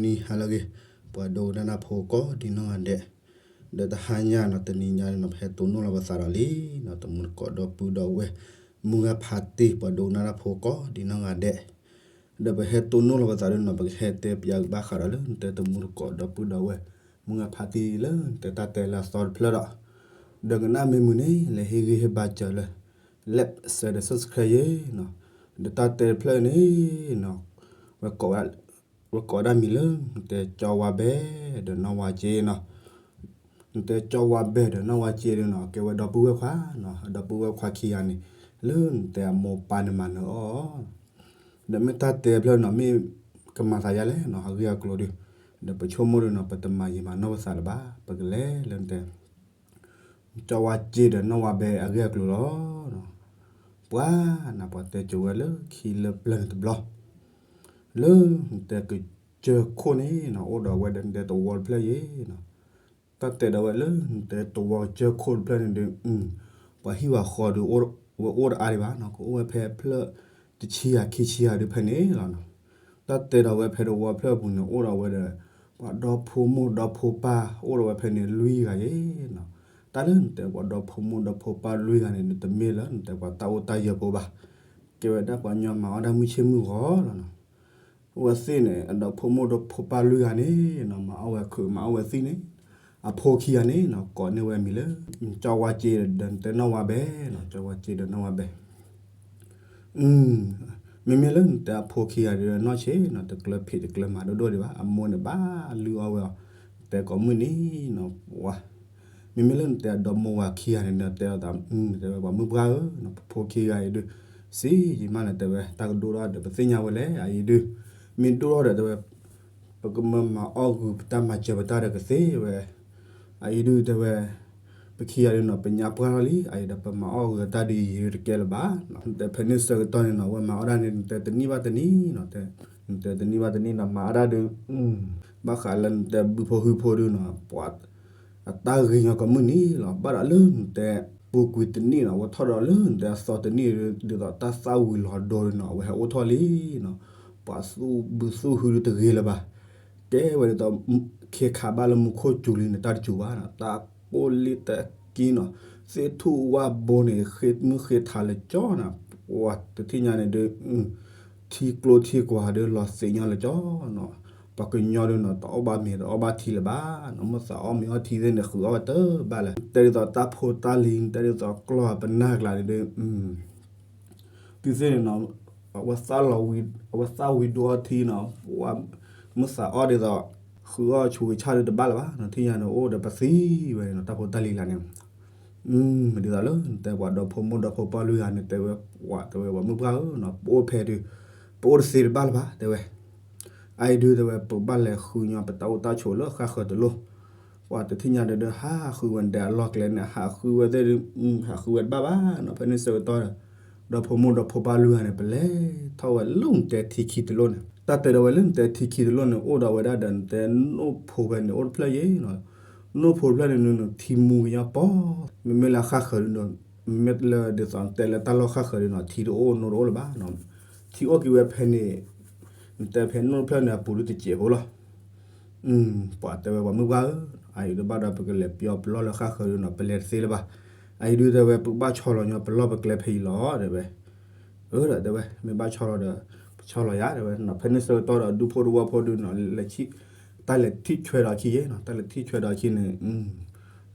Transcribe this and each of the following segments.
နံၤဟါလၢအဂ့ၤ, ပှၤဒိကနၣ်တၢ်ဖိကိးဒံနီၢ်ဂၤဒဲး, ဒီးတဟါညါနီၤ တနံၤညါန့ၣ်နီၤ ပဟဲတိၢ်နီၣ်လီၤပသးဒီးလံနီၤ တမူတကိးဒီပုၢ်ဒီဝဲၢ် မုၢ်ဂၤဖးတံၢ် ပှၤဒိကနၣ်တၢ်ဖိကိးဒံနီၢ်ဂၤဒဲး, ဒီးပဟဲတိၢ်နီၣ်လီၤပသးဒီးနီၤ ပကဟဲတဲပၠးကဘၣ်ဃးဒီးလၢနတဲတမူတကိးဒီပုၢ်ဒီဝဲၢ် မုၢ်ဂၤဖးတံၢ်လၢနတဲတၢ်တဲလၢအသီတဖျၢၣ်ဒီး, ဒီးကနၣ်မ့ၢ်မုာ်န့ၣ် လဲၤဟ့ၣ်ဂံၢ်ဟ့ၣ်ဘါစၢၤလၢ like share ဒီး subscribe ယဲနီၤ, ဒီးတၢ်တဲတဖျၢၣ်န့ၣ်နီၤ ဝဲကိး ဝဲကိးဒၣ်မံၤလၢ နတဲကၠီဝါဘဲၣ်ဒီးနီၢ်ဝါစ့နီၤ, နတဲကၠီဝါဘဲၣ်ဒီးနီၢ်ဝါစ့ဒီးနီၤ ကဲဝဲဒီပုၢ်ဝဲၢ်ခွါနီၤ အဒီပုၢ်ဝဲၢ်ခွါခံဂၤန့ၣ် လၢနတဲအမိၢ်ပၢ်န့ၣ်မၤနၢၤအီၤ, ဒီးမ့ၢ်တၢ်တဲဖျၢၣ်နီၤ မ့ၢ်ကမၤသးယါလဲၣ်နီၤ အဂ့ၢ်အကျိၤဒီး, ဒီးပဆိကမိၣ်ဒီးနီၤ ပတမၤယံာ်မၤနီၢ်ပသးလၢၤဘၣ် ပကလဲၤလၢနတဲ ကၠီဝါစ့ဒီးနီၢ်ဝါဘဲၣ်အဂ့ၢ်အကျိၤလီၤ. ပှၤနၤ ပှၤတဲစိၤဝဲလၢခံလၢပျၢၤန့ၣ်တဘျီ, လၢနတဲကစၢၢ်ခိၣ်န့ၣ်နီၤ အိၣ်ဒီးဝဲဒီးနတဲသဝီတဖျၢၣ်ယဲနီၤ, တၢ်တဲဒီးဝဲလၢနတဲသဝီကစၢၢ်ခိၣ်တဖျၢၣ်န့ၣ်ဒီး ပှၤဟံၣ်ပှၤဃီဒီး ဝဲအိၣ်တအါဒံးဘၣ်နီၤ ကအိၣ်ဝဲဖဲဖျၢၣ်တဆံယၤခံဆံယၤဒီးဖဲန့ၣ်လီၤနီၤ. တၢ်တဲဒီးဝဲဖဲသဝီဖျၢၣ်ပူၤန့ၣ် အိၣ်ဒီးဝဲဒီး ပှၤဒီဖိမိၢ်ဒီဖိပၢ် အိၣ်ဒီးဝဲဖဲန့ၣ်လွံၢ်ဂၤယဲနီၤ. တၢ်လၢနတဲပှၤဒီဖိမိၢ်ဒီဖိပၢ်လွံၢ်ဂၤန့ၣ် တမ့ၢ်လၢနတဲပှၤတၢ်အိၣ်တၢ်ယၢၤဖိဘၣ်, ကဲဝဲဒၣ်ပှၤညီမၤအီၣ်တၢ်မုၢ်ဆ့ၣ်မုၢ်ဂီၤလီၤနီၤ. အဝဲသ့ၣ်န့ၣ် အဒီဖိမိၢ်ဒီဖိပၢ်လွံၢ်ဂၤန့ၣ်နီၤ မၤအီၣ်ဝဲခုးမၤအီၣ်ဝဲသံၣ်န့ၣ် အဖိခံဂၤန့ၣ်နီၤ ကိးန့ၢ်ဝဲမံၤလၢ ကၠီဝါစ့ဒီးနတဲနီၢ်ဝါဘဲၣ်နီၤ ကၠီဝါစ့ဒီးနီၢ်ဝါဘဲၣ် မ့မ့ၢ်လၢနတဲအဖိခံဂၤဒီးနီၢ်ဆံးနီၤ တကျၢၤဖံးတကျၢၤမၤဒိၣ်ဒိၣ်ဒံးဘၣ် အမိၢ်န့ၣ်ဘၣ်လုၢ်အီၣ်ဝဲအီၤ, တဲကိးမုၢ်နံၤနီၤ ပှၤ မ့မ့ၢ်လၢနတဲအဒီမိၢ်ဝၤခံဂၤန့ၣ်ဒီး တဲအီၤသး တဲဝဲပှၤမုၢ်ပှၢ်ဧၢနီၤ ပဖိခံဂၤအံၤဒုး စံးယံာ်မးလၢတဲဝဲ တၢ်ကဒိၣ်ထီၣ်ဒီး ပသ့ၣ်ညါဝဲလဲၣ် အအံၤဒုး မ့ၢ်ဒိၣ်ထီၣ်ဒီးတဲဝဲ ပကမၤမၤအီၣ်ဂုာ်ပတၢ်မၤစၢၤပတၢ်ဒီးကသ့ဝဲ အအံၤဒုးတဲဝဲ ပခံဂၤဒုးနီၤ ပညါပှၢ်ထီၣ်လံ အအံၤဒီးပမၤအီၣ်ဂုာ်အတၢ်ဒုးယံာ်ဒုးတကဲလၢၤဘၣ်နီၤ နတဲဖဲန့ၣ်ဆၢကတီၢ်န့ၣ်နီၤ အဝဲမၤအီၣ်ဒၣ်န့ၣ် နတဲတနံၣ်ဘၣ်တနံၣ်နီၤ တဲ နတဲတနံၣ်ဘၣ်တနံၣ်နီၤ မၤအီၣ်ဒၣ်ဒုး ဘၣ်ဃးလၢနတဲဘုဖိဟုဖိဒုးနီၤ ပှၤ အတၢ်ဂ့ၤညီကိးမုၢ်နံၤလီၤ ဘၣ်ဒီးလၢနတဲ ပူၤကွံာ်တနံၣ်နီၤ အဝဲထီၣ်ဒီးလၢနတဲအသီတနံၣ်ဒုး ဒ်သိးတၢ်သၣ်ဝံၤလီၤဒိဒုးနီၤ အဝဲဟဲအိၣ်ထီၣ်လံနီၤ ပှၤသူၣ်ဘုသူၣ်ဟုဒုးတဂ့ၤလၢၤဘၣ် ကဲဝဲဒ်သိး ခ့ခးဘၣ်လၢမူခိၣ်စူၤလံန့ၣ် တၢ်တစူၤဘၣ်နီၤ တၢ်ကိၢ်လံတၢ်ကံနီၤ သ့ၣ်ထူၣ်ဝၣ်ဘိန့ၣ် ဃ့မုၢ်ဃ့ထးလၢကၠီနီၤ ပှၤတထံၣ်ညါန့ၣ်ဒုး ထံကျိထံကွၢ်ဒုးလီၤသ့ၣ်ညီလၢကၠီနီၤ ပှၤကညီဒုးနီၤ တအီၣ်ဘၣ်မ့ၤတအီၣ်ဘၣ်ထံလၢၤဘၣ်နီၤ မ့ၢ်သးအီၣ်မ့ၤအီထံသ့ၣ်န့ၣ် ဃုာ်အီၣ်ဝဲတဘၣ်လၢၤ တဲဒ်သိးတၢ်ဖိတၢ်လံၤ တဲဒ်သိးကျီၢ်ပနၢ်ကျါန့ၣ်ဒုး တုၤသ့ၣ်န့ၣ်နီၤ အဝဲသၣ်လီၤဝံၤ အဝဲသၣ်ဝံၤဒိအီထံနီၤ မ့ၢ်သးအီၣ်ဒ်သိး ဃုာ်အီၣ်ဆူးကဆၣ်ဒုးတဘၣ်လၢၤဘၣ်နီၤ ထံၣ်ညါန့ၣ်အိၣ်ဒီးပသံဝဲန့ၣ်နီၤ တၢ်ဖိတၢ်လံၤလၢ်န့ၣ် မ့ၢ်ဒ်သိးလၢနတဲပှၤဒီဖိမိၢ်ဒီဖိပၢ်လွံၢ်ဂၤန့ၣ် တဲဝဲပှၤ တဲဝဲပှၤမုၢ်ပှၢ်ဧၢနီၤ ပအိၣ်ဖဲဒုး ပအိၣ်တသ့တဘၣ်လၢၤဘၣ် တဲဝဲ အအံၤဒုးတဲဝဲ ပကဘၣ်လဲၤဃုညီပတၢ်အိၣ်တၢ်ဆိးလၢဃၣ်ဃၢၤတလိၣ် ပှၤတထံၣ်ညါဒုး ဟးဃုဝဲနတဲအလီၢ်ကျဲန့ၣ် ဟးဃုဝဲသ့ၣ်ဒုး ဟးဃုဝဲတဘၣ်ဘၣ်နီၤ ဖဲန့ၣ်ဆၢကတီၢ်ဒီး ဒီဖိမိၢ်ဒီဖိပၢ်လွံၢ်ဂၤန့ၣ် ပလဲၤထီၣ်ဝဲလၢနတဲထံခံတလိၣ်န့ၣ် တၢ်တဲဒီးဝဲလၢနတဲထံခံတလိၣ်န့ၣ် အိၣ်ဒီးဝဲဒၣ်ဒီးနတဲနိၣ်ဖိဖဲန့ၣ်အိၣ်တဖျၢၣ်ယဲနီၤ နိၣ်ဖိတဖျၢၣ်န့ၣ် ထံမူကညီပီၤ မ့မ့ၢ်လၢဃၣ်ဃၢၤဒုးဒီး မ့မ့ၢ်လၢဒ်သိးနတဲလၢတၢ်လီၢ်ဃၣ်ဃၢၤဒုးနီၤ ထံတအိၣ်နိၣ်တအိၣ်လၢၤဘၣ်နီၤ ထံအိၣ်က့ၤဝဲဖဲန့ၣ် နတဲဖဲနိၣ်တဖျၢၣ်န့ၣ် အပူၤဒုးတစဲးဖိလီၤ ပှၤတဲဝဲပှၤမုၢ်ပှၢ်ဧၢ အအံၤဒုးဘၣ်ဒီးပကလဲၤပယီၤပလီၢ်လၢဃၣ်ဃၢၤဒုးနီၤ ပလဲၤတသ့လၢၤဘၣ် အအံၤဒုးတဲဝဲ ပကဘၣ်ဆီလီၤညီပလီၢ်ပကျဲဖဲအံၤလီၤ တဲဝဲ အၢ ဒီးတဲဝဲ မ့ၢ်ဘၣ်ဆီလီၤဒီး ပဆီလီၤယၤ တဲဝဲ ဖဲန့ၣ်ဆၢကတီၢ်ဒီး ဒူဖိတဝီဖိဒုးနီၤ လဲၤထံၣ် တၢ်လဲၤထံၣ်ဆွဲဒီးအခံယဲနီၤ တၢ်လဲၤထံၣ်ဆွဲဒီးအခံန့ၣ်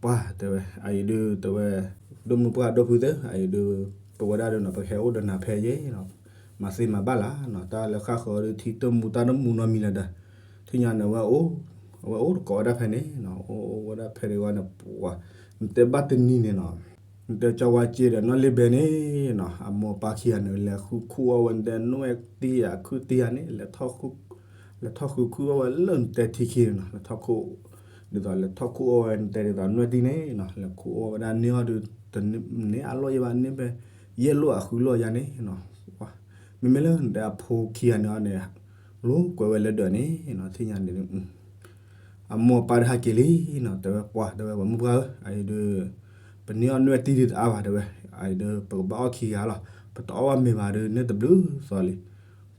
ပှၤတဲဝဲ အအံၤဒုးတဲဝဲ ဒိၣ်မုၢ်ပှၢ်ဒိၣ်ဖုသ့ၣ် အအံၤဒုး ပဝဲဒၣ်ဒုးနီၤ ပကဟဲအိၣ်ဒီးနၤဖဲယဲနီၤ မၤသ့မၤဘၣ်လၢ်နီၤ တၢ်လၢဃၣ်ဃၢၤဒုး ထံတမူတၢ်တမူနီတမံၤလၢၤဒီး ထံၣ်ညါန့ၣ် အဝဲအိၣ် အဝဲအိၣ်တကိးဝဲဒၣ်ဖဲန့ၣ်နီၤ အိၣ်ဝဲဒၣ်ဖဲန့ၣ်ဝဲန့ၣ် ပှၤ နတဲဘၣ်တနံၤန့ၣ်နီၤ နတဲကၠီဝါစ့ဒီးနီၢ်လ့ဘဲန့ၣ်နီၤ အမိၢ်ပၢ်ခံဂၤန့ၣ် လဲၤဃုခူၣ်အီၣ်ဝဲ နတဲနွဲၣ်တံၢ်ယၤခုၣ်တံၢ်ယၤန့ၣ် လဲၤထီၣ် လဲၤထီၣ်ဃုခူၣ်အီၣ်ဝဲလၢနတဲထံခံန့ၣ်နီၤ လဲၤထီၣ်ခူၣ် ဒ်သိးလဲၤထီၣ်ခူၣ်အီၣ်ဝဲ နတဲဒ်သိးနွဲၣ်တံၢ်န့ၣ်နီၤ လဲၤခူၣ်အီၣ်ဝဲဒၣ်န့ၢ်အီၣ်ဒုး တန့ၢ်အလီၢ်ယဲဘၣ် န့ၢ်ဖဲ ယဲၢ်လိၣ်အဃုလိၣ်ယၤန့ၣ်နီၤ မ့မ့ၢ်လၢနတဲအဖိခံဂၤန့ၣ်အီၤန့ၣ် လိာ်ကွဲဝဲလၢဒၢးန့ၣ်နီၤ ထံၣ်ညါန့ၣ် အမိၢ်ပၢ်တဟးက့ၤလံနီၤ တဲဝဲပှၤ တဲဝဲပှၤမုၢ်ပှၢ်ဧၢ အအံၤဒုး ပန့ၢ်အီၣ်နွဲၣ်တံၢ်ဒုးတအါဘၣ် တဲဝဲ အအံၤဒုး ပကဘၣ်အီၣ်ခံဂၤလီၤ ပတအီၣ်ဘၣ်မ့ၤဘၣ်ဒုး န့ၢ်တဘျုးသီလံ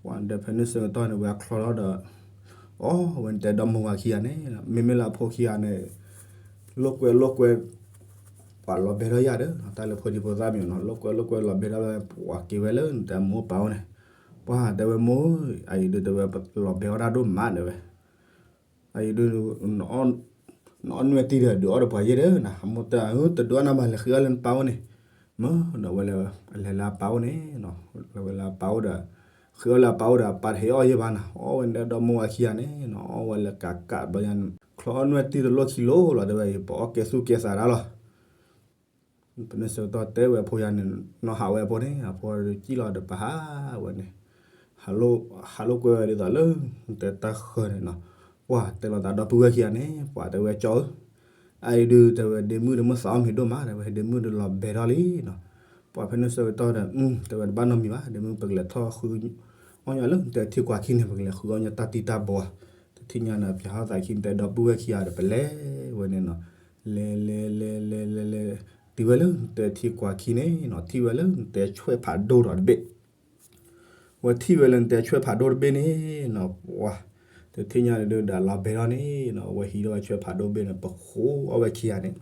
ပှၤဒီးဖဲန့ၣ်ဆၢကတီၢ်န့ၣ် ဝဲအချီထီၣ်ဒီး အီဝဲန့ၣ်တဲဒီမါဝၤခံဂၤန့ၣ် မ့မ့ၢ်လၢအဖိခံဂၤန့ၣ် လိာ်ကွဲလိာ်ကွဲ ပှၤလီၤဘဲထီၣ်ယၤဒီး တၢ်လၢဖိဒံဖိသၣ်မံၤနီၤ လိာ်ကွဲလိာ်ကွဲလီၤဘဲထီၣ်ဝဲ ပှၤက့ၤဝဲလၢနတဲမိၢ်ပၢ်အိၣ်န့ၣ် ပှၤတဲဝဲမိၢ် အအံၤဒုးတဲဝဲ လီၤဘဲထီၣ်တၢ်ဒိၣ်မးတဲဝဲ အအံၤဒုး နအီၣ်နွဲၣ်တံၢ်ဒီးဒုးအီၣ်ဒီးပှၤယဲၢ်ဒီးနၤ အမိၢ်တဲ တဒုးအီၣ်နၤဘၣ် လဲၤဃ့အီၣ်လၢနပၢ်အိၣ်န့ၣ် မၢဒီးဝဲလဲၤလၢအပၢ်အိၣ်န့ၣ် လဲၤဝဲလၢအပၢ်အိၣ်ဒီး ဃ့အီၣ်လၢအပၢ်အိၣ်ဒီး အပၢ်တဟ့ၣ်အီၣ်ယဲၢ်ဘၣ်နၤ အီၣ်ဝဲန့ၣ်ဒီမါဝၤခံဂၤန့ၣ် နအီၣ်ဝဲလၢကးကးဘျီညါ ချီအီၣ်နွဲၣ်တံၢ်တလိၣ်ခံလိာ်လီၤတဲဝဲ ပအီၣ်ကဲသူၣ်ကဲသးဒၣ်လီၤ ဖဲန့ၣ်ဆၢကတီၢ်တဲဝဲအဖိယၤန့ၣ် နီၢ်ဟးဝဲအဖိန့ၣ် အဖိဒီးကံၣ်လီၤဒီးပဟးဝဲန့ၣ် ဟးလိာ်ကွဲဝဲဒ်သိးလၢ တဲတၢ်ဃၢၤန့ၣ်နီၤ ပှၤတဲလီၤသးဒီပုၢ်ဝဲၢ်ခံဂၤန့ၣ် ပှၤတဲဝဲကၠီဧၢ အအံၤဒုးတဲဝဲဒ့မုၣ်ဒီးမုၢ်သးအီၣ်မံၤဒိၣ်မး တဲဝဲဒ့မုၣ်ဒီးလီၤဘဲထီၣ်လံနီၤ ပှၤဖဲန့ၣ်ဆၢကတီၢ်ဒီး တဲဝဲတဘၣ်နီတမံၤဘၣ် ဒ့မုၣ်ပကလဲၤထီၣ်ဃုအီၣ်ညီလၢ တဲထံကွၢ်ခံန့ၣ် ပကလဲၤဃုအီၣ်ညီတၢ်တံၢ်တၢ်ဘီဧါ တထံၣ်ညါန့ၣ် ပၠးဟီၣ်သးခံ တဲဒီပုၢ်ဝဲၢ်ခံဂၤဒီး ပလဲၤဝဲန့ၣ်နီၤ လဲၤလဲၤလဲၤလဲၤလဲၤလဲၤ တုၤဝဲလၢတဲထံကွၢ်ခံန့ၣ်နီၤ ထံၣ်ဝဲလၢတဲဆွဲၣ်ဖးဒိၣ်ဒီးတဘ့ၣ် ဝဲထံၣ်ဝဲလၢနတဲဆွဲၣ်ဖးဒိၣ်တဘ့ၣ်န့ၣ်နီၤ ပှၤ တထံၣ်ညါန့ၣ်ဒုးဒီးလီၤဘဲထီၣ်န့ၣ်နီၤ ဝဲဟံးထီၣ်ဝဲဆွဲၣ်ဖးဒိၣ်တဘ့ၣ်န့ၣ် ပဃိအီၣ်ဝဲခံဂၤန့ၣ်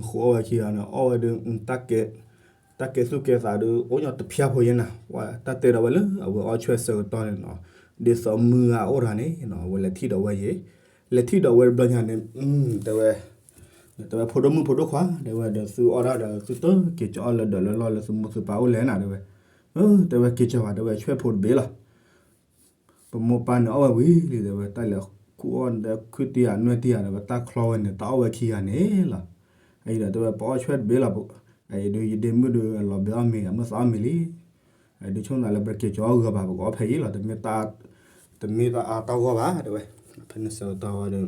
ဃိအီၣ်ဝဲခံဂၤန့ၣ် အီၣ်ဝဲဒုး တၢ်ကဲသူၣ်ကဲသးဒုး အိၣ်ညီတဖျၢၣ်ဖိယဲၢ်နၤ ပှၤတၢ်တဲဒီးဝဲလၢအဝဲအီၣ်ဆွဲၣ်ဆၢကတီၢ်န့ၣ်နီၤ ဒ်သိးမုၢ်ဂၤအိၣ်တဂၤန့ၣ်နီၤ အဝဲလဲၤထံၣ်ဒီးဝဲယဲၢ် လဲၤထံၣ်ဒီးဝဲတဘျီညါန့ၣ် တဲဝဲ တဲဝဲဖိဒိၣ်မုၣ်ဖိဒိၣ်ခွါ တဲဝဲဒီးသုအီၣ်ဒၣ်ဒီးသုတက့ၤကၠီအီၣ်လၢဒၢးလၢလီၢ်လၢသုမိၢ်သုပၢ်အိၣ်လဲၣ်နၤ တဲဝဲ တဲဝဲက့ၤကၠီဘၣ် တဲဝဲဆွဲၣ်ဖိတဘ့ၣ်လီၤ ပမိၢ်ပၢ်န့ၣ်အီၣ်ဝဲဝံၤလံ တဲဝဲတၢ်လဲၤခူၣ်အီၣ်ဒီးခုတံၢ်ယၤနွဲၣ်တံၢ်ယၤဒီး ပတၢ်ချီဝဲန့ၣ် တၢ်အီၣ်ဝဲခံဂၤန့ၣ်လီၤ အအံၤဒီးတဲဝဲပအီၣ်ဆွဲၣ်တဘ့ၣ်လီၤ အအံၤဒုးယဒ့မုၣ်ဒုးလီၤဘဲအီၣ်မ့ၤ အမုၢ်သးအီၣ်မ့ၤလံ အအံၤဒုးဆိကမိၣ်လၢပက့ၤကၠီအီၣ်ဂီၤဘၣ် ပကအီၣ်ဖဲအံၤလီၤ တမ့ၢ်တၢ် တမ့ၢ်တၢ်အါတၢ်ဂီၢ်ဘၣ် တဲဝဲ ဖဲန့ၣ်ဆၢကတီၢ်ဝဲဒီး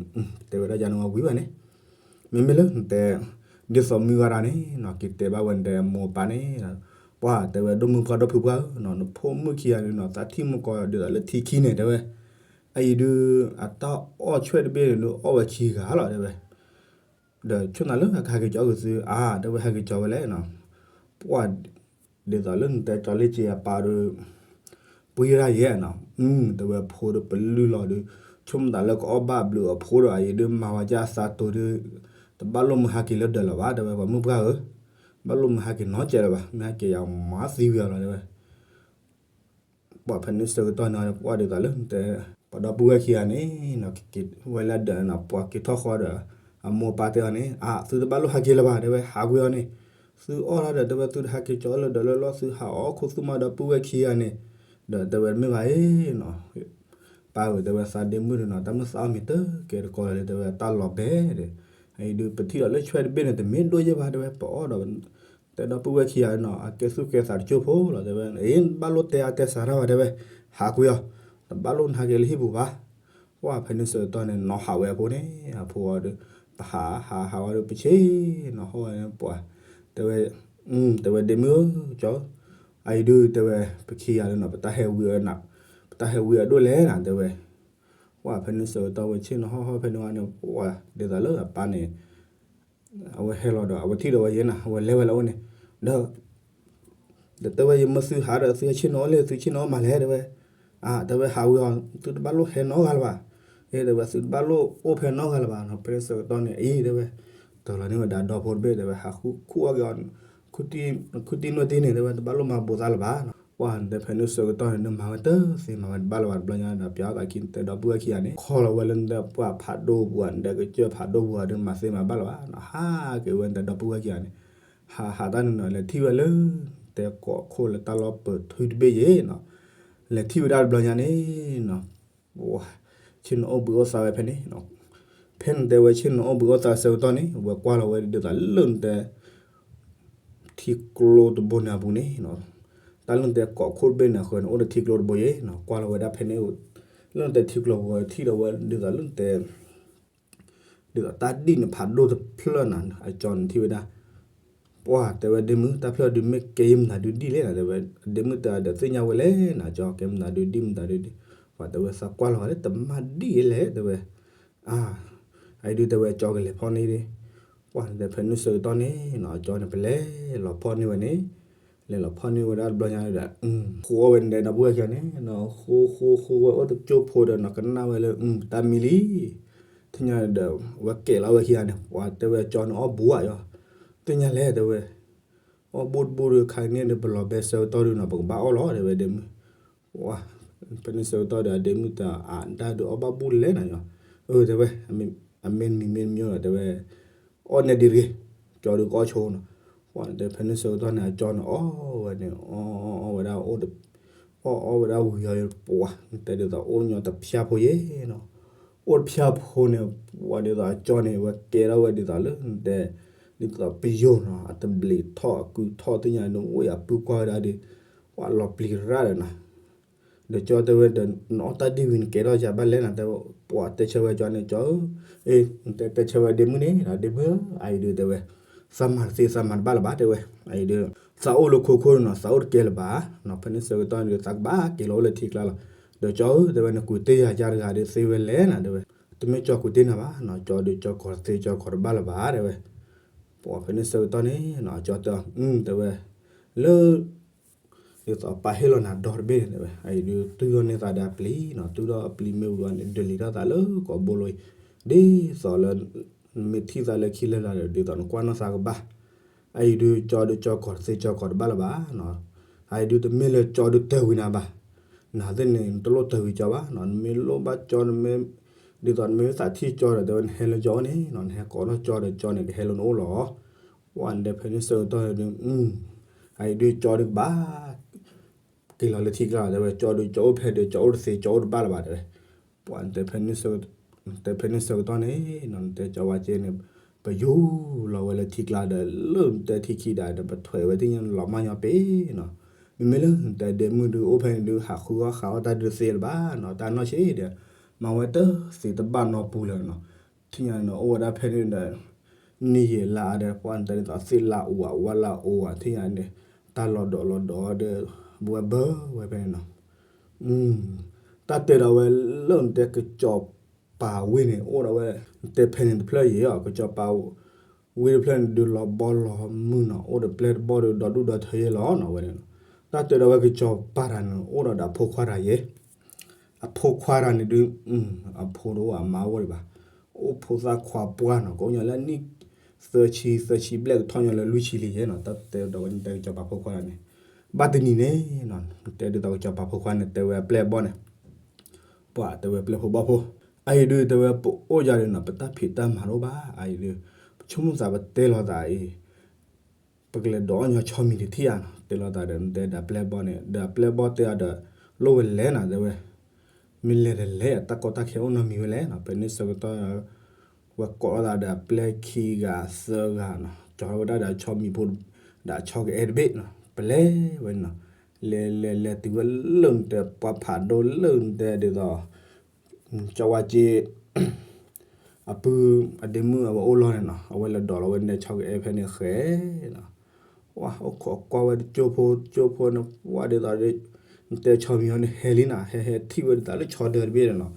တဲဝဲဒၣ်ယၤန့ၣ်ဝဲဝံၤဘၣ်န့ၣ် မ့မ့ၢ်လၢနတဲ ဒ်သိးမုၢ်ဂၤတဂၤန့ၣ်နီၤ က့ၤတဲဘၣ်ဝဲနတဲမိၢ်ပၢ်န့ၣ် ပှၤတဲဝဲဒိၣ်မုၣ်ပှၢ်ဒိၣ်ဖုပှၢ်ဧၢနီၤ နဖိမုၣ်ခံဂၤန့ၣ်နီၤ သးထံၣ်မူကီးဒ်သိးလၢထံခံန့ၣ် တဲဝဲ အအံၤဒုး အတၢ်အီၣ်ဆွဲၣ်တဘ့ၣ်န့ၣ်ဒုးအီၣ်ဝဲခံဂၤလီၤ တဲဝဲ ဒီးဆိကမိၣ်လၢအကဟဲက့ၤကၠီက့ၤသု အါ တဲဝဲဟဲက့ၤကၠီဝဲလဲၣ်နီၤ ပှၤ ဒ်သိးလၢနတဲကၠီလ့ၢ်က့ၤအပၢ်ဒီး ပှ့ၤဒၣ်ယဲနီၤ တဲဝဲဖိဒီးပလုၢ်လီၤဒီး ဆိကမိၣ်သးလၢကအီၣ်ဘၣ်ဘျုးအဖိဒီး အအံၤဒုးမၤဝဲဒ်အသးတိၤဒုး တဘၣ်လိၣ်မုၢ်ဟးက့ၤလၢဒၢးလၢၤဘၣ် တဲဝဲ ပှၤမုၣ်ပှၢ်ဧၢ ဘၣ်လိၣ်မုၢ်ဟးက့ၤနီတစဲးလၢၤဘၣ် မ့ၢ်ဟဲက့ၤယၤမၤသံဝံၤအီၤလီၤ တဲဝဲ ပှၤဖဲန့ၣ်ဆၢကတီၢ်န့ၣ် ပှၤဒ်သိးလၢနတဲ ပှၤဒီပုၢ်ဝဲၢ်ခံဂၤန့ၣ် က့ၤဝဲလၢဒၢးန့ၣ် ပှၤက့ၤထီၣ်ဃီဒီး အမိၢ်ပၢ်တဲအီၤန့ၣ် အါ သုတဘၣ်လိၣ်ဟးက့ၤလၢၤဘၣ် တဲဝဲ ဟးကွံာ်အီၤန့ၣ် သုအီၣ်တၢ်ဒီး တဲဝဲသုတဟးက့ၤကၠီလၢဒၢးလၢလီၢ် သုဟးအီၣ်ခိၣ်သူၣ်မးဒီပုၢ်ဝဲၢ်ခံဂၤန့ၣ် ဒီးတဲဝဲမ့ၢ်ဘၣ်အံၤနီၤ ပၢ်ဧၢ တဲဝဲ သးဒ့မုၣ်ဒုးနီၤ တၢ်မုၢ်သးအီၣ်မ့ၤတကဲတကီလၢၤ တဲဝဲတၢ်လီၤဘဲဒီး အအံၤဒုးပထံၣ်ဒီးလၢဆွဲၣ်တဘ့ၣ်န့ၣ် တမ့ၢ်ဒိၣ်ယဲၢ်ဘၣ် တဲဝဲ ပအီၣ်ဒီး တဲဒီပုၢ်ဝဲၢ်ခံဂၤနီၤ အကဲသူၣ်ကဲသးတကၠိၢ်ဖိလီၤ တဲဝဲ အ့ ဘၣ်လိၣ်တဲအါတဲစှၤတၢ်ဘၣ် တဲဝဲ ဟးကွံာ်အီၤ တဘၣ်လိၣ်နဟးက့ၤလၢဟံၣ်ပူၤဘၣ် ပှၤဖဲန့ၣ်ဆၢကတီၢ်န့ၣ် နီၤဟးဝဲအဖိန့ၣ် အဖိအီၤဒီး ပဟးဟးဟးဝဲဒီး ပဆ့ၣ်နီၤဟီၣ်ဝဲန့ၣ် ပှၤ တဲဝဲ တဲဝဲဒ့မုၣ်ဧၢ ကၠီ အအံၤဒုး တဲဝဲ ပခံဂၤလၢနီၤ ပတၢ်ဟဲဝံၤအဒိၣ်လဲၣ်နၤ တဲဝဲ ပှၤဖဲန့ၣ်ဆၢကတီၢ်ဝဲဆ့ၣ်နီၤဟီၣ်ဟီၣ်ဖဲန့ၣ်ဝဲန့ၣ် ပှၤဒ်သိးလၢအပၢ်န့ၣ် အဝဲဟဲလီၤဒီး အဝဲထံၣ်ဒီးဝဲယဲၢ်နၤ အဝဲလဲၤဝဲလၢအအိၣ်န့ၣ် ဒီး ဒီးတဲဝဲယမ့ၢ်သုဟးဒီးသုဟဲဆ့ၣ်နီၤအိၣ်လဲၣ် သုဆ့ၣ်နီၤအိၣ်မးလဲၣ် တဲဝဲ အါ တဲဝဲဟးဝံၤအီၤ သုတဘၣ်လိၣ်ဟဲနီတဂၤလၢၤဘၣ် အ့ တဲဝဲသုတဘၣ်လိၣ်အိၣ်ဖဲနီတဂၤလၢၤဘၣ်နီၤ ဖဲန့ၣ်ဆၢကတီၢ်န့ၣ် အံၤ တဲဝဲ တီၤလီၤန့ၢ်ဝဲဒၣ်ဒီဖိတဘ့ၣ် တဲဝဲ ဟးခူၣ်အီၣ်က့ၤအီၤ ခူၣ်တံၢ်နွဲၣ်တံၢ်န့ၣ် တဲဝဲတဘၣ်လိၣ်မၤဘူးသးလၢၤဘၣ်နီၤ ပှၤတဲဖဲန့ၣ်ဆၢကတီၢ်န့ၣ် ဒုးမၤဝဲတသ့ မၤဝဲတဘၣ်လၢၤဘၣ် တဘျီညါဒီး ပၠးသးခံတဲဒီပုၢ်ဝဲၢ်ခံဂၤန့ၣ် ခီလီၤဝဲလၢနတဲပှၢ်ဖးဒိၣ်ပူၤ နတဲကစၢၢ်ဖးဒိၣ်ပူၤဒီး မၤသ့မၤဘၣ်လၢၤဘၣ်နီၤ ဟးက့ၤဝဲနတဲဒီပုၢ်ဝဲၢ်ခံဂၤန့ၣ် ဟးဟးတၢ်န့ၣ်နီၤ လဲၤထံၣ်ဝဲလၢ တဲကိးခိၣ်လၢတၢ်လီၢ်ပၢၤထူတဘ့ၣ်ယဲၢ်နီၤ လဲၤထံၣ်ဝဲဒၣ်တဘျီညါန့ၣ်နီၤ ဆ့ၣ်နီၤအိၣ်ဘှံးအိၣ်သါဝဲဖဲန့ၣ် ဖဲနတဲဝဲဆ့ၣ်နီၤအိၣ်ဘှံးအိၣ်သါဆၢကတီၢ်န့ၣ် ဝဲကွၢ်လီၤဝဲဒ်သိးလၢနတဲ ထံကျိတဘိန့ၣ်အပူၤန့ၣ် တၢ်လၢနတဲကိးခိၣ်တဘ့ၣ်န့ၣ်အဃၢၤန့ၣ် အိၣ်ဒီးထံကျိတဘိယဲၢ်နီၤ ကွၢ်လီၤဝဲဒၣ်ဖဲန့ၣ် လၢနတဲထံကျိတဘိ ထံၣ်ဒီးဝဲဒ်သိးလၢနတဲ ဒ်သိးတၢ်ဒံၣ်န့ၣ်ဖးဒိၣ်တဖျၢၣ်နၤ အကၠီန့ၣ်ထံၣ်ဝဲဒၣ် ပှၤတဲဝဲဒ့မုၣ် တၢ်ဖျၢၣ်ဒုးမ့ၢ်ကဲယဲၢ်မတၤဒုးဒံၣ်လဲၣ်နၤ တဲဝဲ ဒ့မုၣ်တၢ်ဒီးသ့ၣ်ညါဝဲလဲၣ်နၤ ကၠီကဲမတၤဒုးဒံၣ်မတၤဒုးဒံၣ် ပှၤတဲဝဲသးကွၢ်လီၤဝဲလၢတမၤဒံၣ်လဲၣ် တဲဝဲ အါ အအံၤဒုးတဲဝဲကၠီကလဲၤဖီၣ်န့ၢ်ဒံး ပှၤတဲဖဲနုာ်ဆၢကတီၢ်န့ၣ်နီၤ အကၠီန့ၣ်ပလဲၤလီၤဖီၣ်န့ၢ်ဝဲန့ၣ် လဲၤလီၤဖီၣ်န့ၢ်ဝဲဒၣ်တဘျီညါဒီး ဃိအီၣ်ဝဲန့ၣ်ဒီပုၢ်ဝဲၢ်ခံဂၤန့ၣ်နီၤ ဃိဃိဃိဝဲအိၣ်တကၠိဖိဒီးနီၤ ကနၣ်ဝဲလၢတၢ်မံလံ ထံၣ်ညါဒီး ဝဲကဲးလီၤဝဲခံဂၤန့ၣ် ပှၤတဲဝဲကၠီန့ၣ်အီၣ်ဘူးဧါယီၤ သ့ၣ်ညါလဲၣ်တဲဝဲ အီၣ်ဘူးတဘူးဒီးခါန့ၣ်ဒီး ပလီၤဘဲဆၢကတီၢ်ဒုးနီၤ ပကဘၣ်အီၣ်လီၤတဲဝဲဒ့မုၣ် ဖဲန့ၣ်ဆၢကတီၢ်ဒီး အဒ့မုၣ်တၢ်အတၢ်ဒုးအီၣ်ဘၣ်ဘူးလဲၣ်နီၤယီၤ အၢတဲဝဲ အမ့ၢ်နမံၤမ့ၢ်နမံၤလီၤတဲဝဲ အီၣ်နဲဒ်တဂ့ၤ ကၠီဒုးကအီၣ်ဆိနီၤ ပှၤတဲဖဲန့ၣ်ဆၢကတီၢ်န့ၣ် အကၠီန့ၣ်အီၣ်ဝဲန့ၣ် အီၣ်အီၣ်ဝဲဒၣ်အိၣ် အီၣ်အီၣ်ဝဲဒၣ်ဝံၤအီၤပှၤ တဲဒ်သိးအိၣ်ညီတဖျၢၣ်ဖိယဲနီၤ အိၣ်တဖျၢၣ်ဖိန့ၣ် ပှၤဒ်သိးအကၠီန့ၣ် ဝဲကဲထီၣ်ဝဲဒ်သိးလၢနတဲ ဒ်သိးပယိၤနီၤ အတဘျံးထီၣ်အကုၢ်ထီၣ်သ့ၣ်ညါန့ၣ် အိၣ်ယၤပုၢ်ကွၢ်ဝဲဒၣ်ဒီး ပှၤလီၤပျံၤရၣ်ဒီးနီၤ ဒီးကၠီတဲဝဲဒီး နအီၣ်တၢ်ဒ်ဝံၤနကဲထီၣ်ယၤဘၣ်လဲၣ်နီၤ တဲဝဲ ပှၤတဲဆၢဝဲကၠီန့ၣ် ကၠီဧၢ အ့ တဲဆၢဝဲဒ့မုၣ်န့ၣ်နီၤ ဒ့မုၣ်ဧၢ အအံၤဒုးတဲဝဲ သးမၤတသ့သးမၤတဘၣ်လၢၤဘၣ်တဲဝဲ အအံၤဒုး သးအိၣ်လၢခိခိၣ်နီၤ သးအိၣ်တကဲလၢၤဘၣ်နီၤ ဖဲန့ၣ်ဆၢကတီၢ်န့ၣ်ဒီး သးကဘၣ်က့ၤလီၤအိၣ်လၢထံကျါလီၤ ဒီးကၠီဧၢ တဲဝဲ နကူးတ့ၢ်ယၤယၤတဂၤဒီးသ့ဝဲလဲၣ်နီၤ တဲဝဲ တမ့ၢ်ကၠီကူးတ့ၢ်နၤဘၣ်နီၤ ကၠီဒုးကၠီကီၤတသ့ကၠီကီၤတဘၣ်လၢၤဘၣ်တဲဝဲ ပှၤဖဲန့ၣ်ဆၢကတီၢ်န့ၣ်နီၤ ကၠီတဲ တဲဝဲ လၢ ဒ်သိးပၢ်ဟ့ၣ်လီၤနၤဒီတဘ့ၣ်န့ၣ်တဲဝဲ အအံၤဒုးတုၢ်ထီၣ်န့ၢ်သးဒီးအပျံၤနီၤ တုၢ်ထီၣ်အပျံၤမ့ၢ်ဝံၤန့ၣ် ဒုးလံၤထီၣ်သးလၢကိးဘိလိအံၤ ဒ်သိးလၢ နမ့ၢ်ထံၣ်သးလၢခံလၢလာ်ဒီး ဒ်သိးနကွၢ်နီၣ်သးကဘၣ် အအံၤဒုးကၠီဒုးကၠီကီၤတသ့ကၠီကီၤတဘၣ်လၢၤဘၣ်နီၤ အအံၤဒုးတမ့ၢ်လၢကၠီဒုးတၢၢ်ဝံၤနၤဘၣ် နသ့ၣ်န့ၣ် နတလိၣ်တၢၢ်ဝံၤကၠီဘၣ်နီၤ နမ့ၢ်လိၣ်ဘၣ်ကၠီ နမ့ၢ် ဒ်သိးနမ့ၢ်သးထံၣ်ကၠီဒီး တဲဝဲနဟဲလၢကၠီအိၣ်န့ၣ်နီၤ နဟဲကိးထီၣ်ကၠီဒီး ကၠီန့ၣ်ကဟဲလၢနအိၣ်လီၤ ပှၤတဲဖဲန့ၣ်ဆၢကတီၢ်ဒီး အအံၤဒုးကၠီဒုးကဘၣ် က့ၤလီၤလၢထံကျါ တဲဝဲ ကၠီဒုးကၠီအိၣ်ဖဲဒီး ကၠီအိၣ်တသ့ ကၠီအိၣ်တဘၣ်လၢၤဘၣ်တဲဝဲ ပှၤတဲဖဲန့ၣ်ဆၢကတီၢ်န့ၣ်နီၤ နတဲကၠီဝါက့န့ၣ် ပယူၤလီၤဝဲလၢထံကျါဒီး လၢနတဲထံခံဒါဒီး ပထွဲးဝဲသ့ၣ်ညါလီၤမၢ်ညီပ့ၤနီၤ မ့မ့ၢ်လၢနတဲဒ့မုၣ်ဒုးအိၣ်ဖဲန့ၣ်ဒုး ဟးဃုအီၣ်ဃးအီၣ်တၢ်ဒုးတသ့လၢၤဘၣ်နီၤ တၢ်နီၢ်ဆံးဒီး မၤဝဲတသ့တဘၣ်နီတပူၤလၢၤနီၤ ထံၣ်ညါန့ၣ် အိၣ်ဝဲဒၣ်ဖဲန့ၣ်ဒီး နံၣ်ယံာ်လါဒီး ပှၤတဲဒ်သိးသ့ၣ်လါအိၣ်ဝဲ ဝါလါအိၣ်ဝဲ ထံၣ်ညါန့ၣ် တၢ်လီၤဒီးလီၤဒီးဒီး ဝဲဘၢဝဲဖဲန့ၣ်နီၤ တၢ်တဲဒီးဝဲလၢနတဲကစီၤပၤဝ့ၢ်န့ၣ် အိၣ်ဒီးဝဲ နတဲဖဲန့ၣ်တဖျၢၣ်ယဲၢ်အီၤ ကစီၤပၤဝ့ၢ်တဖျၢၣ်န့ၣ် ဒုးလီၤဘီလီၤမုၢ်နီၤ အိၣ်ဒီးပျဲၢ်တဘီဒီးဒီဒူၣ်ဒီထၢယဲၢ်လီၤနီၤဝဲန့ၣ်နီၤ တၢ်တဲဒီးဝဲကစီၤပၤတဂၤန့ၣ် အိၣ်ဒီးဒီးအဖိခွါတဂၤယဲၢ် အဖိခွါတဂၤန့ၣ်ဒုး အဖိတအိၣ်အမါအိၣ်ဒံးဘၣ် အိၣ်ဖိသၣ်ခွါပှၢ်နီၤ ကအိၣ်ညီလၢနံၣ် သၢဆံ သၢဆံဘျဲၣ်ကထီၣ်ညီလၢလွံၢ်ဆံလံယဲၢ်နီၤ တၢ်တဲဒီးဝဲန့ၣ်တဲကစီၤပၤဖိခွါတဂၤန့ၣ် ဘၣ်တနံၤန့ၣ်နီၤ တဲဒ်သိးကစီၤပၤဖိခွါန့ၣ် တဲဝဲအပျဲၢ်အဘီၣ်န့ၣ် ပှၤတဲဝဲပျဲၢ်ဖိဘီၣ်ဖိ အအံၤဒုးတဲဝဲပအိၣ်ယၤဒီးနီၤ ပတၢ်ဖံးတၢ်မၤတအိၣ်ဘၣ် အအံၤဒုး ပဆိကမိၣ်သးပတဲလီၤသးအံၤ ပကလဲၤဒိးအီၣ်ညီဆီမံၤတထံၣ်ဧါနီၤ တဲလီၤသးဒီး နတဲဒီးပျဲၢ်ဘီၣ်န့ၣ် ဒီးပျဲၢ်ဘီၣ်တဲအီၤဒီး လိၣ်ဝဲလဲၣ်နီၤ တဲဝဲ မ့ၢ်လဲၤဒီးလဲၤ တၢ်ကီတၢ်ခဲအိၣ်နီတမံၤဝဲလဲၣ်နီၤ ဖဲန့ၣ်ဆၢကတီၢ် ဝဲကိးလိာ်သးဒီးအပျဲၢ်ခံဂၤသၢဂၤနီၤ ကၠီထီၣ်ဝဲဒၣ်ဒီးဆီမံၤဖိ ဒီးဆီကအဲၣ်တဘ့ၣ်နီၤ ပလဲၤဝဲနီၤ လဲၤလဲၤလဲၤတုၤဝဲလၢနတဲပှၢ်ဖးဒိၣ် လၢနတဲပှၢ်ဖးဒိၣ်လၢနတဲဒ်သိး ကၠီဝါက့ အပုၢ်အဒ့မုၣ်အဝဲအိၣ်လီၤန့ၣ်နီၤ အဝဲလဲၤဒိးလီၤဝဲနတဲဆီကအဲၣ်ဖဲန့ၣ်ဃဲနီၤ ဝဲအိၣ်ခိးကွၢ်ဝဲတကၠိဖိ ကၠိဖိန့ၣ် ဝဲဒ်သိး နတဲဆီမံၤအီၤန့ၣ်ဟဲလံနီၤ ဟဲဟဲထံၣ်ဝဲဒ်သိးလၢဆီဒၢတဘ့ၣ်န့ၣ်နီၤ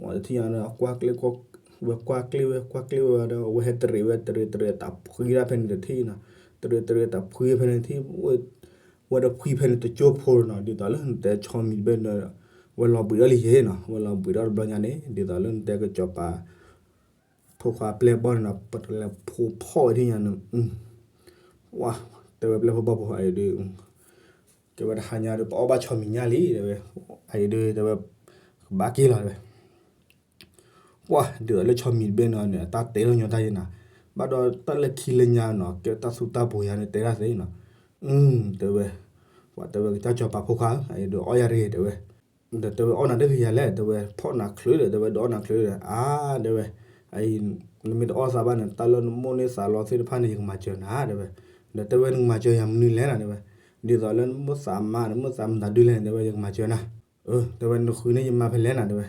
ဝဲတထံၣ်ညါဒီး ကွၢ်ကျ့ ဝဲကွၢ်ကျ့ဝဲ ကွၢ်ကျ့ဝဲဒီး အဝဲဟဲတရံးဝဲ တရံးတရံးတၢ်ဖှံဒၣ်ဖဲန့ၣ်တထံၣ်နီၤ တရံးတရံးတၢ်ဖှံဖဲန့ၣ်တထံၣ် ဝဲတဖှံဖဲန့ၣ်တကၠိဖိနီၤ ဒ်သိးလၢနတဲဆီမံၤတဘ့ၣ်ဒီး ဝဲလီၤဘှံးထီၣ်လံယဲနီၤ ဝဲလီၤဘှံးထီၣ်တဘျီညါန့ၣ် ဒ်သိးလၢနတဲကစီၤပၤ ဖိခွါပျဲၢ်ဘီၣ်န့ၣ်နီၤ ပတလဲၤဖိဖီၣ်ဝဲဒၣ်ညါန့ၣ် ဝဲ တဲဝဲပျဲၢ်ဖိဘီၣ်ဖိအံၤဒုး ကဲဝဲတဟါညါဒီး ပအီၣ်ဘၣ်ဆီမံၤညါလံ တဲဝဲ အံၤဒုး တဲဝဲ ကဘၣ်က့ၤလီၤတဲဝဲ ပှၤ ဒ်သိးလၢဆီမံၤတဘ့ၣ်န့ၣ် အတၢ်တဲလီၤညီတၢ်ယဲနီၤ ဘၣ်ဒီးတၢ်လၢခံလၢညါနီၤ ကဲတၢ်သူတၢ်ပှီၤယၤန့ၣ် တဲဒၣ်သ့နီၤ တဲဝဲ ပှၤတဲဝဲကစၢ်ကစီၤပၤဖိခွါဧၢ အံၤဒုးအီၣ်ယၤတဂ့ၤတဲဝဲ ဒီးတဲဝဲအီၣ်နၤတဂ့ၤယၤလဲၣ် တဲဝဲ ဖီၣ်နၤချုးဒီး တဲဝဲ ဒီးအီၣ်နၤချုးဒီး အါ တဲဝဲ အံၤ နမ့ၢ်တအီၣ်သးဘၣ်န့ၣ် တၢ်လၢနမိၣ်န့ၢ်သးလီသ့ၣ်တဖၣ်န့ၣ် ယကမၤစၢၤနၤ တဲဝဲ ဒီးတဲဝဲ နကမၤစၢၤယၤမနုၤလဲၣ်နၤ တဲဝဲ ဒ်သိးလၢနမိၣ်သးမါ နမိၣ်သးမတၤဒုလဲၣ်န့ၣ် တဲဝဲ ယကမၤစၢၤနၤ အၢ တဲဝဲ နဃုန့ၢ်ယမါဖဲလဲၣ်နၤ တဲဝဲ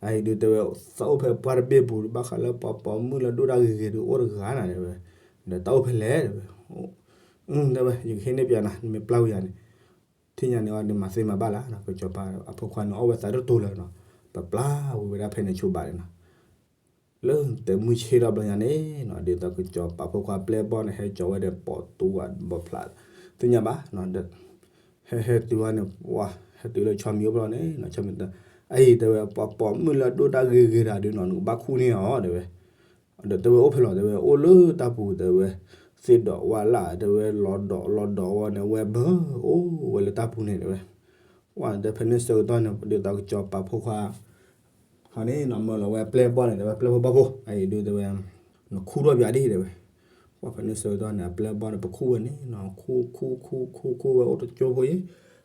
အံၤဒုး တဲဝဲ သးအိၣ်ဖဲပှၢ်တဘ့ၣ်ပူၤ ဘၣ်ဃးလၢပှၤပိာ်မုၣ်လၢဒိၣ်တၢ်ဂ့ၤဂ့ၤဒုး အိၣ်တဂၤနၤ တဲဝဲ ဒီးတၢ်အိၣ်ဖဲလဲၣ် တဲဝဲ တဲဝဲ ယကဟ့ၣ်န့ၢ်ပျးနၤ နမ့ၢ်ပျၢ်ဝံၤယၤန့ၣ် ထံၣ်ညါန့ၣ်အီၤန့ၣ် မၤသ့မၤဘၣ်လၢ်နီၤ ကစီၤပၤအဖိခွါန့ၣ် အီၣ်ဝဲသးတတိၤလၢာ်နီၤ ပပျၢ်ဝံၤဝဲဒၣ်ဖဲန့ၣ်ဆိဘၣ်န့ၣ်နီၤ လၢတဲမုၢ်ဆ့ၣ်ထီၣ်ဘျီညါန့ၣ်နီၤ ဒ်သိးကစီၤပၤဖိခွါပျဲၢ်ဘီၣ်န့ၣ် ဟဲကၠီဝဲဒီးပိာ်တူဝဲ ဘီဖျးသ သ့ၣ်ညါဘၣ်, ဒီး ဟဲဟဲတုၤဝဲန့ၣ် ပှၤဟဲတုၤလၢဆီမံၤအိၣ်ဖျဲၣ်န့ၣ် ဆီမံၤတဲ, အအံၤတဲဝဲ ပှၤပိာ်မုၣ်လၢအဒိၣ်တၢ်ဂ့ၤဂ့ၤတဂၤဒုးနီၤ နကဘၣ်ခူၣ်န့ၢ်အီၤတဲဝဲ, ဒီးတဲဝဲအိၣ်ဖဲလဲၣ်တဲဝဲ အိၣ်လၢတၢ်ပူၤတဲဝဲ, သ့ၣ်ဒီးဝါလၢ်တဲဝဲ လီၤဒီးလီၤဒီးဝဲန့ၣ် ဝဲဘၢ အိၣ်ဝဲလၢတၢ်ပူၤန့ၣ်တဲဝဲ, ပှၤတဲဖဲန့ၣ်ဆၢကတီၢ်န့ၣ် ဒ်သိးကစီၤပၤဖိခွါ ဟီန့ၣ်နီၤ မၢလီၤဝဲပျဲၢ်ဘီၣ်န့ၣ် တဲဝဲပျဲၢ်ဖိဘီၣ်ဖိ အအံၤဒုးတဲဝဲ နခူၣ်ထီၣ်ပၠးဒ်တဲဝဲ, ပှၤဖဲန့ၣ်ဆၢကတီၢ်န့ၣ် အပျဲၢ်ဘီၣ်န့ၣ် ပခူၣ်ဝဲန့ၣ်နီၤ ခူၣ်ခူၣ်ခူၣ်ခူၣ်ခူၣ်ဝဲအိၣ်တကၠိဖိယ့ၣ်,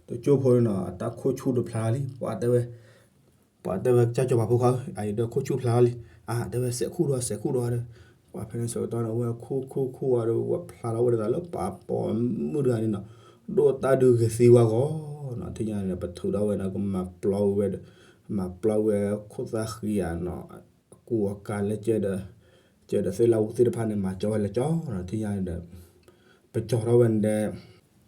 တကၠိဖိန့ၣ်နီၤ အတၢ်ခိၣ်ဆူၣ်တဖျါလံ ပှၤတဲဝဲ ပှၤတဲဝဲကၢ်ကၠီၤပၤဖိခွါဧၢ အအံၤဒုးခိၣ်ဆူၣ်ဖျါလံ, အတဲဝဲစဲးခူၣ်ဒီး စဲးခူၣ်ဒီးဒီး, ပှၤဖဲန့ၣ်ဆၢကတီၢ်န့ၣ် အဝဲခူၣ်ခူၣ်ခူၣ်ဝဲဒီး ဝဲဖျါထီၣ်ဝဲဒ်သိးလၢပှၤပိာ်မုၣ်တဂၤန့ၣ်နီၤ ဒိၣ်တၢ်ဒုးဂ့ၤသံဝဲဂီၢ်နီၤ ထံၣ်ညါန့ၣ် ပထုးထီၣ်ဝဲန့ၣ် ကမၤပျီဝဲဒီး မၤပျီဝဲခိၣ်သၣ်ဃံဧါနီၤ အကူအကၤလၢ ကဲဒီးသ့ၣ်လၢအူသ့ၣ်တဖၣ်န့ၣ် မၤကၠီဝဲလၢကၠီနီၤ ထံၣ်ညါန့ၣ်ဒီး ပကၠီထီၣ်ဝဲန့ၣ်ဒီး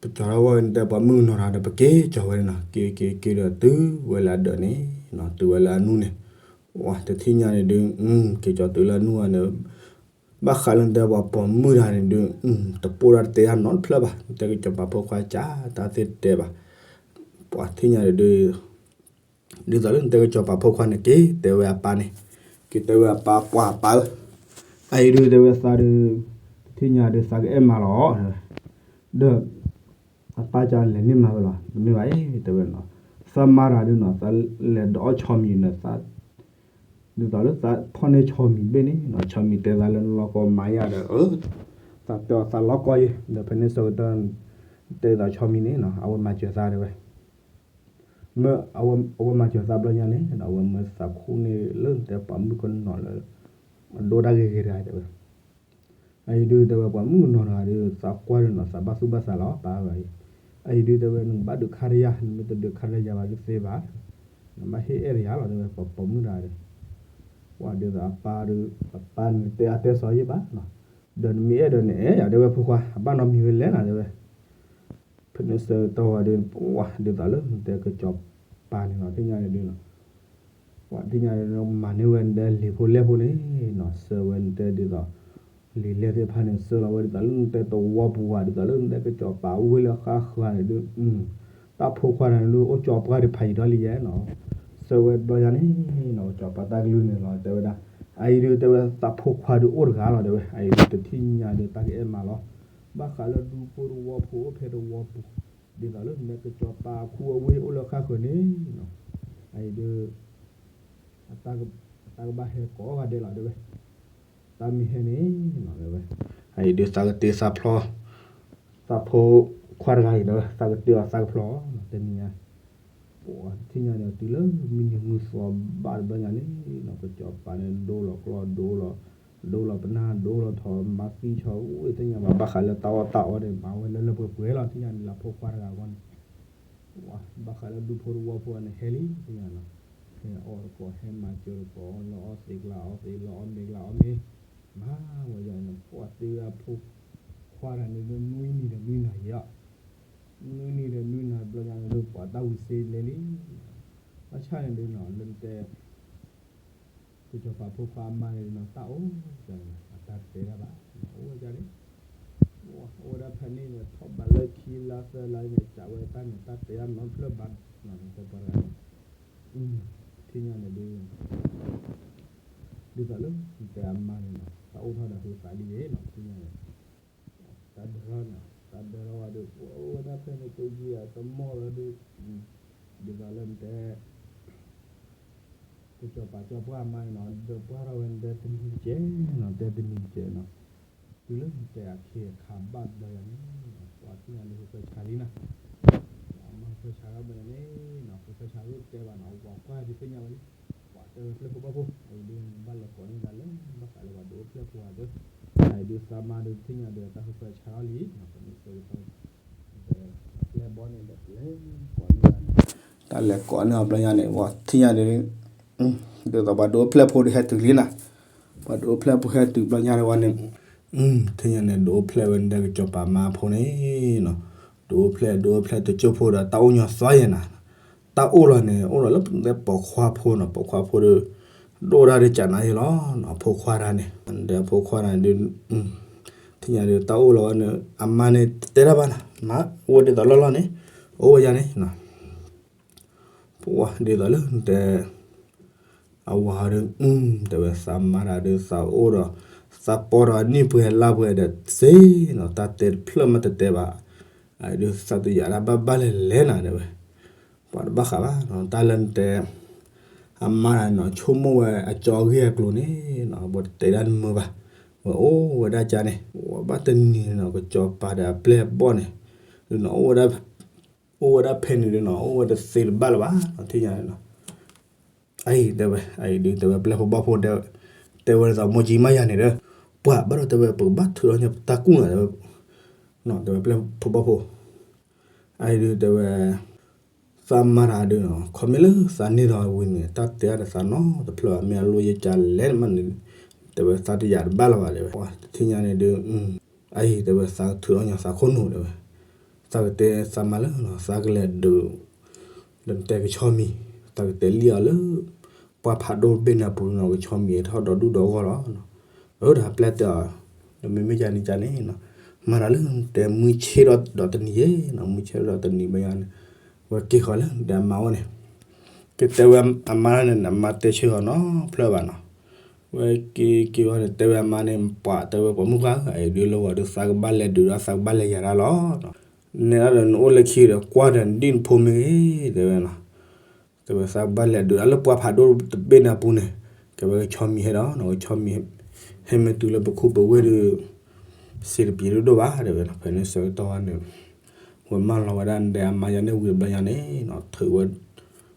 ပကၠီထီၣ်ဝဲန့ၣ်ဒီး ပှၤမုၣ်ကနီၤတဂၤဒီး ပက့ၤကၠီဝဲန့ၣ်နီၤ က့ၤက့ၤက့ၤဒီးတုၤဝဲလၢအဒၢးန့ၣ်နီၤ တုၤဝဲလၢအနူၢ်န့ၣ်, ဝဲတထံၣ်ညါန့ၣ်ဒုး က့ၤကၠီတုၤလၢအနူၢ်ဝဲန့ၣ် ဘၣ်ဃးလၢနတဲပှၤပိာ်မုၣ်တဂၤန့ၣ်ဒုး တပိၢ်ဒၣ်တတဲတၢ်နီတဖျၢၣ်ဘၣ် နတဲကစီၤပၤဖိခွါကၠး တၢ်သ့ၣ်တဲဘၣ်, ပှၤထံၣ်ညါန့ၣ်ဒုး ဒ်သိးလၢနတဲကစီၤပၤဖိခွါန့ၣ် က့ၤတဲဝဲအပၢ်န့ၣ်, က့ၤတဲဝဲအပၢ် ပှၤအပၢ်ဧၢ, အအံၤဒုးတဲဝဲသးဒုး တထံၣ်ညါဒုးသးကအဲၣ်မးလီၤ, ဒီး အပၢ်ကၠးလဲၤန့ၢ်မၤဝဲလီၤ တမ့ၢ်ဘၣ်အံၤ တဲဝဲနီၤ, သးမါတဂၤဒုးနီၤ သးလဲၤဒီးအီၣ်ဆီမံၤန့ၣ် သး ဒ်သိးလၢသးဖီၣ်န့ၢ်ဆီမံၤဘ့ၣ်န့ၣ်နီၤ ဆီမံၤတဲသးလၢနလီၢ်ကီမၤယါဒီး သးတဲအီၤသးလီၢ်ကီယဲ ဒီးဖဲန့ၣ်ဆၢကတီၢ် တဲသးဆီမံၤန့ၣ်နီၤ အဝဲမၤစၢၤသးတဲဝဲ မ့ၢ်အဝဲမၤစၢၤသးဘျီညါန့ၣ် အဝဲမၢသးခူၣ်န့ၢ်လၢနတဲပှၤမုၣ်ကနီၤလၢ အဒိၣ်တၢ်ဂ့ၤဂ့ၤတဂၤတဲဝဲ, အအံၤဒုးတဲဝဲပှၤမုၣ်ကနီၤတဂၤဒီး သးကွၢ်ဒုးနီၤသးဘၣ်သူၣ်ဘၣ်သးလီၤပၢ်ဘၣ်အံၤ, အအံၤဒုးတဲဝဲနကဘၣ်ဒုးခါတယါ နမ့ၢ်တဒုးခါတယါဘၣ်ဒုးသ့ဘၣ်, နဘၣ်ဟ့ၣ်အဲၣ်တယါလီၤတဲဝဲ ပှၤပိာ်မုၣ်တဂၤဒီး, ပှၤဒုးသးအပၢ်ဒုး အပၢ်န့ၣ်တဲအတဲစီၤယဲၢ်ဘၣ်, ဒီးနမ့ၢ်အဲၣ်ဒိးန့ၣ်အဲၣ်ယၤတဲဝဲဖိခွါ အဘၣ်နီတမံၤဝဲလဲၣ်နၤတဲဝဲ ဖဲန့ၣ်ဆၢကတီၢ်ဝဲဒီး ပှၤဒ်သိးလၢနတဲကစီၤပၤန့ၣ်နီၤ ထံၣ်ညါန့ၣ်ဒုးနီၤ, ပှၤထံၣ်ညါန့ၣ် မၤန့ၢ်ဝဲနတဲလံာ်ဖိလဲၢ်ဖိန့ၣ်နီၤ ဆှၢဝဲနတဲဒ်သိး လံာ်လဲၢ်သ့ၣ်တဖၣ်န့ၣ် ဆှၢလီၤဝဲဒ်သိးလၢနတဲသဝီပူၤဧါ ဒ်သိးလၢနတဲကစီၤပၤဝ့ၢ်လၢဃၣ်ဃၢၤန့ၣ်ဒုး တၢ်ဖိခွါတဂၤန့ၣ်ဒုး အိၣ်ကၠီပှၢ်ဒုးဖးယံၤထီၣ်လံယဲနီၤ, ဆှၢဝဲတဘျီညါန့ၣ်နီၤ ကစီၤပၤတၢ်ကလုၢ်န့ၣ်လီၤ တဲဝဲဒၣ်, အအံၤဒုးတဲဝဲသးဖိခွါဒုးအိၣ်တဂၤလီၤတဲဝဲ အအံၤဒုးတထံၣ်ညါဒုးတၢ်ကအဲၣ်မးလီၤ, ဘၣ်ဃးလၢဒူဖိသဝီဖိအိၣ်ဖဲသဝီပူၤ, ဒ်သိးလၢနတဲကစီၤပၤခူအဝ့ၢ်အိၣ်လၢဃၣ်ဃၢၤန့ၣ်နီၤ, အအံၤဒုး အတၢ်ကဘၣ်ဟဲကိးဂၤဒဲးလီၤတဲဝဲ, တၢ်မ့ၢ်ဟဲန့ၣ်နီၤတဲဝဲ, အအံၤဒုးသးကတ့သးဖျီ သးဖိခွါတဂၤအံၤဒီး သးကတ့အီၤသးကဖျီနီၤ တနံၤညါ ပှၤထံၣ်ညါန့ၣ် တုၤလၢမုၢ်နံၤမုၢ်သီဘၣ်တဘျီညါန့ၣ်နီၤ ကစီၤပၤန့ၣ် ဒိလီၤကျီၢ်ဒိလီၤ ဒိလီၤပနၢ်ဒိလီၤထီၣ် မၤသံဆီၣ်ဝဲသ့ၣ်ညါဘၣ် ဘၣ်ဃးလၢတၢ်အီၣ်တၢ်အီန့ၣ် မၤဝဲလၢလၢပှဲၤပှဲၤလီၤ ထံၣ်ညါန့ၣ် လၢဖိခွါတဂၤအဂီၢ်န့ၣ် ဘၣ်ဃးလၢဒူဖိသဝီဖိန့ၣ် ဟဲလံသ့ၣ်ညါနီၤ ဟဲအီၣ်တကိး ဟဲမၤစၢၤတကိး လၢအီသံးကျါအီသံး လၢအီမ့ၤကျါအီမ့ၤ မၤဝဲယၤန့ၣ် ပှၤသ့ဝဲအဖိခွါတဂၤန့ၣ် နွံနံၤဒီးနွံနၤယဲၢ် နွံနံၤဒီးနွံနၤဘျီညါန့ၣ်ဒုး ပှၤတၢ်ဝံၤစ့လဲလံ ဘၣ်ဆၣ်န့ၣ်ဒုးနီၤ လၢနတဲ ကစီၤပၤဖိခွါအမါန့ၣ်နီၤ တၢ်အိၣ်ကန့ၣ် အတၢ်တတဲတၢ်ဘၣ် အိၣ်ဝဲဒၣ်န့ၣ် အိၣ်ဝဲဒၣ်ဖဲန့ၣ်န့ၣ် ထီၣ်ဘးလၢခံလါသၢလါန့ၣ် ကးဝဲတၢ်န့ၣ် တၢ်တဲတၢ်နီတဖျၢၣ်ဘၣ်နီၤ နတဲပှၤတဂၤန့ၣ် ထံၣ်ညါန့ၣ်ဒုး ဒ်သိးလၢ နတဲအမါန့ၣ်နီၤ တၢ်အိၣ်ထီၣ်ဒီးဟုသးလံယဲနီၤ ထံၣ်ညါန့ၣ် တၢ်ဒၢထီၣ်နီၤ တၢ်ဒၢထီၣ်ဝဲဒီး ပှၤအိၣ်ဝဲဒၣ်ဖဲန့ၣ် သိကံအတမီၢ်လီၤဒုး ဒ်သိးလၢနတဲ ကစီၤပၤကၠီပှၢ်မါန့ၣ်နီၤ ဒၢပှၢ်ထီၣ်ဝဲနတဲတနံၤတကဲးနီၤ တဲတနံၤတကဲးနီၤ တုၤလၢနတဲအခံအခါဘၣ်ဘျီယၤန့ၣ် ပှၤထံၣ်ညါန့ၣ် ဟူးဃဲဆးလံနီၤ မၤဟူးဃဲဆးထီၣ်ဘျီယၤန့ၣ်နီၤ ဟူးဃဲဆးလၢတဲဘၣ်နီၤ ပှၤကွၢ်ဒုးသ့ၣ်ညါဝဲလံ ပှၤတဲဝဲပျဲၢ်ဖိဘီၣ်ဖိ အအံၤဒုး ဘၣ်လဲၤကိးန့ၢ်သးလၢ ဘၣ်ဃးလၢပှၤဒုးအိၣ်ဖျဲၣ်ဖိဂၤဒုး အအံၤဒုးသးမါဒုးသ့ၣ်ညါဒီးတၢ်ဟူးဃဲဆးထီၣ်လံနီၤ ပမ့ၢ်ဆၢကတီၢ် ပျဲၢ်ဘီန့ၣ်ဒီး လဲၤကိးန့ၢ်သးန့ၣ် တၢ်လဲၤကိးန့ၢ်အီၤဘျီညါန့ၣ် ပှၤထံၣ်ညါဒုး ဒ်သိးပှၤဒုးအိၣ်ဖျဲၣ်ဖိဒုးဟဲတုၤလံနီၤ ပှၤဒုးအိၣ်ဖျဲၣ်ဖိဟဲတုၤဘျီညါန့ၣ်ဝဲန့ၣ် ထံၣ်ညါန့ၣ် ဒုးအိၣ်ဖျဲၣ်ဝဲန့ၣ်ဒီးကစီၤပၤမါဖိန့ၣ်နီၤ ဒုးအိၣ်ဖျဲၣ် ဒုးအိၣ်ဖျဲၣ်တကၠိၢ်ဖိဒီးတၢ်အိၣ်ညီသွါယဲနီၤ တၢ်အိၣ်လီၤန့ၣ် အိၣ်လီၤလၢပပိာ်ခွါဖိနီၤ ပိာ်ခွါဖိဒီး ဒိၣ်ဒၣ်ဒုးကနၤယဲလီၤနီၤ ဖိခွါတၢ်န့ၣ် ဒီးဖိခွါတၢ်န့ၣ်ဒုး ထံၣ်ညါဒုးတၢ်အိၣ်လီၤဝဲန့ၣ် အမါန့ၣ်တဲတၢ်ဘၣ်နီၤ မၤအိၣ်ဝဲဒ်သိးလီၢ်လီၢ်န့ၣ်, အိၣ်ဝဲယၤန့ၣ်, ပှၤဒ်သိးလၢတဲ အဝၤဒုး, တဲဝဲသးမါတၢ်ဒုး သးအိၣ်ဒီး, သးပီဒီးအနံၣ်ပှဲၤလါပှဲၤဒီးစ့နီၤ, တၢ်တဲတဖျၢၣ်မးတတဲဘၣ်, အဒုးသးတယာ်တၢ်ဘၣ်ဘၣ်လဲၣ်လဲၣ်နၤ တဲဝဲ, ပှၤတဘၣ်ဃးဘၣ်နီၤ, တၢ်လၢနတဲ အမါတၢ်နီၤ ဆိကမိၣ်ဝဲအကၠီအဂ့ၢ်အကျိၤန့ၣ်နီၤ, ပှၤတတဲဒၣ်နမုာ်ဘၣ်, ဝဲအိၣ်ဝဲဒၣ်ကၠီန့ၣ်, ဝဲဘၣ်တနံၤနီၤ ကကၠီပာ်ဒီးအပျဲၢ်အဘီၣ်န့ၣ်, ဒုးနီၤ အိၣ်ဝဲဒၣ်ဖဲန့ၣ်ဒုးနီၤ အိၣ်ဝဲတသ့တဘၣ်လၢၤဘၣ်နီၤ, ထံၣ်ညါန့ၣ်နီၤ အအံၤတဲဝဲ, အအံၤဒုးတဲဝဲပျဲၢ်ဖိဘီၣ်ဖိ, တဲဝဲဒ်သိးမိၢ်ကၠံမးယၤန့ၣ်ဒီး, ပှၤဘၣ်ဒီးတဲဝဲ ပကဘၣ်ထုးထီၣ်ညီပတၢ်ကူၣ်နီၤ, တဲဝဲပျဲၢ်ဖိဘီၣ်ဖိ, အအံၤဒုးတဲဝဲ သးမါတၢ်ဒုးနီၤ ခီမ့ၢ်လၢသးန့ၢ်ဒီးဝံၤန့ၣ် တၢ်တဲအါဒီးသးနီတဖျၢၣ်ဘၣ်, မ့ၢ်အလိၣ်ယကၠီလဲၣ်မးန့ၣ်, တဲဝဲသးတယာ်တဘၣ်လၢၤဘၣ် တဲဝဲ, တထံၣ်ညါန့ၣ်ဒုး အအံၤတဲဝဲသးထုးထီၣ်ညီသးခိၣ်နူာ် တဲဝဲ, သးကတဲသးမါလၢ သးကလဲၤဒုး ဒီးတဲကဆီမံၤ, သးကတဲလံအီၤလၢ ပှၢ်ဖးဒိၣ်တဘ့ၣ်န့ၣ်အပူၤနီၤ ကဆီမံၤထီၣ်ဒီဒူၣ်ဒီဂီၢ်လီၤ, အဒီးအပျဲၢ်တဲအီၤ, ဒီးမ့မ့ၢ်ကန့ၣ်ကန့ၣ်နီၤ, မၤတၢ်လၢတဲမုၢ်ဆ့ၣ်ဒီးတနံၤယဲနီၤ, မုၢ်ဆ့ၣ်ဒီးတနံၤဘၣ်ယၤန့ၣ်, ဝဲက့ၤဃီၤလၢတဲအမါအိၣ်န့ၣ် ကတဲဝဲအမါန့ၣ် အမါတဲဆၢအီၤနီတဖျၢၣ်ဘၣ်နီၤ, ဝဲက့ၤက့ၤဝဲန့ၣ် တဲဝဲအမါန့ၣ် ပှၤတဲဝဲပှၤမုၣ်ပှၢ်ဧၢ, အအံၤဒုးလၢဝဲဒုးသးကဘၣ်လဲၤဒုးဒီးသးကဘၣ်လဲၤယၤတၢ်လီၤ, နဲဒၣ်ဒီးနအိၣ်လၢခံဒီးကွၢ်ဒီးနဒံၣ်နဖိမ့ၢ်ဂ့ၤ တဲဝဲနီၤ, တဲဝဲသးကဘၣ်လဲၤဒုးဒီးလၢပှၢ်ဖးဒိၣ်တဘ့ၣ်န့ၣ်အပူၤန့ၣ်, ကဲဝဲကဆီမံၤဟဲဒီးနီၤ ကဆီမံၤ ဟဲမ့ၢ်တုၤလၢပခူပဝ့ၢ်ဒုး စံးတပျံၤဒိၣ်ဒိၣ်ဘၣ် တဲဝဲနီၤ, ဖဲန့ၣ်ဆၢကတီၢ်ဝဲန့ၣ် ဝဲမၢလီၤဝဲဒၣ်တဲအမါယၤန့ၣ်ဝံၤတဘျီညါန့ၣ်နီၤ, ထုးထီၣ်ဝဲဒီး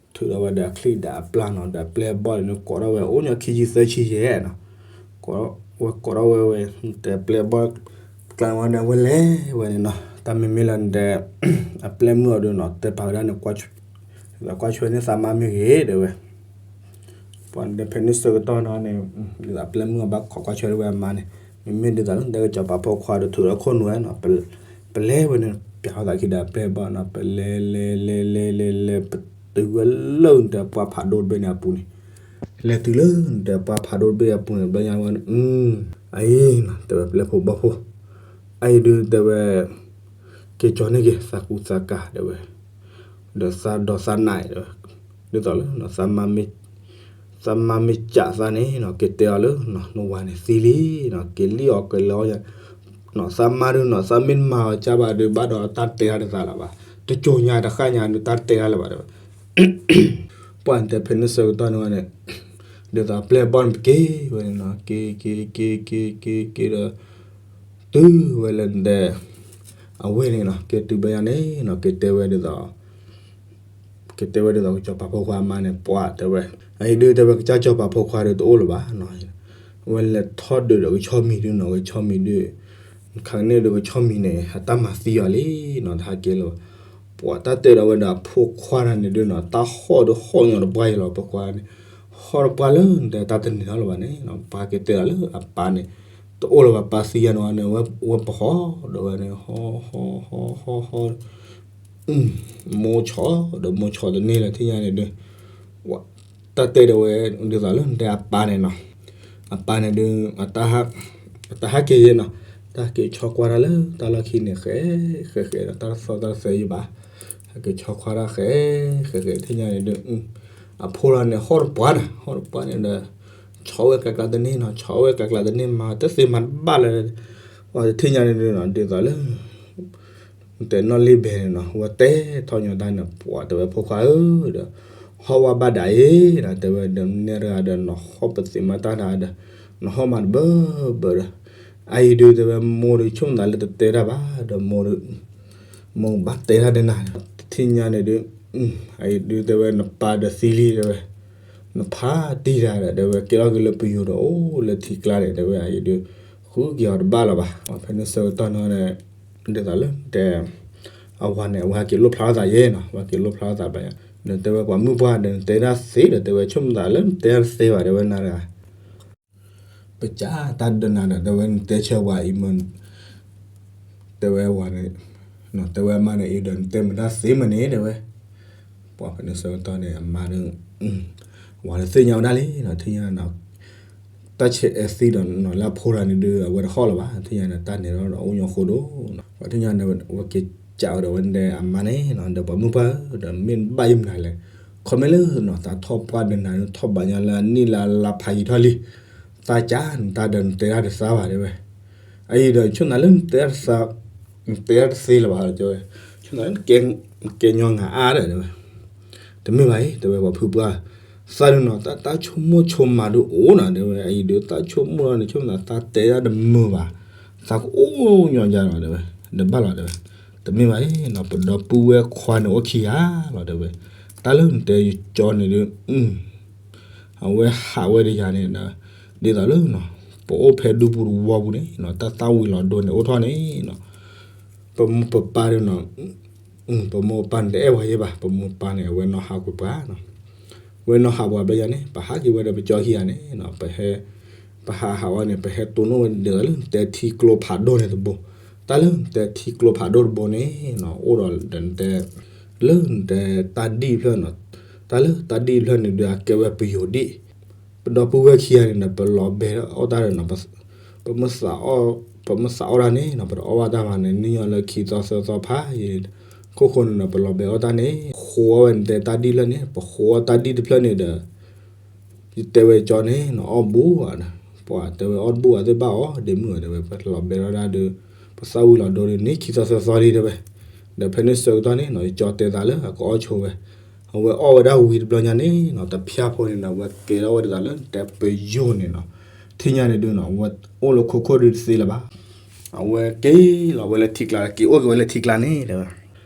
အချံဒီးအပျၢ်နီၤ ဒီးအပျဲၢ်အဘီၣ်န့ၣ် ကိးထီၣ်ဝဲအိၣ်ညီခံဆံသၢဆံယဲနီၤ, ဝဲကိးထီၣ်ဝဲဝဲ တဲပျဲၢ်အဘီၣ် ကျါဝဲန့ၣ် ဝဲလဲၤဝဲန့ၣ်နီၤ, တၢ်မ့မ့ၢ်လၢနတဲ အပျဲၢ်မုၣ်အီၤဒုးနီၤ တဲပာ်ဝဲဒၣ်န့ၣ် ကွၢ်ဆွဲန့ၢ်သးမါမ့ၢ်ဂ့ၤ တဲဝဲ ပှၤတဲဖဲန့ၣ်ဆၢကတီၢ်နီၤန့ၣ် ဒ်သိးအပျဲၢ်မုၣ်အီၤဘၣ်ခိးကွၢ်ဆွဲဝဲအမါန့ၣ်, မ့မ့ၢ်ဒ်သိးလၢနတဲကစီၤပၤဖိခွါဒီးထုးထီၣ်ခိၣ်နူာ်ဝဲနီၤ, ပလဲၤဝဲန့ၣ် ပျးထီၣ်သးခံဒီးအပျဲၢ်အဘီၣ်နီၤ, ပလဲၤလဲၤလဲၤလဲၤလဲၤလဲၤ ပတုၤဝဲလၢနတဲပှၢ်ဖးဒိၣ်တဘ့ၣ်န့ၣ်အပူၤန့ၣ်, လဲၤတုၤလၢနတဲပှၢ်ဖးဒိၣ်တဘ့ၣ်အပူၤန့ၣ် ဘျီညါဝဲန့ၣ်, အအံၤနီၤ တဲဝဲပျဲၢ်ဖိဘီၣ်ဖိ, အအံၤဒုးတဲဝဲ က့ၤကၠီန့ၢ်က့ၤသးကူသးကၤ တဲဝဲ, ဒီးသးဒီးသးနး တဲဝဲ, ဒ်သိးလၢ သးမါမ့ၢ်ကးသးန့ၣ်နီၤ က့ၤတဲအီၤလၢ နဝၤန့ၣ်သံလံနီၤ က့ၤလံၣ်အီၤကလဲၤအီၤယၤ, သးမါဒုးနီၤ သးမ့ၢ်တမၤအီၤကၢ်ဘၣ်ဒုး ဘၣ်ဒီးတၢ်တဲတၢ်တသးလၢၤဘၣ်, တကိၤညါတဃၣ်ညါဒုး တၢ်တဲတၢ်လၢၤဘၣ် တဲဝဲ, ပှၢ်နတဲဖဲန့ၣ်ဆၢကတီၢ်န့ၣ်ဝဲန့ၣ်, ဒ်သိးအပျဲၢ်အဘီၣ်န့ၣ် က့ၤဝဲန့ၣ်နီၤ က့ၤက့ၤက့ၤက့ၤက့ၤက့ၤဒီး တုၤဝဲလၢနတဲ အဝဲန့ၣ်နီၤ က့ၤတုၤဘျီညါန့ၣ်နီၤ က့ၤတဲဝဲဒ်သိး က့ၤတဲဝဲဒ်သိးကစီၤပၤဖိခွါအမါန့ၣ် ပှၢ်တဲဝဲ, အအံၤဒုးတဲဝဲကစၢ်စီၤပၤဖိခွါဒုးတအိၣ်လၢၤဘၣ်နီၤ, ဝဲလဲၤထီၣ်ဒုးဒီးကဆီမံၤဒုးနီၤ ကဆီမံၤဒုး, ခါကန့ၣ်ဒုးကဆီမံၤန့ၣ် အတၢ်မၤသံအီၤလံနီၤ တဟဲက့ၤလၢၤဘၣ်, ပှၢ်တၢ်တဲဒီးဝဲဒီးအဖိခွါတၢ်န့ၣ်ဒုးနီၤ တၢ်ဟီၣ်ဒုးဟီၣ်ညီတပှၢ်အံၤလီၤ ဖိခွါန့ၣ်, ဟီၣ်တပှၢ်လၢနတဲတၢ်တန့ၢ်ထီၣ်လၢၤဘၣ်န့ၣ်နီၤ ပှၢ်က့ၤတဲဒီးလၢအပၢ်န့ၣ် တအိၣ်လၢၤဘၣ် ပၢ်သံယါန့ၣ်ဝဲန့ၣ် ဝဲပဟီၣ်ဒီးဝဲန့ၣ် ဟီၣ်ဟီၣ်ဟီၣ်ဟီၣ်ဟီၣ် မိၢ်ဆီၣ်ဒီးမိၢ်ဆီၣ်တန့ၢ်လၢၤ ထံၣ်ညါန့ၣ်ဒုး, တၢ်တဲဒီးဝဲ ဒ်သိးလၢနတဲအပၢ်န့ၣ်နီၤ, အပၢ်န့ၣ်ဒုး အတၢ်ဟးက့ၤယဲနီၤ, တၢ်က့ၤဆီကွၢ်တၢ်လၢတၢ်လီၢ်ခံန့ၣ် ဃဲဃဲဃဲဒီး တၢ်တသီတၢ်တသဲယဘၣ်, ဟဲက့ၤဆီကွၢ်တၢ်ဃဲဃဲဃဲ ထံၣ်ညါန့ၣ်ဒုး အဖိလီၤန့ၣ် ဟီၣ်တပှၢ်န့ၣ် ဟီၣ်တပှၢ်န့ၣ်ဒီး ဆီၣ်ဝဲကျါကျါတန့ၢ်နီၤ, ဆီၣ်ဝဲကျါကျါတန့ၢ် မၤတသ့မၤတဘၣ်လၢၤ, ထံၣ်ညါန့ၣ်ဒုးနီၤ ဒ်သိးလၢ တဲနီၣ်လ့ဘဲန့ၣ်နီၤ ဝဲတဲထီၣ်ညီတၢ်န့ၣ် ပှၢ်တဲဝဲဖိခွါဧၢဒီး ဟီၣ်ဝဲဘၣ်ဒၣ်အံၤဒီး တဲဝဲဒီး နဲတဂၤဒီး နဟီၣ်ပသ့မၤတၢ်တဂၤဒီး နဟီၣ်မၤတဘၢဘၢဒီး အအံၤဒုးတဲဝဲမိၢ်ဒုးဆိကမိၣ်သးလၢတတဲတၢ်ဘၣ်ဒီး မိၢ်ဒုး မိၢ်ဘၣ်တဲတၢ်ဒီးနၤ ထံၣ်ညါန့ၣ်ဒုး အအံၤဒုးတဲဝဲနပၢ်ဒီးသံလံတဲဝဲ နဖးတံၢ်တၢ်ဒီး တဲဝဲကဲထီၣ်က့ၤလၢပယိၤဒီးအိၣ်လၢထံကျါန့ၣ် တဲဝဲအအံၤဒုး ဃုက့ၤအီၤတဘၣ်လၢၤဘၣ်. ဖဲန့ၣ်ဆၢကတီၢ်န့ၣ် ဒ်သိးလၢတဲ အဝၤန့ၣ် အဝၤဟဲက့ၤလိၣ်ဖျါထီၣ်သးယဲနီၤ အဝၤက့ၤလိၣ်ဖျါထီၣ်သးဘၣ်ယဲ ဒီးတဲဝဲပှၤမုၣ်ပှၢ်ဒီးနတဲဒၣ်သ့ဒီး တဲဝဲဆိကမိၣ်သးလၢနတဲဒၣ်တသ့ဘၣ် တဲဝဲနၤတဂၤ ပစၢ်တၢ်ဒိးနၤဒီး တဲဝဲနတဲဆၢဝၤအံၤမ့ၢ် တဲဝဲဝၤန့ၣ် တဲဝဲအမါန့ၣ်အံၤဒီး နတဲမတၤသ့မ့ၢ်န့ၣ် တဲဝဲ ပှၤဖဲန့ၣ်ဆၢကတီၢ်န့ၣ် အမါဒီး ဝၤဒီးသ့ၣ်ညါဝဲဒၣ်လံနီၤ ထံၣ်ညါနီၤ တၢ်ဆဲးအဲၣ်သံဒီးနီၤ လၢအဖိတဂၤန့ၣ်ဒုး အဝဲတဟီၣ်လၢၤဘၣ် ထံၣ်ညါန့ၣ် တၢ်န့ၣ်ဒီးအိၣ်ညီဃိဒိၣ်နီၤ ပှၤထံၣ်ညါန့ၣ် ဝဲက့ၤ ကးဝဲဒီးဝဲဒၣ်အမါန့ၣ်နီၤ, ဒီးပှၤမုၣ်ပှၢ်ဧၢ ဒီးမ့ၢ်ဘၣ်ယမနုၤလဲၣ်, ခီမ့ၢ်လၢနီၤ သးထီၣ်ပှၢ်ဒီးနၤ ထီၣ်ဘးညါလၢအနံၣ်လၢအလါဖးယံၤထီၣ်လံ, သးကးနတၢ်ဒီးနတဲတၢ်တသးဘၣ်တဲဝဲ, အအံၤဒီးဆိၣ်နၤလၢနတဲတၢ်တသး, နတဲတၢ်တသ့လၢၤဘၣ်တဲဝဲ, ဆိၣ်နၤလၢနကဲညီငါအါဒီးတဲဝဲ တမ့ၢ်ဘၣ်အံၤ တဲဝဲ ပှၤဖုပှၢ်, သးဒုးနီၤ တၢ်တၢ်ဆိကမိၣ်ဆိကမးဒုးအိၣ်နီၤ တဲဝဲ, အအံၤဒုး တၢ်ဆိကမိၣ်လီၤန့ၣ် ဆိကမိၣ်သးတဲဒၣ်တမုာ်ဘၣ်, သးကအိၣ်ညီယါနီၤ တဲဝဲ, ဒီးဘၣ်လီၤ တဲဝဲ, တမ့ၢ်ဘၣ်အံၤနီၤ ပဒီပုၢ်ဝဲၢ်ခွါန့ၣ်အိၣ်ခံဂၤလီၤ တဲဝဲ, တၢ်လၢနတဲယကၠီန့ၣ်ဒုး အဝဲဟးဝဲတယၤန့ၣ်ဒီး ဒ်သိးလၢ ပအိၣ်ဖဲဒူပူၤတဝီပူၤန့ၣ်နီၤ တၢ်သၣ်ဝံၤလီၤဒိန့ၣ်အိၣ်ထီၣ်န့ၣ်နီၤ, ပမိၢ်ပပၢ်ဒုးနီၤ ပမိၢ်ပပၢ်န့ၣ်တအဲၣ်ပှၤယဲဘၣ်, ပမိၢ်ပပၢ်န့ၣ် အဝဲနီၢ်ဟးကွံာ်ပှၤနီၤ, ဝဲနီၢ်ဟးပှၤဘျီယၤန့ၣ် ပဟးက့ၤဝဲဒီးပကၠီခံဂၤန့ၣ်နီၤ, ပဟဲ ပဟးဟးဝဲန့ၣ် ပဟဲတိၢ်နီၣ်ဝဲဒ်သိးလၢနတဲထံကျိဖးဒိၣ်န့ၣ်တဘိ, တၢ်လၢနတဲထံကျိဖးဒိၣ်တဘိန့ၣ်နီၤ အိၣ်ဒီးနတဲ လၢနတဲတၢ်ဒံၣ်တဖျၢၣ်နီၤ, တၢ်လၢတၢ်ဒံၣ်တဖျၢၣ်န့ၣ်ဒုးအကဲဝဲပယိၤဒံၣ်, ပဒီပုၢ်ဝဲၢ်ခံဂၤန့ၣ်ဒီး ပလီၤဘဲအီၣ်တၢ်ဒီး ပမ့ၢ်သးအီၣ်တၢ်န့ၣ်နီၤ ပတအီၣ်ဘၣ်တၢ်ဘၣ်န့ၣ် နံၣ်ညီလၢခံသီသၢသီဖးယံၤ ခိၣ်ဃိန့ၣ်ဒီး ပလီၤဘဲအီၣ်တၢ်န့ၣ် ဃိအီၣ်ဝဲနတဲတၢ်ဒံၣ်တဖျၢၣ်န့ၣ် ပဃိအီၣ်တၢ်ဒံၣ်တဖျၢၣ်န့ၣ်ဒီး ယတဲဝဲကၠီန့ၣ်နီၤ အီၣ်ဘူၣ်ဧါ, ပှၤတဲဝဲအီၣ်တဘူၣ်ဧါသ့ၣ်ဘၣ်အီၤ ဒ့မုၣ်ဧါ တဲဝဲ ပလီၤဘဲလီၤဒၣ်ဒီး ပသၣ်ဝံၤလီၤဒိဒီးန့ၣ် ခံသီသၢသီလံတဲဝဲ, ဒီးဖဲန့ၣ်ဆၢကတီၢ်န့ၣ်နီၤ ယကၠီတဲသးလၢအကအီၣ်ဆိဝဲ, အဝဲအီၣ်ဝဲဒၣ်ဝံၤတဘျီညါန့ၣ်နီၤ တဖၠၣ်ဖိန့ၣ်ဒီး အဝဲကဲထီၣ်ဝဲဒ်သိးလၢနတဲပယိၤန့ၣ်နီၤ, ထံၣ်ညါန့ၣ်ဒုးနီၤ အဝဲအိၣ်လၢခိခိၣ်ဒုးတသ့လၢၤဘၣ်, အဝဲက့ၤလီၤဝဲလၢထံကျါ က့ၤအိၣ်က့ၤဝဲလၢထံကျါန့ၣ်တဲဝဲ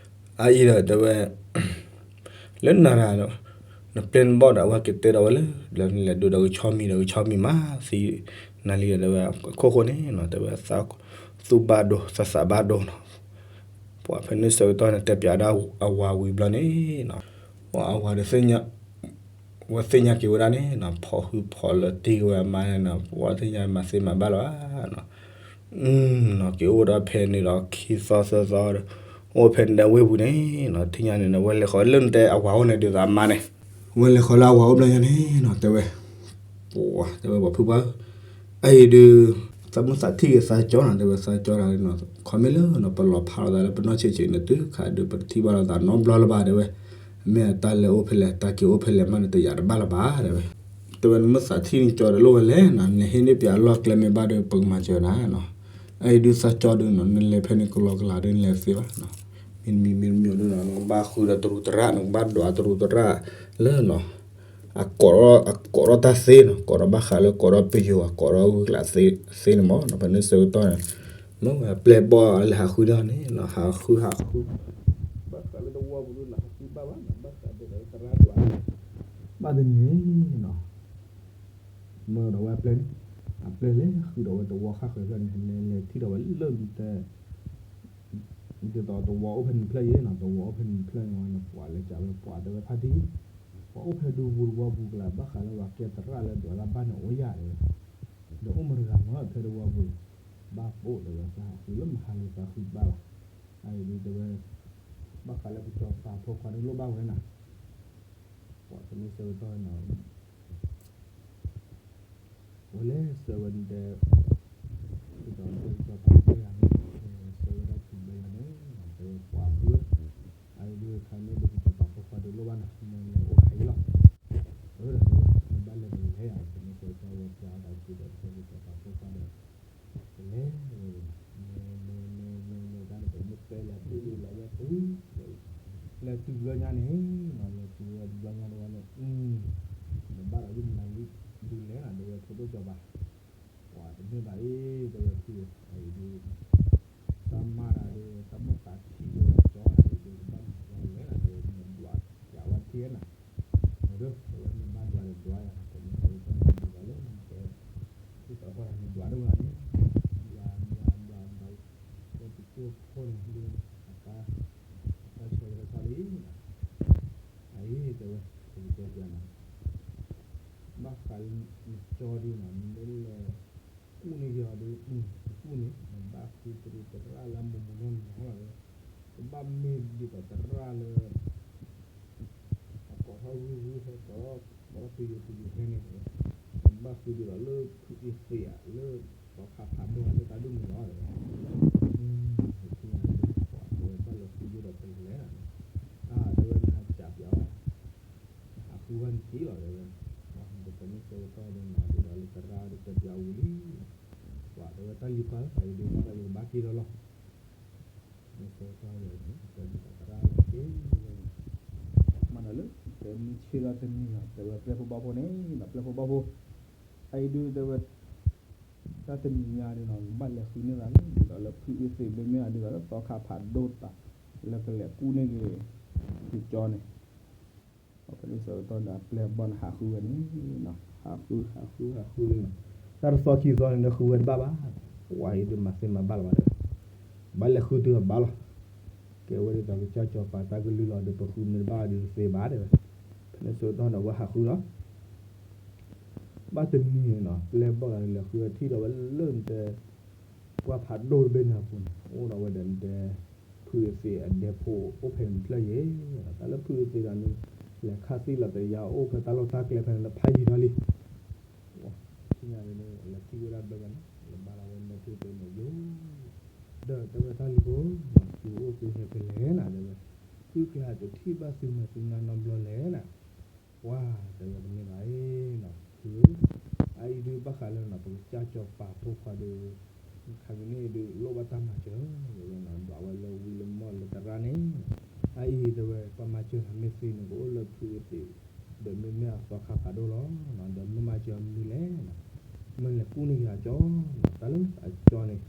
အအံၤဒီးတဲဝဲ လၢနၤ နပျဲၢ်နဘီၣ်ဒီး အဝဲကတဲဒီးဝဲလၢ ဒီးနလဲၤဒိးဒီးကဆီမံၤဒီးကဆီမံၤမးသံ နၤလံဒီးတဲဝဲ ခိၣ်ဃိန့ၣ်နီၤ တဲဝဲ သူၣ်ဘၣ်ဒိ သးသးဘၣ်ဒိနီၤ, ပှၤဖဲန့ၣ်ဆၢကတီၢ်န့ၣ် တဲပၠးဒၣ်အဝၤဝံၤဘျီန့ၣ်နီၤ, ပှၤအဝၤဒီးသ့ၣ်ညါ ဝဲသ့ၣ်ညါက့ၤဝဲဒၣ်န့ၣ်နီၤ ဖီၣ်ဟုဖီၣ်လၢတံၢ်က့ၤဝဲအမါန့ၣ်နီၤ ပှၤသ့ၣ်ညါမၤသ့မၤဘၣ်လၢၤဘၣ်နီၤ နီၤ က့ၤအိၣ်ဒီးဖဲန့ၣ်ဒီး ခံသီသၢသီဒီး အိၣ်ဖဲန့ၣ်ဒီးဝ့ၢ်ပူၤန့ၣ်နီၤ ထံၣ်ညါန့ၣ်ဒီး ဝဲလဲၤဃီၤလၢနတဲအဝၤအိၣ်န့ၣ်ဒုးသးမါန့ၣ် ဝဲလဲၤဃီၤလၢအဝၤအိၣ်ဘျီညါန့ၣ်နီၤ တဲဝဲ ပှၤ တဲဝဲပှၤဖုပှၢ်ဧၢ, အအံၤဒုး သးမုၢ်သးထံၣ်က့ၤသးကၠီနီၤ တဲဝဲသးကၠီတဂၤနီၤ ခီမ့ၢ်လၢနီၤပလီၤဖးလိာ်သးလၢပနီၢ်ဆံးဆံးန့ၣ် တုၤခါဒုးပတထံၣ်ဘၣ်လိာ်သးနီတဘျီလၢၤဘၣ်တဲဝဲ, မ့ၢ်အတၢ်လဲၤအိၣ်ဖဲလဲၣ် တၢ်က့ၤအိၣ်ဖဲလဲၣ်မးန့ၣ် တယာ်တဘၣ်လၢၤဘၣ်တဲဝဲ, တဲဝဲနမုၢ်သးထံၣ်န့ၣ်ကၠီဒီးလိၣ်ဝဲလဲၣ်နီၤ နဟ့ၣ်န့ၢ်ပၠးအလီၢ်ကျဲမ့ၢ်ဘၣ်ဒီး ပကမၤစၢၤနၤနီၤ, အအံၤဒုးသးကၠီဒုးနီၤ နလဲၤဖဲန့ၣ်ကလီကလးဒုးနလဲၤသ့ဘၣ်နီၤ, မ့မ့ၢ်မ့ၢ်မ့ၢ်ဒုးနီၤ နကဘၣ်ဃုဒီးတရူးတရၣ် နကဘၣ်ဒွးတရူးတရၣ်လၢနီၤ အကိးထီၣ်တၢ်သ့နီၤ ကိးထီၣ်ဘၣ်ဃးလၢကိးထီၣ်ပယိၤ အကိးထီၣ်ဂုာ်ကျဲးသ့န့ၣ်မးနီၤ ဖဲန့ၣ်ဆၢကတီၢ်န့ၣ် မ့ၢ်ဝဲအပျဲၢ်ဘီၣ်လၢဟးဃုဒီးန့ၣ်နီၤ ဟးဃုဟးဃု ဘၣ်ဃးလၢတဝီပူၤဒုးနီၤ ဟးဃုဘၣ်ဘၣ်နီၤ ဘၣ်ဃးဒီးသရၣ်ဒွး ဘၣ်တနံၤန့ၣ်နီၤ မၢဒီးဝဲအပျဲၢ်န့ၣ် အပျဲၢ်လဲၤဃုာ်ဒီးဝဲတဝီဃၣ်ဃၢၤဖျၢၣ်န့ၣ် လဲၤလဲၤထံၣ်ဒီးဝဲလၢဒုးတဲ ဒ်သိးတဝီအိၣ်ဖဲန့ၣ်တဖျၢၣ်အံၤနီၤ တဝီအိၣ်ဖဲန့ၣ်တဖျၢၣ်န့ၣ်ဝဲန့ၣ် ပှၤလဲၤကးဝဲပှၤတဲဝဲဖါတံၢ် ပှၤအိၣ်ဖဲဒူပူၤတဝီပူၤကလး ဘၣ်ဃးလၢပှၤကဲသရၣ်လၢဒွးတၢ်ဘၣ်န့ၣ်အိၣ်ယၤတဲဝဲ ဒီးအိၣ်မတဂၤမ့ၢ်ဖဲတဝီပူၤ ဘၣ်ပိာ်တဲဝဲ သးဟးဃုလၢမဟါလံ သးဃုဘၣ်ဘၣ် အအံၤဒုးတဲဝဲ ဘၣ်ဃးလၢပစီၤပၤဖိခွါဒုးလိၣ်ဘၣ်ဝဲနၤ ပှၤတမ့ၢ်ဆၢကတီၢ်နီၤ ဝဲလဲၤဆှၢဝဲတဲ ဒ်သိးပစီၤပၤဖိခွါယၤန့ၣ် ဆှၢဝဲဒၣ်ထံဘျီယၤန့ၣ် တဲဝဲပှၤဖု အအံၤဒုးခါန့ၣ်ဒုးပစီၤပၤဖိခွါဒုးလိၣ်ဘၣ်နၤ မ့ၢ်လဲၤအိၣ်ခါအံၤလီၤ အၢ ဒီးတဲဝဲ နဘၣ်လဲၤဒီးလဲၤယၤ တမ့ၢ်ဆၢကတီၢ်ဝဲပျၢ်အီၣ်တၢ်က့ၤဒီးဆၢပစီၤပၤဖိခွါဒီး ကလဲၤဝဲ လဲၤလဲၤလဲၤလဲၤလဲၤတၢ်န့ၣ် ပမ့ၢ်တဲလဲၤတုၤဒုးလဲၤဝဲတုၤ လဲၤတုၤဘျီညါန့ၣ်နီၤ လဲၤတုၤဝဲတဘျီညါတဝဲန့ၣ် နဘၣ်ဒီးယမနၤလံ ဒုးလဲၤနၤ ဒုးဝဲဖိဒိၣ်စီၤပၤ ပှၤတမ့ၢ်ဘၣ်အံၤ တဲဝဲဖု အံၤဒုး တၢ်မၤတၢ်ဒီး တၢ်မိၣ်သးထံၣ်ဒီး ကၠီတၢ်ဒီး ကဘၣ်မၤကၠီလဲၤနၤ တဲဝဲ နဒွးကးဝဲထံနၤ မ့ၢ်ဒုး တဲဝဲနဘၣ်ဒွးဒီးဒွးယၤ တမ့ၢ်တဲဝဲတၢ်နဒွးလၢနတဲ ဒ်သိးဃီနဒွးဒိၣ်မးန့ၣ် ဒွးဒွးဒွးဒွး ဝဲတကိၢ်ဖိန့ၣ်ဒုး အကါ အကါဆၢဝဲတခီလံ အအံၤတဲဝဲ ပကတဲပျးနၤ ဘၣ်ဃးလၢနကၠီဒုးနီၤ နမ့ၢ်လဲၤကူၣ်န့ၢ်က့ၤအီၤဒုး ကူၣ်န့ၣ် နဘၣ်ဃုတရူးသရၣ်လၢအမိၢ်မိၢ်နီၢ်နီၢ်လီၤ ကဘၣ်မ့ၢ်ဒ်သိးသရၣ်လၢ အကိးထီၣ်ဂုၢ်ဂုၢ်ဟဲကိးထီၣ် ကိးထီၣ်ပယိၤပယိၤဟဲန့ၣ် ကဘၣ်ဃုဒ်သိးလၢဖုအ့သ့းဧါ လၢစီၤခးဖးဒိၣ်လၢတၢ်ဒိၣ်မုၢ်လီၤ တဲဝဲ ပှၤတဲဝဲဘၣ်လဲၤဃု တၢ်လံၤပှၤလၢယဒုးဘၣ်ဒီးယကဘၣ်က့ၤဒီးလီၤ. မ့ၢ်သၢတီၢ်န့ၣ် တၢ်လံၤပှၤသရၣ်လီၤက့ၤ မၤဒီးလၢ တဲမုၢ်ဆ့ၣ်ထီၣ်တနံၤလီၤ တဲဝဲပျဲၢ်ဖိဘီၣ်ဖိန့ၣ် ပျဲၢ်ဖိဘီၣ်ဖိ အအံၤဒုးတဲဝဲ တၢ်တနံၤညါဒုးနီၤ ကဘၣ်လဲၤဃုန့ၢ်သးလၢ ဒ်သိးလၢဖုအ့သ့ၣ်မ့မ့ၢ်အဒုးဒီးလၢသီခါဖးဒိၣ်တပၤ လၢကလဲၤကူၣ်န့ၢ်က့ၤ ကၠီန့ၣ် ဖဲန့ၣ်ဆၢကတီၢ်ဒီးအပျဲၢ်အဘီၣ်န့ၣ်ဟးဃုဝဲန့ၣ်နီၤ ဟးဃု ဟးဃု ဟးဃုန့ၣ်နီၤ တၢ်တသီခံသီန့ၣ် နဃုဝဲတဘၣ်ဘၣ် ပှၤအံၤဒုးမၤသ့မၤဘၣ်လၢၤဘၣ်ဒီး ဘၣ်လဲၤဃုတုၤအဘၣ်လီၤ ကဲဝဲဒ်သိးကစၢ်စီၤပၤတၢ်ကလုၢ်လီၤဒီး ပဃုမ့ၢ်တဘၣ်ဒီးတသ့ဘၣ်တဲဝဲ ဖဲန့ၣ်ဆၢကတီၢ်န့ၣ် အဝဲဟးဃုလီၤ ဘၣ်တနံၤန့ၣ်နီၤ ပျဲၢ်ဘီၣ်ဂၤန့ၣ် လဲၤဃုဝဲထံၣ်ဒီးဝဲလၢနတဲ ပှၢ်ဖးဒိၣ်တဘ့ၣ်န့ၣ်အပူၤန့ၣ် အိၣ်ဒီးဝဲဒီးနတဲ ဖုအ့သ့ၣ်အဒဲဖိအိၣ်ဖဲန့ၣ်တဖျၢၣ်ယဲၢ် တၢ်လၢဖုအ့သ့ၣ်ဒီးန့ၣ် လဲၤခါသံလီၤတယၤအိၣ်ဖဲတၢ်လီၢ်တၢ်ကျဲဖဲန့ၣ်လၢဖးယံၤထီၣ်လံ ထံၣ်ညါန့ၣ် လဲၤထံၣ်ဝဲဒၣ်ဘျီညါန့ၣ် လဲၤဘါလီၤဝဲမဲာ်ဖုအ့သ့ၣ်န့ၣ်ယိာ် ဒီးတဲဝဲတၢ်လံၤဖိ သုအိၣ်သုဟဲဖဲလဲၣ်နၤတဲဝဲ သုကျါတထံၣ်ဘၣ်သုမဲာ်သုနါနီတဘျီလဲၣ်နၤ ပှၤတဲဝဲတမ့ၢ်ဘၣ်နီၤ ဖု အအံၤဒုးဘၣ်ဃးလၢနီၤ ပကစၢ်စီၤပၤဖိခွါဒီး ခါကန့ၣ်ဒုးလိၣ်ဘၣ်တၢ်မၤစၢၤ တဲဝဲနီၤ ဒွးဝဲလၢဝံလၢမီၢ်လၢသရၣ်န့ၣ် အအံၤတဲဝဲ ပှၤမၤစၢၤမ့ၢ်သ့န့ၣ် ကအိၣ်လၢဖုအ့သ့ၣ် ဒီးမ့မ့ၢ်အသီခါဖးဒိၣ်လီၤ ဒီးမ့ၢ်မၤစၢၤမနုၤလဲၣ် မ့ၢ်လဲၤကူၣ်န့ၢ်ယၤကၠီ တၢ်လၢအကၠီန့ၣ်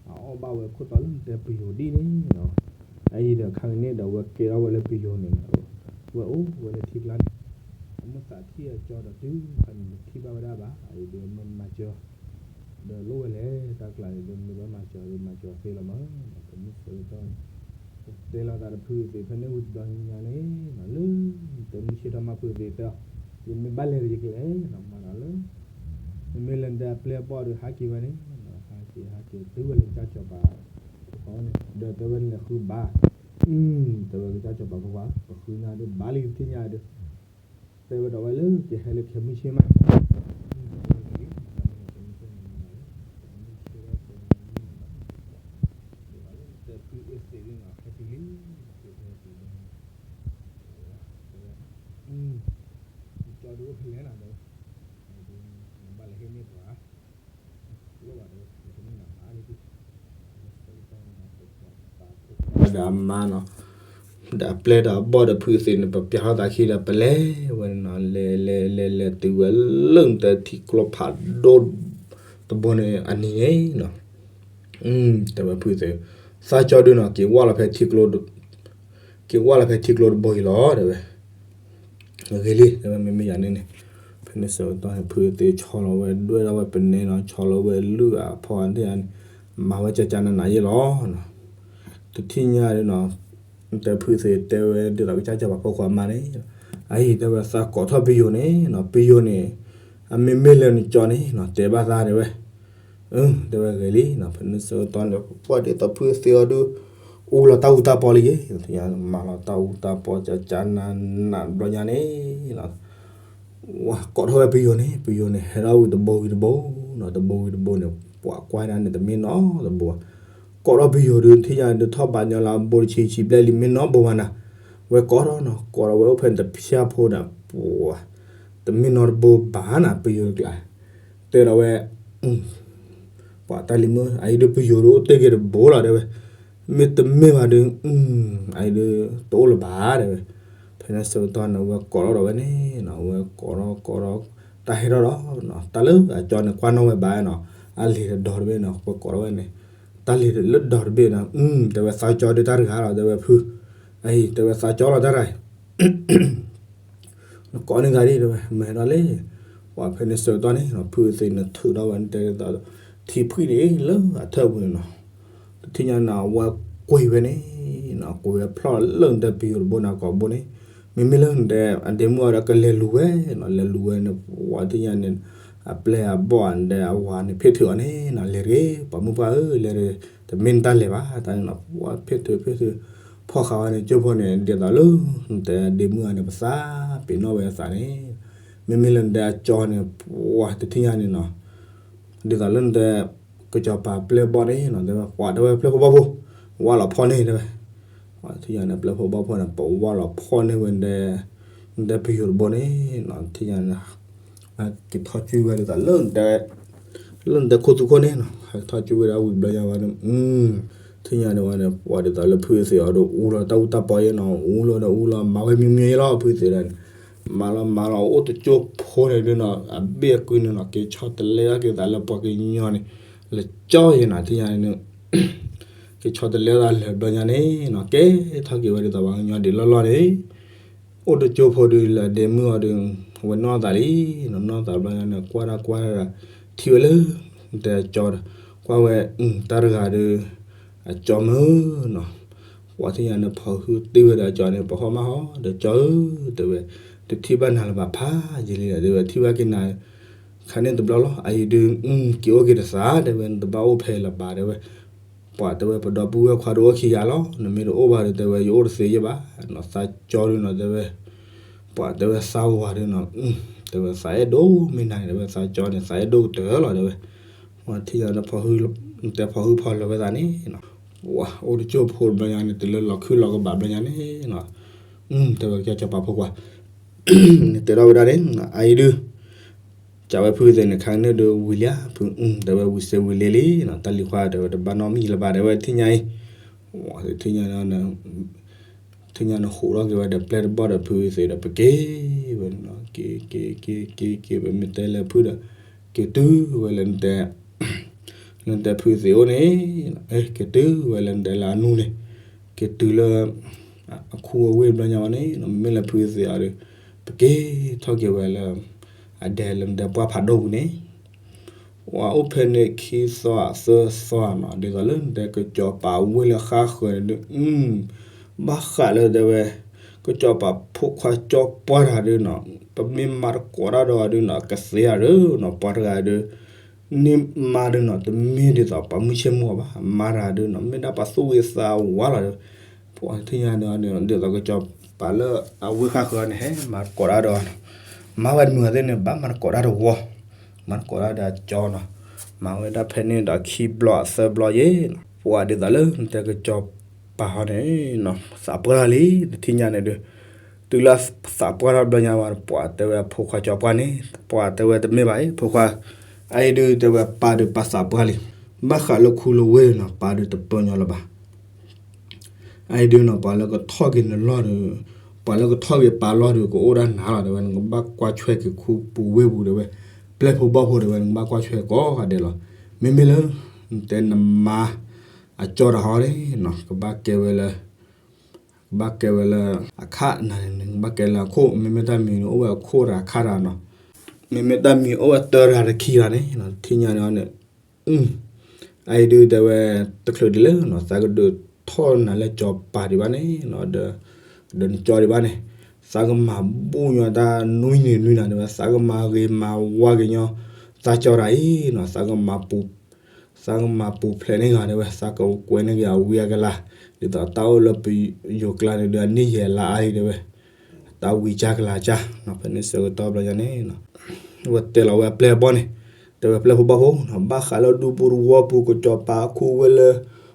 အအီၣ်ဘၣ်ဝဲခိၣ်တီလၢနတဲပယိၤဒ်န့ၣ်နီၤ အအံၤဒီးခါကန့ၣ်ဒီးဝဲကဲထီၣ်ဝဲလၢပယိၤန့ၣ် ဝဲအိၣ်ဝဲလၢထံကျါန့ၣ် အမ့ၢ်သးထံၣ်အကၠီဒီးတုၤခါန့ၣ် ထံၣ်ဘၣ်ဝဲဒၣ်ဘၣ် အအံၤဒီးမ့ၢ်မၤစၢၤ ဒီးလိၣ်ဝဲလဲၣ် တၢ်ကျါန့ၣ် ဒီးမ့ၢ်ဘၣ်မၤစၢၤဒီးမၤစၢၤသ့လီၤမး ပမ့ၢ်ဆၢကတီၢ်န့ၣ် တဲလီၤသးဒီးဖုအ့သ့ၣ်ဖဲန့ၣ်ဝံၤတဘျီညါန့ၣ် လၢ တဲမုၢ်ဆ့ၣ်ထီၣ်မးဖုအ့သ့ၣ်တဲအီၤ ယမ့ၢ်ဘၣ်လဲၤဒီးယကလဲၤနီၤ မၤဒီးလၢ မ့မ့ၢ်လၢနတဲအပျဲၢ်အဘီၣ်ဒီးဟးက့ၤဝဲန့ၣ် ဟးက့ၤ ဟးက့ၤတုၤဝဲလၢကစၢ်စီၤပၤ ဖိခွါန့ၣ် ဒီးတဲဝဲနလဲၤဃုဘၣ် တဲဝဲကစၢ်စီၤပၤဖိခွါ ပဃုညါဒီးဘၣ်လံတထံၣ်ညါဒီး တဲဝဲဒီးဝဲလၢကဟဲလၢခဲမုၢ်ဆ့ၣ်မး တဲဝဲလံ မုၢ်ဆ့ၣ်ဝဲတဲမုၢ်ဆ့ၣ်ဝဲ တဲဖုအ့သ့ၣ်လံနီၤ ဟဲတုၤလံ ဖုဟဲတုၤလံ တဲဝဲ ကၠီဒုးအိၣ်ဖဲလဲၣ်နၤ တဲဝဲ နဘၣ်လဲၤဟ့ၣ်န့ၢ်ပှၤ လိၣ်ဘၣ်တဲဝဲ နတမ့ၢ်နၤဘၣ်လံ ဒီးအမါနီၤ ဒီးအပျဲၢ်ဒီးအဘီၣ်ဒီးဖုအ့သ့ၣ်န့ၣ် ပပျးထီၣ်သးခံဒီး ပလဲၤဝဲန့ၣ်နီၤ လဲၤလဲၤလဲၤလဲၤတုၤဝဲလၢနတဲထံကျိဖးဒိၣ်တဘိန့ၣ်အနံၤန့ၣ်နီၤ တဲဝဲဖုအ့သ့ၣ် သးကၠီဒုးနီၤ က့ၤဝၢ်လီၤဖဲထံကျိ က့ၤဝၢ်လီၤဖဲထံကျိတဘိအံၤလီၤ တဲဝဲ ဂ့ၤလံ တဲဝဲမ့မ့ၢ်ယၤန့ၣ်န့ၣ် ဖဲန့ၣ်ဆၢကတီၢ်န့ၣ် ဖုအ့သ့ၣ်ဆီလီၤဝဲဒွဲၣ်ထီၣ်ဝဲပနဲနီၤ ဆီလီၤဝဲလုၢ်အဖီအါန့ၣ် မၤဝဲကၠၢ်ကၠၢ်နးနးယဲၢ်လီၤ တထံၣ်ညါဒုးနီၤ တဲဖုအ့သ့ၣ်တဲဝဲဒ်သိးကစၢ်စီၤပၤဖိခွါမါန့ၣ် အအံၤတဲဝဲသးကိးထီၣ်ပယိၤန့ၣ်နီၤ ပယိၤန့ၣ် အမ့မ့ၢ်လၢနကၠီန့ၣ်နီၤ တဲဘၣ်သးတဲဝဲ တဲဝဲဂ့ၤလံနီၤ ဖဲန့ၣ်ဆၢကတီၢ်န့ၣ် ပှၤဒ်သိးဖုအ့သ့ၣ်အီၤဒုး အူလီၤတၢ်အူတၢ်ပီလံယဲၢ် မၤလီၤတၢ်အူတၢ်ပီကၠၢ်ကၠၢ်နးနးဘျီညါန့ၣ်နီၤ ဝဲကိးထီၣ်ဝဲပယိၤန့ၣ် ပယိၤန့ၣ် ဟဲထီၣ်ဝံၤတဘိဝံၤတဘိနီၤ တဘိဝံၤတဘိန့ၣ် ပှၤကွၢ်ဒၣ်န့ၣ် တမ့ၢ်နီတဘိဘၣ် ကိးထီၣ်ပယိၤဒုး ထံၣ်ညါဒုးထီၣ်ဘးညီလၢအဘိတဆံဆံဘျဲၣ်လံ မ့ၢ်နီတဘိဘၣ်နၤ ဝဲကိးထီၣ်နီၤ ကိးထီၣ်ဝဲအိၣ်ဖဲန့ၣ်တဖျၢၣ်ဖိဒီး ပှၤ တမ့ၢ်နီတဘိဘၣ်နၤ ပယိၤတကျါ တဲဒီးဝဲ ပှၤတၢ်လံၤမုၣ် အအံၤဒုးပယိၤဒုးအိၣ်တ့ၢ်က့ၤတဘိလီၤ တဲဝဲ မ့တမ့ၢ်ဘၣ်ဒုး အအံၤဒုးတအိၣ်လၢၤဘၣ် တဲဝဲ ဖဲန့ၣ်ဆၢကတီၢ်န့ၣ် ဝဲကိးထီၣ်ဒီးဝဲန့ၣ်နီၤ ဝဲကိးထီၣ်ကိးထီၣ် တၢ်ဟဲထီၣ်ဒီး တၢ်လၢအကၠီန့ၣ် ကွၢ်နီၣ်ဝဲဘၣ်နီၤ အလံၤတဒီတဘ့ၣ်နီၤ ဝဲကိးထီၣ်ဝဲန့ၣ် တၢ်လံၤလၢဒီတဘ့ၣ်နီၤ တဲဝဲသးကၠီဒုးတၢ်တဂၤလီၤ တဲဝဲဖု အအံၤ တဲဝဲသးကၠီလီၤတၢ်တဂၤအံၤ နကိးန့ၢ်သးဒ် တဲဝဲ မၤဟဲထီၣ်လံ ပှၤဖဲန့ၣ်ဆၢကတီၢ်န့ၣ်နီၤ ဖုအ့သ့ၣ်န့ၣ်ထုးထီၣ်ဝဲ တဲဒ်သိး ထံဖှံၣ်န့ၣ်လၢအထၢၣ်ပူၤန့ၣ်နီၤ တထံၣ်ညါန့ၣ် အဝဲကွံာ်ဝဲန့ၣ်နီၤ ကွံာ်ဝဲဖျီၣ်လၢနတဲပယိၤတဘိန့ၣ် ကိးဘိန့ၣ် မ့မ့ၢ်လၢနတဲ အဒ့မုၣ်အီၤဒီးကလဲၤလူၤဝဲနီၤ လဲၤလူၤဝဲန့ၣ် ပှၤတထံၣ်ညါန့ၣ် အပျဲၢ်အဘီၣ်အဒဲအဝၤန့ၣ် ဖ့ၣ်ထုးအီၤန့ၣ်နီၤ လဲၤတဂ့ၤ ပှၤမုၣ်ပှၢ်ဧၢ လဲၤတဂ့ၤ တမ့ၢ်နတၢ်လဲၤဘၣ် တၢ်န့ၣ်နီၤ ပှၤဖ့ၣ်ထုးဖ့ၣ်ထုး ဖီၣ်ဃာ်ဝဲန့ၣ် ကၠိဖိန့ၣ် ဒ်သိးလၢ နတဲဒ့မုၣ်အီၤန့ၣ် ပသးပ့ၤနီၣ်ဝဲအသးန့ၣ် မ့မ့ၢ်လၢနတဲအကၠီန့ၣ် ပှၤတထံၣ်ညါန့ၣ်နီၤ ဒ်သိးလၢနတဲ ကစီၤပၤပျဲၢ်ဘီၣ်န့ၣ်နီၤ တဲဝဲ ပှၤတဲဝဲပျဲၢ်ဖိဘီၣ်ဖိ ဝၢ်လီၤဖီၣ်န့ၢ်တဲဝဲ ပှၤတထံၣ်ညါန့ၣ် ပျဲၢ်ဖိဘီၣ်ဖိန့ၣ် ပဝၢ်လီၤဖီၣ်န့ၢ်ဝဲ နတဲပယိၤတဘိန့ၣ်နီၤ တထံၣ်ညါန့ၣ် က့ၤထီၣ်ကွံာ်ဝဲဒ်သိးလၢနတဲ လၢနတဲခိၣ်သူခိၣ်န့ၣ်နီၤ ဟဲထီၣ်ကၠိဝဲဒၣ်ဝံၤဘျီညါဝဲန့ၣ် ထံၣ်ညါန့ၣ်ဝဲန့ၣ် ပှၤဒ်သိးလၢဖုသ့ၣ်အီၤဒီး အူလီၤတၢ်အူတၢ်ပီယဲနီၤ အူလီၤဒီးအူလီၤ မၤဝဲမံမံလီၤ ဖုသ့ၣ်ဒၣ်န့ၣ် မၤလီၤမၤလီၤ အိၣ်တကၠိဖိန့ၣ်ဒုနီၤ အဘ့ၣ်အကုန့ၣ်နီၤ က့ၤဆီတလဲထီၣ်က့ၤသးလၢပှၤကညီန့ၣ် လၢကၠီယဲနီၤ ထံၣ်ညါန့ၣ် က့ၤဆီတလဲသးလၢာ်ဘျီညါန့ၣ်နီၤ ကဲထီၣ်က့ၤဝဲဒ်သိးပှၤကညီဒံးလီၢ်လီၢ်န့ၣ် အိၣ်တကၠိဖိဒုလၢဒဲမုၣ်အီၤဒု ဝဲနီၢ်သးလံနီၤ နီၢ်သးဘျီညါန့ၣ် ကွၢ်တၢ်ကွၢ်တၢ် ထံၣ်ဝဲလၢ တဲအကၠီဒီး ကွၢ်ဝဲ တၢ်တဂၤဒု အကၠီမုၢ်နီၤ ပှၤထံၣ်ညါန့ၣ် ဖီဟုတ့ၢ်ဝဲဒီးအကၠီန့ၣ် ပဟီၣ်မးဟီၣ်ဒီးကၠီဧၢ တဲဝဲ တထံၣ်ဘၣ်နၤလၢၤဘၣ်ဖးယံာ်လံဒီး တဲဝဲ ထံၣ်ဘၣ်က့ၤနၤ ခါန့ၣ်တဘျီလီၤ အအံၤဒု က့ၤအိၣ်က့ၤတသး တဲဝဲ နတဘၣ်အိၣ်ဖဲလၢၤဘၣ် တဲဝဲ ပှၤတဲဝဲ ပဒီပုၢ်ဝဲၢ်ခွါဒုအိၣ်ခံဂၤလီၤ နမ့ၢ်တအိၣ်ဘၣ်ဒီး တဲဝဲ ယအိၣ်တသ့ယဲၢ်ဘၣ်နီၤ သးကၠီဒုနီၤ တဲဝဲ ပှၤတဲဝဲသးဝၤဒုနီၤ တဲဝဲသးအဲၣ်ဒိၣ်မ့ၢ်နၤန့ၣ် တဲဝဲသးကၠီန့ၣ် သးအဲၣ်ဒိၣ်ကတၢၢ်လီၤ တဲဝဲ ပှၤထံၣ်ညါန့ၣ် တဲဖီဟုဖီလၢၤဝဲသးန့ၣ်နီၤ ပှၤအိၣ်တကၠိဖိတဘျီညါန့ၣ် တုၤလၢလီၤခုလီၤကဘၣ်ဘျီညါန့ၣ်နီၤ တဲဝဲကၠီပာ်ဖိခွါ နတဲထီၣ်ဝဲဒၣ်န့ၣ် အအံၤဒု ကးဝဲဖုသ့ၣ်န့ၣ် ခါန့ၣ်ဒုဝံၤလံဧါ ဖု တဲဝဲဝံၤစ့ဝံၤလံလံနီၤ တၢ်လံၤခွါတဲဝဲ တဘၣ်နီတမံၤလၢၤဘၣ် တဲဝဲထံၣ်ညါအံၤ ထံၣ်ညါန့ၣ် ထံၣ်ညါန့ၣ်ဟူးထီၣ်က့ၤဝဲဒီးပျဲၢ်တဘီၣ်ဒီးဖုသ့ၣ်ဒီး ပက့ၤဝဲနီၤ က့ၤ က့ၤ က့ၤ က့ၤ က့ၤ ပမ့ၢ်တဲလၢဖုဒီး က့ၤတုၤဝဲလၢနတဲ လၢနတဲဖုသ့ၣ်အိၣ်န့ၣ် က့ၤတုၤဝဲလၢနတဲလၢအနူန့ၣ် က့ၤတုၤလၢ အခူအဝ့ၢ်ဘျီညါဝဲန့ၣ် မ့မ့ၢ်လၢဖုသ့ၣ်အီၤဒီး ပက့ၤထီၣ်က့ၤဝဲလၢ အဒဲလၢနတဲပှၢ်ဖးဒိၣ်ပူၤန့ၣ် ပှၤအိၣ်ဖဲန့ၣ်ခံသီသၢသီနီၤ ဒ်သိးလၢနတဲကစီၤပၤဝ့ၢ်လၢဃါဃၢၤန့ၣ်ဒု ဘၣ်ဃးလၢတဲဝဲ ကစီၤပၤဖိခွါကၠီပှၢ်တဂၤဒုနီၤ ပမ့ၢ်မၤတကိးတၢ်ဒီးအီၤဒုနီၤ ကသ့ဧါဒုနီၤ ပှၤတဂၤဒု န့ၢ်မါဒုနီၤ တမ့ၢ်ဒ်သိးပှၤမုၢ်ဆ့ၣ်မုၢ်ဂီၤဘၣ် မါတဂၤဒုနီၤ မ့ၢ်ဒၣ်ပှၤသူၣ်ဝံသးဝါလီၤဒု ပှၤထံၣ်ညါန့ၣ် ဒ်သိးကစီၤပၤလၢအဝ့ၢ်ဃါဃၢၤန့ၣ် ဟဲမၤတကိးတၢ်ဒီးအီၤနီၤ မၤဝဲတမုာ်သ့ၣ်န့ၣ် ဘၣ်မၤတကိးတၢ်တဝီ မၤတကိးတၢ်ဒီးကၠီနီၤ မၤဝဲဒၣ်ဖဲန့ၣ်ဒီးခံဘျီသၢဘျီယဲၢ်နီၤ ပှၤဒ်သိးလၢနတဲကစီၤပၤဟီန့ၣ်နီၤ သးပှၢ်ထီၣ်လံ တထံၣ်ညါန့ၣ်ဒု တုၤလၢသးပှၢ်ထီၣ်ဘျီညါဝဲ ပှၤတဲဝဲအဖိခွါကၠီပှၢ်န့ၣ် ပှၤတဲဝဲတမ့ၢ်ဘၣ်အံၤ ဖိခွါ အအံၤဒုတဲဝဲပၢ်ဒုပၢ်သးပှၢ်လံ ဘၣ်ဃးလၢခူလၢဝ့ၢ်နီၤ ပၢ်ဒုတပၢညီလၢၤဘၣ် အအံၤဒုနီၤ ပှၤလၢကထီၣ်က့ၤနလီၢ်ဒီး ပှၤလၢကထီၣ်က့ၤပၢ်လီၢ်ဒီး ကအိၣ်ဒၣ်နၤလီၤ တဲဝဲ နကဘၣ်ကွၢ်ဆွဲက့ၤခူပူၤဝ့ၢ်ပူၤ တဲဝဲ ပျဲၢ်ဖိဘီၣ်ဖိ တဲဝဲ နကဘၣ်ကွၢ်ဆွဲကိးဂၤဒဲးလီၤ မ့မ့ၢ်လၢ နတဲနမါ အကၠီတဟီန့ၣ်နီၤ ကဘၣ်ကဲဝဲလၢ ကဘၣ်ကဲဝဲလၢ အခၣ်နၤန့ၣ် နကဘၣ်ကဲလၢအခိၣ် မ့မ့ၢ်တၢ်မံၤန့ၣ် အိၣ်ဝဲအခိၣ်တဂၤအခၣ်တဂၤနီၤ မ့မ့ၢ်တၢ်မံၤအိၣ်ဝဲတၢတဂၤတခံဂၤန့ၣ် ထံၣ်ညါန့ၣ်န့ၣ် အအံၤဒုတဲဝဲ တချုးဒ်လဲၣ်နီၤ သးကဒုးထီၣ်နၤလၢကၠီပၤဒံးဘၣ်န့ၣ်နီၤ ဒီး ဒီးနကၠီဒံးဘၣ်န့ၣ် သးကမၤဘူၣ်ညီတၢ်နွံနံၤနွံနၤန့ၣ်ဝဲ သးကမၤဂ့ၤမၤဝါက့ၤညီ သးကၠီတဂၤအံၤနီၤ သးကမၤပူၤ သးကမၤပူၤဖျဲးန့ၢ်ဂၤန့ၣ်ဝဲ သးကကွဲးန့ၢ်က့ၤအဝံအကလၤ ဒ်သိးတၢ်အိၣ်လၢပယိၤကျါန့ၣ်ဒီး အနံၣ်ယဲၢ်လါအါအံၤတဲဝဲ တၢ်ဝံၤကၢ်ကလၤကၢ်နီၤ ဖဲန့ၣ်ဆၢကတီၢ်ဘျီညါန့ၣ်နီၤ ဝဲတဲလီၤဝဲအပျဲၢ်အဘီၣ်န့ၣ် တဲဝဲပျဲၢ်ဖိဘီၣ်ဖိနီၤ ဘၣ်ဃးလၢဒူဖိတဝီပူၤ ကစီၤပၤအခူဝ့ၢ်လၢ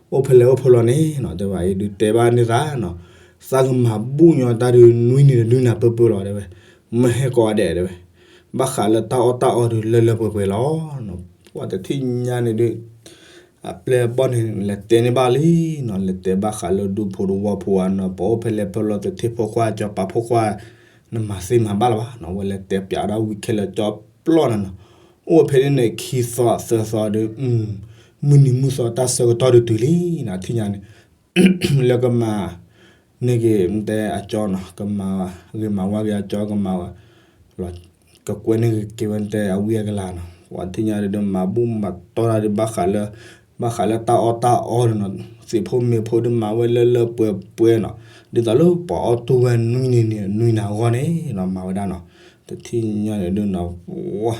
အိၣ်ဖဲလဲၣ်အိၣ်ဖဲလဲၣ်န့ၣ်နီၤ တဲဝဲအံၤဒုးတဲဘၣ်န့ၢ်သးနီၤ သးကမၤဘူၣ်ညီတၢ်ဒုးနွံနံၤတဒုနၤပၢၢ်ပၢၢ်လီၤ တဲဝဲ မ့ၢ်ဟဲကိးဂၤဒဲးတဲဝဲ ဘၣ်ဃးလၢတၢ်အီၣ်တၢ်အီဒုးလၢလၢပှဲၤပှဲၤလီၤ ပှၤတထံၣ်ညါန့ၣ်ဒုး အပျဲၢ်အဘီၣ်န့ၣ် လဲၤတဲန့ၢ်ဘၣ်လံနီၤ လဲၤတဲဘၣ်ဃးလၢဒူဖိတဝီဖိဧါနီၤ ပှၤအိၣ်ဖဲလဲၣ်ဖဲလဲၣ် သထ့ဖိခွါ ကၠီပၤဖိခွါ နမၤသ့မၤဘၣ်လၢၤဘၣ်နီၤ ဝဲလဲၤတဲပၠးဒၣ်ဝံၤခဲလၢာ်ကၠီပျီၢ်နၤနီၤ အိၣ်ဝဲဖဲန့ၣ်န့ၣ် ခံသီသၢသီဒုး မုၢ်နံၤမုၢ်သီတၢ်ဆၢကတီၢ်ဒုးတုၤလံနီၤ ထံၣ်ညါန့ၣ် လၢကမၤ န့ၢ်က့ၤနတဲအကၠီနီၤ ကမၤဂ့ၤမၤဝါက့ၤအကၠီကမၤ ကကွဲးန့ၢ်က့ၤဝဲနတဲအဝံအကလၤနီၤ ပှၤထံၣ်ညါဒုး မၤဘူၣ်မၤတီၢ်တၢ်ဒုး ဘၣ်ဃးလၢ ဘၣ်ဃးလၢတၢ်အီၣ်တၢ်အီဒုးနီၤ သ့ၣ်ဖိမ့ၢ်ဖိဒုး မၤဝဲလၢလၢပှဲၤပှဲၤနီၤ ဒ်သိးလၢပှၤအီၣ်တူၢ်ဝဲနွံနံၤန့ၣ် နွံနၤအဂီၢ်န့ၣ်နီၤ မၤဝဲဒၣ်နီၤ တထံၣ်ညါန့ၣ်ဒုးနီၤ ပှၤ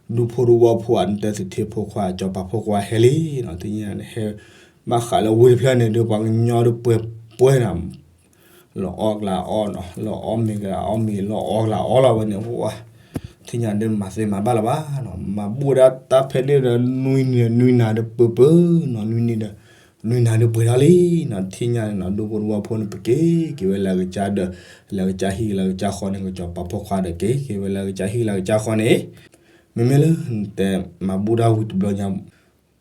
ဒူဖိတဝီဖိဧါ နတဲသထ့ဖိခွါ ကၠီပၤဖိခွါဟဲလံနီၤ ထံၣ်ညါန့ၣ်ဟဲ ဘၣ်ဃးလၢဝ့ၢ်တဖျၢၣ်န့ၣ်ဒုး ပှၤကညီဒုးပှဲၤပှဲၤနီၤ လီၤအီၣ်ကလၤအီၣ်နီၤ လီၤအီၣ်မ့ၤကလၤအီၣ်မ့ၤ လီၤအီၣ်ကလၤအီၣ်လီၤဝဲန့ၣ် ပှၤ ထံၣ်ညါဒုး မၤသ့မၤဘၣ်လၢၤဘၣ်နီၤ မၤဘူၣ်ဝဲဒၣ်တၢ်ဖဲန့ၣ်ဒီး နွံနံၤ နွံနၤဒုးပၢၢ်ပၢၢ်နီၤ နွံနံၤဒီး နွံနၤဒုးပှဲၤထီၣ်လံနီၤ ထံၣ်ညါန့ၣ်နီၤ ဒူဖိတဝီဖိန့ၣ် ပက့ၤက့ၤဝဲလၢအကစၢ်ဒီး လၢအကစၢ်ဟံၣ်လၢအကစၢ်ဃီန့ၣ် ကစီၤပၤဖိခွါဒီး က့ၤက့ၤဝဲလၢအကစၢ်ဟံၣ်လၢအကစၢ်ဃီန့ၣ် မ့မ့ၢ်လၢနတဲမၤဘူၣ်တၢ်ဝံၤတဘျီညါ,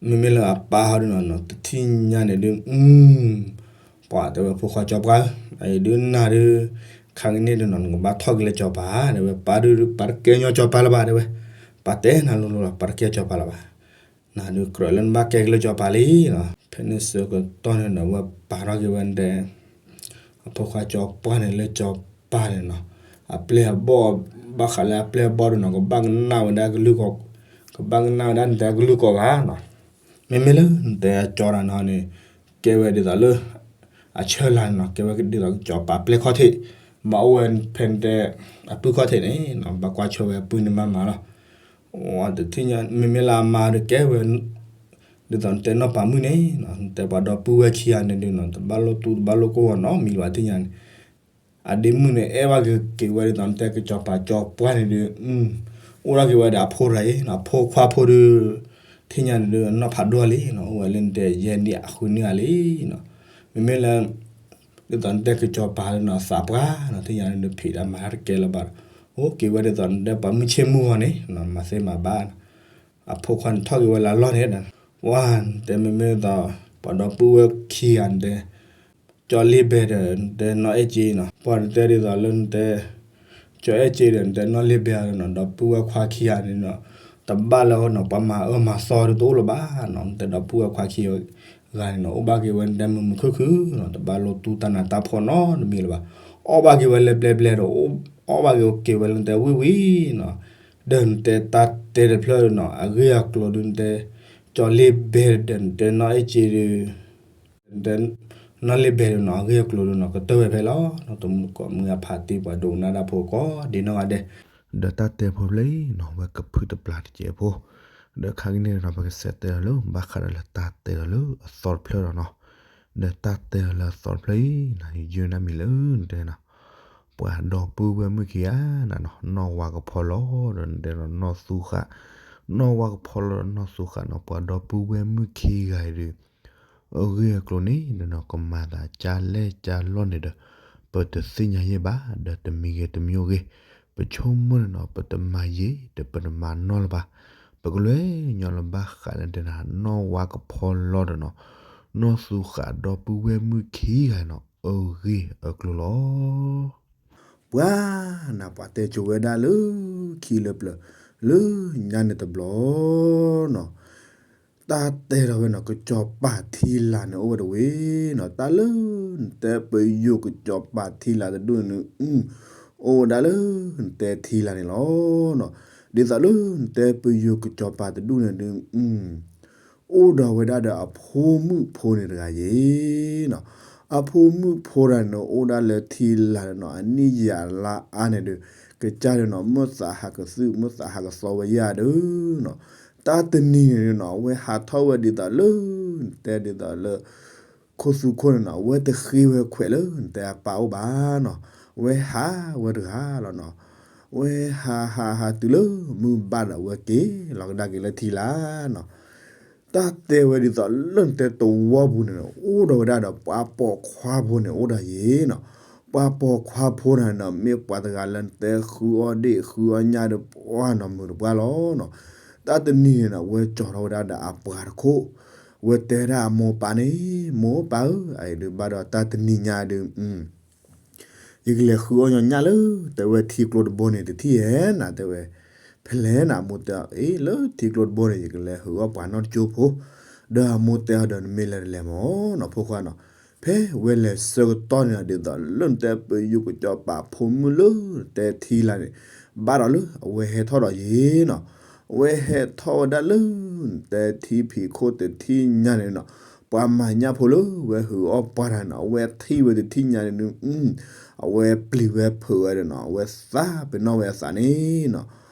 မ့မ့ၢ်လၢအပၢ်ဟီဒုးနီၤ တထံၣ်ညါန့ၣ်ဒုး, ပှၤတဲဝဲဖိခွါကၠီပှၢ်ဧၢ, အံၤဒုးနၤဒုး, ခါကန့ၣ်ဒုးနီၤ နကဘၣ်ထီၣ်က့ၤလၢကၠီပၤ, တဲဝဲ ပၢ်ဒုး ပၢ်တကဲညီကၠီပၤလၢၤဘၣ် တဲဝဲ, ပၢ်တဲနၤလိၤလိၤလီၤ ပၢ်တကဲကၠီပၤလၢၤဘၣ်, နၤဒုးကြၢးလၢနဘၣ်ကဲက့ၤလၢကၠီပၤလံနီၤ, ဖဲန့ၣ်ဆၢကတီၢ်န့ၣ်နီၤ ဝဲပာ်ထီၣ်က့ၤဝဲတဲ အဖိခွါကၠီပှၢ်န့ၣ်လၢကၠီပၤန့ၣ်နီၤ, အပျဲၢ်အဘီၣ်, ဘၣ်ဃးလၢအပျဲၢ်အဘီၣ်ဒုးနီၤ ကဘၣ်ကနၣ်ဝဲဒၣ်ကလုၢ်ကီး, ကဘၣ်ကနၣ်ဝဲဒၣ်နတဲကလုၢ်ကီးဂၤနီၤ, မ့မ့ၢ်လၢနတဲအကၠီတၢ်နီၤန့ၣ်, ကဲဝဲဒ်သိးလၢ အဆၢလၢ်န့ၣ်နီၤ ကဲဝဲဒ်သိးကၠီပၤပျဲၢ်ခီၣ်ထံး, မၤအိၣ်ဝဲဖဲနတဲ အပုၢ်ခီၣ်ထံးန့ၣ်နီၤ ဘၣ်ကွၢ်ဆၢဝဲအပုၢ်န့ၣ်မးမးလီၤ. တထံၣ်ညါ မ့မ့ၢ်လၢအမါဒုးကဲဝဲ ဒ်သိးနတဲနီၢ်ပၤမုၣ်န့ၣ်နီၤ နတဲပှၤဒီပုၢ်ဝဲၢ်ခံဂၤန့ၣ်ဒုးနီၤ တဘၣ်လိၣ်တူၢ်တဘၣ်လိၣ်ကိၢ်ဂီၤနီတမံၤလၢၤဘၣ် ထံၣ်ညါန့ၣ်, အဒ့မုၣ်န့ၣ် အဲၣ်ဘၣ်က့ၤဝဲဒ်သိးနတဲကၠီပၤကၠီပှၢ်န့ၣ်ဒုး, အိၣ်ဒၣ်က့ၤဝဲဒီးအဖိတဂၤအံၤနီၤ အဖိခွါဖိဒုး, ထံၣ်ညါန့ၣ်ဒုး အနီၢ်ဖးဒိၣ်လံနီၤ အိၣ်ဝဲလၢနတဲယဲၢ်နံၣ်အဃုနံၣ်ဂၤလံနီၤ, မ့မ့ၢ်လၢ ဒ်သိးနတဲကၠီပၤလၢနီၤသးပှၢ်နီၤ ထံၣ်ညါန့ၣ်ဒုး ဖံးတၢ်မၤတၢ်တကဲလၢၤဘၣ်ဒီး, အိၣ်က့ၤဝဲဒ်သိးနတဲပှၤမုၢ်ဆ့ၣ်မုၢ်ဂီၤန့ၣ်နီၤ မၤသ့မၤဘၣ်နီၤ, အဖိခွါန့ၣ်ထီၣ်က့ၤဝဲလၢအလီၢ်န့ၣ်ဒီး, ပှၤနတဲမ့မ့ၢ်ဒ်သိး ပှၤဒီပုၢ်ဝဲၢ်ခံဂၤနတဲ ကၠီလ့ဘဲဒီးနတဲနီၢ်အဲၣ်က့နီၤ ပှၤနတဲဒ်သိးလၢနတဲ ကၠီအဲၣ်က့ဒီးနတဲနီၢ်လ့ဘဲနီၤ ဒီပုၢ်ဝဲၢ်ခွါခံဂၤန့ၣ်နီၤ, တဘၣ်လၢနီၤ ပှၤမၤအၢမၤသီဒုးတအိၣ်လၢၤဘၣ်နီၤ နတဲဒီပုၢ်ဝဲၢ်ခွါခံဂၤန့ၣ်နီၤ အိၣ်ဘၣ်က့ၤဝဲနတဲမုာ်မုာ်ခုၣ်ခုၣ်နီၤ တဘၣ်လိၣ်တူၢ်တၢ်နးတၢ်ဖှီၣ်နီတမံၤလၢၤဘၣ်, အီၣ်ဘၣ်က့ၤဝဲလၢဘျဲဘျဲဒီး, အီၣ်ဘၣ်က့ၤဝဲလၢနတဲဝံၣ်ဝံၣ်နီၤ, ဒီးနတဲတၢ်တဲတဖျၢၣ်နီၤ အဂ့ၢ်အကျိၤဒုးနတဲ ကၠီလ့ဘဲဒီးနတဲနီၢ်အဲၣ်က့ ဒုး နတဲ နီၢ်လ့ဘဲဒုးနီၤ အဂ့ၢ်အကျိၤဒုးနီၤ ကတၢၢ်ဝဲဖဲလီၤနီၤ တမူတကိးမုၢ်အဖးတံၢ်ပှၤဒိကနၣ်တၢ်ဖိကိးဒ်နီၢ်ဂၤဒဲး, ဒီးတၢ်တဲဖိဖျၢၣ်အံၤနီၤ ဝဲကဖုၣ်တပျၢ်တစဲးဖိ, ဒီးခါကန့ၣ်ဒီးနီၤ ပကစးတဲဒီးလၢ ဘၣ်ဃးဒီးလၢတၢ်တဲဒီးလၢအသီတဖျၢၣ်ဒီးနီၤ, ဒီးတၢ်တဲဒီးလၢအသီတဖျၢၣ်အံၤနီၤ ယယုၢ်နၢ်မံၤလၢနတဲနီၤ ပှၤဒီပုၢ်ဝဲၢ်မုၣ်ခံဂၤနီၤ နီၢ်ဝါကဖီလီၤဒီးနတဲဒီးနီၢ်သူဃာ်, နီၢ်ဝါကဖီလီၤဒီးနီၢ်သူဃာ်နီၤ ပှၤဒီပုၢ်ဝဲၢ်မုၣ်ခံဂၤအံၤဒုး အဂ့ၢ်အကျိၤန့ၣ်ဒီးနီၤ ကမၤသးကၢ်လဲၢ်ကၢ်လီၢ်န့ၣ်ဒီး ပတသ့ၣ်ညါယဲၢ်ဘၣ် ဒီးတမံၤဂ့ၤတမံၤဂ့ၤ, ပဆိကမိၣ်န့ၣ်နီၤ ပတမၤယံာ် ဒီးပတမၤနီၢ်လၢၤဘၣ်, ပကလဲၤညီလၢဘၣ်ဃးန့ၣ်တဲနီၤ နီၢ်ဝါကဖီလီၤဒီးနီၤ နီၢ်သူဃာ်ဒီပုၢ်ဝဲၢ်မုၣ်ခံဂၤနီၤ အဂ့ၢ်အကျိၤလီၤ. ပှၤနၤ ပှၤတဲကိၤဝဲဒၣ်လၢခံလၢပျၢၤ လၢညါန့ၣ်တဘျီနီၤ, တၢ်တဲထီၣ်ဝဲနီၤ ကစီၤပၤထံလာ်န့ၣ်အိၣ်ဝဲတဝ့ၢ်နီၤ, တၢ်လၢနတဲပယိၤကစီၤပၤထံလာ်တဒူၣ်န့ၣ် အိၣ်ဝဲဒၣ်လၢနတဲထံလာ်န့ၣ်လီၤနီၤ, ဒ်သိးလၢနတဲပယိၤကစီၤပၤတဒူၣ်န့ၣ်ဒုး အိၣ်ဒီးဝဲဒၣ်ဒီးအဖိမုၣ်ဖိန့ၣ်တဂၤယ့ၤနီၤ, အဖိမုၣ်ဖိတဂၤန့ၣ်အိၣ်ဒၣ်လၢထံလာ်နီၤ အနံၣ်ယၤလါအါန့ၣ်ဒီး ကစၢ်ဒီးနီၤ မ့ၢ်သးဟးကသုၣ် မ့ၢ်သးဟးကသီဝဲယၤဒီးနီၤ, တၢ်တနံၤန့ၣ်နီၤ အဝဲဟးထီၣ်ဝဲဒ်သိးလၢ နတဲဒ်သိးလၢ ခိၣ်သူခိၣ်န့ၣ်နီၤ အဝဲတဃ့ဝဲခွဲးလၢနတဲအပၢ်အိၣ်ဘၣ်နီၤ, အဝဲဟးဝဲတဂၤလီၤနီၤ, အဝဲဟးဟးဟးတုၤလၢမုၢ်ဘၣ်ဒီး အဝဲက့ၤလီၤကဒါက့ၤလၢထံလာ်နီၤ, တၢ်တဲဝဲဒ်သိးလၢနတဲသဝီပူၤန့ၣ် အိၣ်ဒီးဝဲဒၣ်ဒီးပှၤပိာ်ခွါဖိန့ၣ်အိၣ်ဒီးယ့ၤနီၤ, ပှၤပိာ်ခွါဖိန့ၣ်နီၤ မ့ၢ်ပှၤတဂၤလၢနတဲဃုအီၣ်ဒ့ၣ်ဃုအီၣ်ညၣ်ဒီးပှၢ်နီၤမုာ်တပှၢ်လီၤနီၤ, တၢ်တနံၤန့ၣ်နီၤ အဝဲကၠီၤထီၣ်ဝဲဒၣ်ဒီးအပှၤတခိၣ်, အဝဲတဲဒၣ်အမိၢ်ပၢ်န့ၣ် မိၢ်ပၢ်ဧၢ, အအံၤဒုးဘၣ်ဒီးတၢ်တနံၤညါဒုး ယကလဲၤဃုအီၣ်ညီညၣ်လၢ တဲဝဲထံကျိတဘိန့ၣ်တထံၣ်ဧဲနၤ တဲဝဲ, ဖဲလဲၣ်နၤအမိၢ်တဲအီၤ အ့ လၢထံကျိတဘိန့ၣ် ယကလဲၤဃုအီၣ်ပှၤနီတကၠိဖိ, ဒီးအမိၢ်တဲအီၤဒီး နမ့ၢ်လဲၤတလဲၤမၢ်နီၤ ဖိခွါနီၤ, ဖဲဝဲလဲၤဆၢကတီၢ်န့ၣ် ဒ်သိးလၢနတဲပယိၤကစီၤပၤဖိမုၣ်လၢ တဲထံလာ်န့ၣ် ဘၣ်ဒီးလၢအဝဲဟဲထီၣ်ဒီးယ့ၤနီၤ, အဝဲဟဲထီၣ်ဝဲဒၣ်လၢ နတဲထံဖံးခိၣ်တထံၣ်ညါန့ၣ်နီၤ, ပှၤမၤညၣ်ဖိလၢဝဲဟုးအီၣ်ပှၤတဂၤန့ၣ် အဝဲထံၣ်ဝဲတထံၣ်ညါန့ၣ်ဒုး အဝဲပျံၤဝဲဖုးဝဲဒီးနီၤ အဝဲသးပ့ၤနီၣ်ဝဲအသးန့ၣ်နီၤ,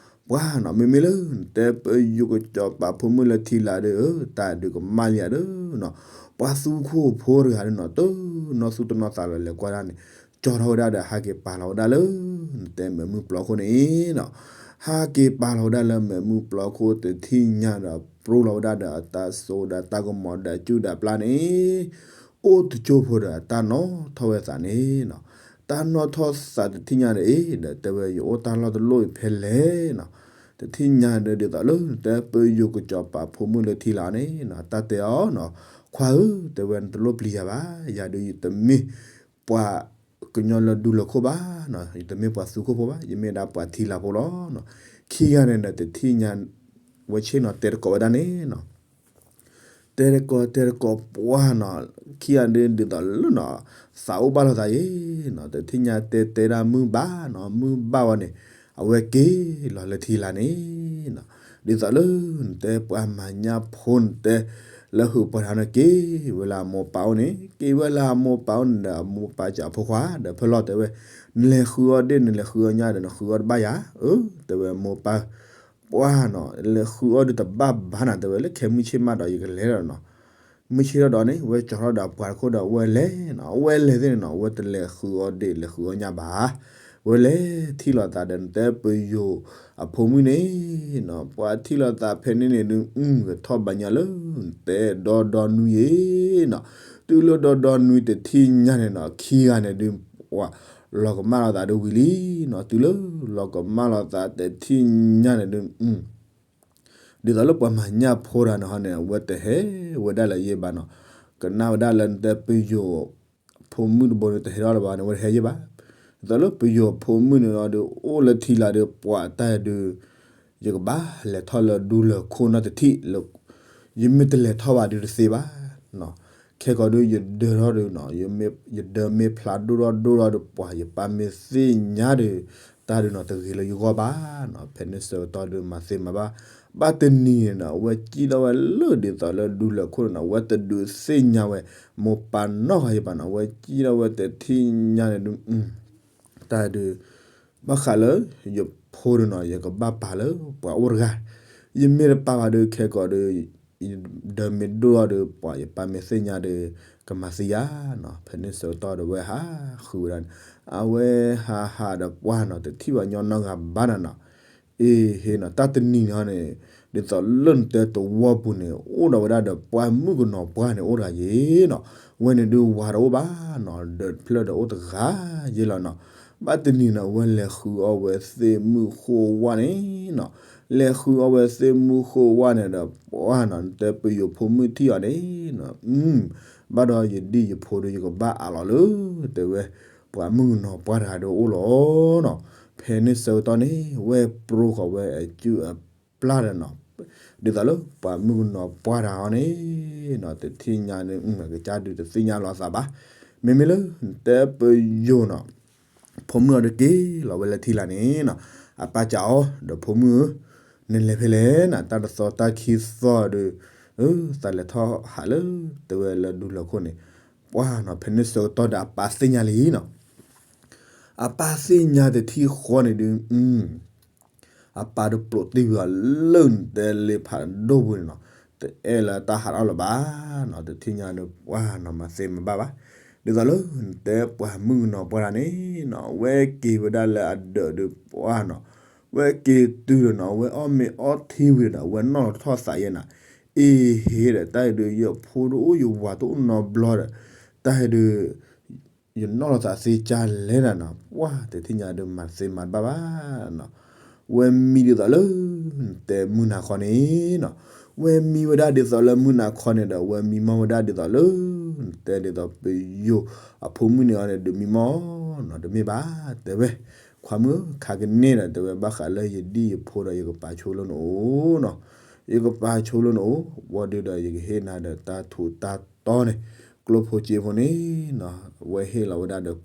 ပှၤနီၤ မ့မ့ၢ်လၢနတဲပယိၤကစီၤပၤဖိမုၣ်လၢထံလာ်ဒီး တၢ်ဒုးကမၣ်လံဧါဒီးနီၤ, ပှၤသူခိၣ်ဖိတဂၤဒီးနီၤ တနီၢ်သူၣ်တနီၢ်သးလီၤလဲၤကွၢ်ဒၣ်န့ၣ် ကၠီၤထီၣ်ဝဲဒၣ်ဒီးဟးက့ၤပာ်လီၤဝဲဒၣ်လၢ နတဲမဲာ်မုၢ်ပျီခိၣ်န့ၣ်နီၤ, ဟးက့ၤပာ်လီၤဝဲဒၣ်လၢမဲာ်မုၢ်ပျီခိၣ်တထံၣ်ညါဒီး ပြိလီၤဝဲဒၣ်ဒီးအတၢ်စိဒီးတၢ်ကမီၤဒီးအစုၣ်ဒီးပျၢ်န့ၣ် အိၣ်တကၠိဖိဒီးအတၢ်နီၣ်ထီၣ်ဝဲသးန့ၣ်နီၤ, တၢ်နီၣ်ထီၣ်သးတထံၣ်ညါဒီး အ့ ဒီးတဲဝဲ ယအိၣ်တၢ်လီၢ်တလီၢ်အံၤဖဲလဲၣ်နီၤ, တထံၣ်ညါဒီး ဒ်သိးလၢနတဲပယိၤကစီၤပၤဖိမုၣ်လၢထံလာ်န့ၣ်နီၤ တၢ်တဲအီၤနီၤ, ခွါဧၢ, တဲဝဲ နတလိၣ်ပျံၤယၤဘၣ်, ယၤဒုးယတမ့ၢ်ပှၤကညီလၢဒူလၢၢ်ခိၣ်ဘၣ်နီၤ, ယတမ့ၢ်ပှၤသူခိၣ်ဖိဘၣ်, ယမ့ၢ်ဒၣ်ပှၤထံလာ်ဖိလီၤနီၤ. ခံဂၤန့ၣ်ဒီး တထံၣ်ညါ ဝဲဆ့ၣ်နီၤ တဲတကိးဝဲဒၣ်န့ၣ်နီၤ တဲတကိးတဲတကိးပှၢ်နီၤ, ခံဂၤဒုးဒ်သိးလၢနီၤ သးအိၣ်ဘၣ်လိာ်သးယဲနီၤ, တထံၣ်ညါတဲတဲဒၣ်မုၢ်ဘၣ်နီၤ, မုၢ်ဘၣ်ဝဲန့ၣ် အဝဲက့ၤလီၤလၢထံလာ်န့ၣ်နီၤ, ဒ်သိးလၢနတဲပှၤမၤညၣ်ဖိနတဲ လၢဟုးပှၤတဂၤန့ၣ် က့ၤဝဲလၢအမိၢ်ပၢ်အိၣ်န့ၣ်, က့ၤဝဲလၢအမိၢ်ပၢ်အိၣ်န့ၣ်ဒီး အမိၢ်ပၢ်စံးအဖိခွါဒီး ဖဲလီၤတဲဝဲ, နလဲၤဃုအီၣ်ဒ့ၣ် နလဲၤဃုအီၣ်ညၣ်ဒီး နဃုအီၣ်တဘၣ်ယၤ, အၢ တဲဝဲမိၢ်ပၢ် ပှၢ်နီၤ, လဲၤဃုအီၣ်ဒ့ၣ်တဘၣ်ဘၣ်နၤ တဲဝဲ, လၢခဲမုၢ်ဆ့ၣ်မးဒီး ယကလဲၤဒီးနီၤ, မုၢ်ဆ့ၣ်ထီၣ်ဒီးန့ၣ် ဝဲကၠီထီၣ်ဒီးအပှၤတခိၣ်ဒီး ဝဲလဲၤနီၤ, ဝဲလဲၤသ့ၣ်န့ၣ်နီၤ ဝဲတလဲၤဃုအီၣ်ဒ့ၣ် လဲၤဃုအီၣ်ညၣ်ဘၣ်, ဝဲလဲၤထံၣ်လိာ်သးဒီး နတဲပယိၤအဖိမုၣ်န့ၣ်နီၤ, ပှၤထံၣ်လိာ်သးဖဲန့ၣ်န့ၣ်ဒုး ကထီၣ်ဘၣ်ညါလၢ နတဲဒီဒီနွံယဲနီၤ, တုၤလၢဒီဒီနွံတထံၣ်ညါန့ၣ်နီၤ ခံဂၤန့ၣ်ဒုး ပှၤလီၤကမၣ်လိာ်သးဒုးဝံၤလံနီၤ, တုၤလၢလီၤကမၣ်လိာ်သးတထံၣ်ညါန့ၣ်ဒုး ဒ်သိးလၢပှၤမၤညၣ်ဖိတဂၤန့ၣ်ဟီန့ၣ် အဝဲတဟဲဝဲဒၣ်လၢၤယဲဘၣ်နီၤ, ကနၣ်ဝဲဒၣ်လၢနတဲပယိၤ ဖိမုၣ်တဘိန့ၣ် တဟဲထီၣ်လၢၤဘၣ်န့ၣ် အဝဲတဟဲယဲဘၣ်, ဒ်သိးလၢပယိၤဖိမုၣ်န့ၣ်ဒီး အိၣ်လၢထံလာ်ဒီး ပှၤတၢ်ဒုး ယကဘၣ်လဲၤထီၣ်လၢဒူလၢၢ်ခိၣ်နီတထံၣ်လၢ ယမ့ၢ်တလဲၤထီၣ်ဘၣ်ဒုးတသ့ဘၣ်နီၤ, ခဲကီးဒုးယဒၢထီၣ်ဒုးနီၤ, ယဒၢမ့ၢ်ဖျါဒိၣ်ထီၣ်ဒိၣ်ထီၣ်ဒီး ပှၤယပၢ်မ့ၢ်သ့ၣ်ညါဒီး တၢ်ဒုးနီၤ တဂ့ၤလၢယဂီၢ်ဘၣ်နီၤ, ဖဲန့ၣ်ဆၢကတီၢ်ဒုးမၤသ့မၤဘၣ်, ဘၣ်တနံၤန့ၣ်နီၤ အဝဲစံၣ်ထီၣ်ဝဲလၢဒ်သိးလၢဒူလၢၢ်ခိၣ်န့ၣ်နီၤ အဝဲတဒုးသ့ၣ်ညါဝဲ မိၢ်ပၢ်နီတဂၤယဲဘၣ်နီၤ, အဝဲစံၣ်ထီၣ်ဝဲတထံၣ်ညါန့ၣ်ဒုး တၢ်ဒုး ဘၣ်ဃးလၢ ယဖိဒုးနီၤ ယကဘၣ်ပာ်လၢပှၤအိၣ်တဂၤ, ယမ့ၢ်တပာ်ဘၣ်ဒုး ခဲကီးဒုး ဒၢမ့ၢ်ဒိၣ်ထီၣ်ဒီး ပှၤယပၢ်မ့ၢ်သ့ၣ်ညါဒီး ကမၤသံယၤနီၤ, ဖဲန့ၣ်ဆၢကတီၢ်ဒီးဝဲဟးဃုာ်ဝဲဒၣ်န့ၣ်, အဝဲဟးဟးဒီးပှၢ်နီၤ တထံၣ်ဘၣ်ညီနီတဂၤဘၣ်နၤနီၤ, အ့ဟ့နီၤ တၢ်တနံၤန့ၣ်ဟီန့ၣ် ဒ်သိးလၢနတဲသဝီပူၤန့ၣ် အိၣ်ဒီးဝဲဒၣ်ဒီးပှၢ်မုၣ်ကနီၤပှၢ်န့ၣ် အိၣ်တဂၤယဲနီၤ, ဝဲန့ၣ်ဒုးဝၤတအိၣ်ဘၣ်နီၤ, ဒီးဖျၢၣ်ဒီးအိၣ်တဂၤယဲလီၤနီၤ, ဘၣ်တနံၤန့ၣ် ဝဲလဲၤဃုအီၣ်ဝဲသ့ၣ်မုၣ်ဃိဝၣ်န့ၣ်နီၤ, လဲၤဃုအီၣ်ဝဲသ့ၣ်မုၣ်ဃိဝၣ်န့ၣ်ဒီး ပှၢ်နီၤ နတဲပယိၤဖိမုၣ်ထံၣ်အီၤန့ၣ်နီၤ, ဘၣ်ဒီးယဒံၣ်ယဖိဒီး ယကဘၣ်အးလီၤလၢ တဲဝဲ ပှၤမုၣ်ကနီၤပှၢ်တဂၤဒီးအိၣ်လီၤနီၤ, ဖဲန့ၣ်ဆၢကတီၢ်န့ၣ် ဝဲပြိဃီၤဝဲအစုၣ်အပျၢ်ဒီးနီၤ, ဒ်သိးလၢပှၤမုၣ်ကနီၤပှၢ်တဂၤအီၤန့ၣ်နီၤ တထံၣ်ညါန့ၣ် ကစၢ်ဒုးတသ့ၣ်ညါလီၤသးဘၣ်, မ့မ့ၢ်လၢနတဲပယိၤနီၤ ဖိမုၣ်အီၤဒုးက့ၤလီၤဝဲလၢထံလာ်န့ၣ်နီၤ, အပၢ်စံးအီၤ ဒီးဖိမုၣ်ဧၢ, နလဲၤဖဲလဲၣ်နၤ တၢ်တသီတၢ်ခံသီဒီး သးလဲၤထီၣ်ဟးလၢ တဲဝဲလၢဒူလၢၢ်ခိၣ်န့ၣ်, ပှၢ်နီၤ ဖဲန့ၣ်ဆၢကတီၢ်ဒီးအပၢ်သ့ၣ်ညါလံနီၤ, အပၢ်သ့ၣ်ညါတထံၣ်ဃီန့ၣ်ဒုး အပၢ်ဒုးပျိးတံၢ်ဝံၤအီၤလၢနတဲလ့ဖးဒိၣ်ပူၤန့ၣ်နီၤ, တအဲၣ်လၢတၢ်ဟးထီၣ်လၢၤဘၣ်နီၤ, တထံၣ်ညါန့ၣ် ပှၢ်နီၤ မၤသ့မၤဘၣ်ဘၣ်, ဒ်သိးလၢနတဲပှၤမုၣ်ကနီၤပှၢ်တဂၤန့ၣ်နီၤ ဝဲက့ၤဝဲဒၣ်လၢအဒၢးဒီးပှၢ်နီၤ, ဝဲက့ၤတုၤဒီးနီၤ ဝဲအီၣ်မ့ၤအီထံဝံၤဒီး ဝဲနီၣ်လီၤထီၣ်သးယဲနီၤ, အ့ဟ့ဒီး တၢ်အံၤဒုး ယဖိတအိၣ်ယဝၤတအိၣ်နီတဘျီဒီး တၢ်အံၤဒုး ယနီၣ်လီၤသးသ့ကၢ်လဲၣ်နၤနီၤ, ပှၢ်တထံၣ်ညါဒုးမၤသ့မၤဘၣ်ဘၣ်နီၤ, ဝဲမံဒ်သိးလၢ နတဲမုၢ်နၤခီန့ၣ်နီၤ, ဝဲမံဝဲဒၣ်ဒ်သိးလၢမုၢ်နၤခီန့ၣ်ဒီး ဝဲမံမီၢ်ဝဲဒၣ်ဒ်သိးလၢ နတဲဒ်သိးပယိၤအဖိမုၣ်န့ၣ်အီၤန့ၣ် ဒုးမံမီၢ်နီၤ, တမ့ၢ်ဘၣ် တဲဝဲ, ခွါမုၣ်ဧၢ ခါကန့ၣ်ဒီး တဲဝဲ ဘၣ်ဃးလၢယဒံၣ်ယဖိဒီး ယကပာ်ဆိလၢနအိၣ်နီၤ, ယကပာ်ဆိလၢနအိၣ် ဝံၤဒုးဒီး ယကဟ့ၣ်နၤဒီးတၢ်ထူးတၢ်တီန့ၣ်, ကျိဖိစ့ဖိန့ၣ်နီၤ, ဝဲဟ့ၣ်လီၤဝဲဒၣ်ဒီး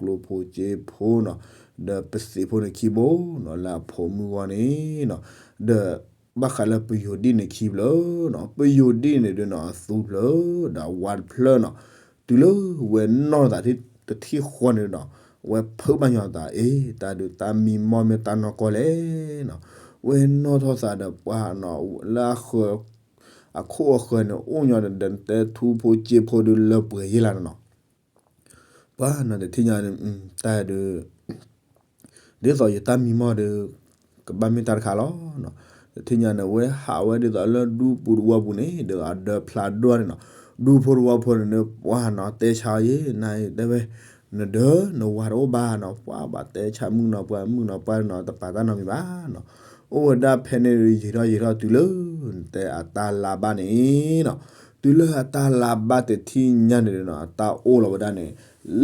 ကျိဖိစ့ဖိနီၤ, ဒီးပသံးဖိန့ၣ်ခံဘိနီၤ, လၢအဖိမုၣ်ဂီၢ်န့ၣ်နီၤ, ဒီးဘၣ်ဃးလၢပယိၤဒံၣ်န့ၣ်ခံဖျၢၣ်နီၤ, ပယိၤဒံၣ်န့ၣ်ဒုးနီၤ အသူဖျၢၣ် ဒီးအဝါတဖျၢၣ်နီၤ, တုၤလၢဝဲနီၣ်သးတထံၣ်ဃီန့ၣ်ဒီး ဝဲဖုးဘၣ်ညီသး အ့ တၢ်ဒုးတၢ်မံမီၢ်မ့ၢ်တၢ်နီၢ်ကီၢ်လဲၣ်နီၤ, ဝဲနီၣ်ထီၣ်သးဒီးပှၢ်နီၤ လၢအဃၢၤ အခိၣ်အဃၢၤန့ၣ် အိၣ်ညီဒီး နတဲထူဖိစ့ဖိဒုးလၢပှဲၤယဲလၢနီၤနီၤ, ပှၢ်နီၤတထံၣ်ညါန့ၣ် တၢ်ဒုး ဒ်သိးယတၢ်မံမီၢ်ဒီး ကဘၣ်မ့ၢ်တၢ်တခါလီၤနီၤ, တထံၣ်ညါန့ၣ် ဝဲဟးဝဲဒ်သိးလၢဒူပူၤတဝီပူၤန့ၣ် ဒ်သိးအဒၢဖျါဒိၣ်န့ၣ်နီၤ, ဒူဖိတဝီဖိန့ၣ် ပှၢ်နီၤ တဲဆါအီၤယဲ နၤအံၤတဲဝဲ နဒၢ နဝၤတအိၣ်ဘၣ်နီၤ, ပှၢ်ဘၣ်တဲဆါမုၣ်နီၤ ပှၢ်မုၣ်နီၤ ပှၢ်နီၤ တပာ်တၢ်နီတမံၤဘၣ်နီၤ, အိၣ်ဝဲဒၣ်ဖဲန့ၣ်ဒုး ယံာ်ထီၣ်ယံာ်ထီၣ်တုၤလၢ နတဲအတၢ်လါဘၣ်န့ၣ်နီၤ, တုၤလၢအတၢ်လါဘၣ်တထံၣ်ညါန့ၣ်နီၤ အတၢ်အိၣ်လီၤဝဲဒၣ်န့ၣ်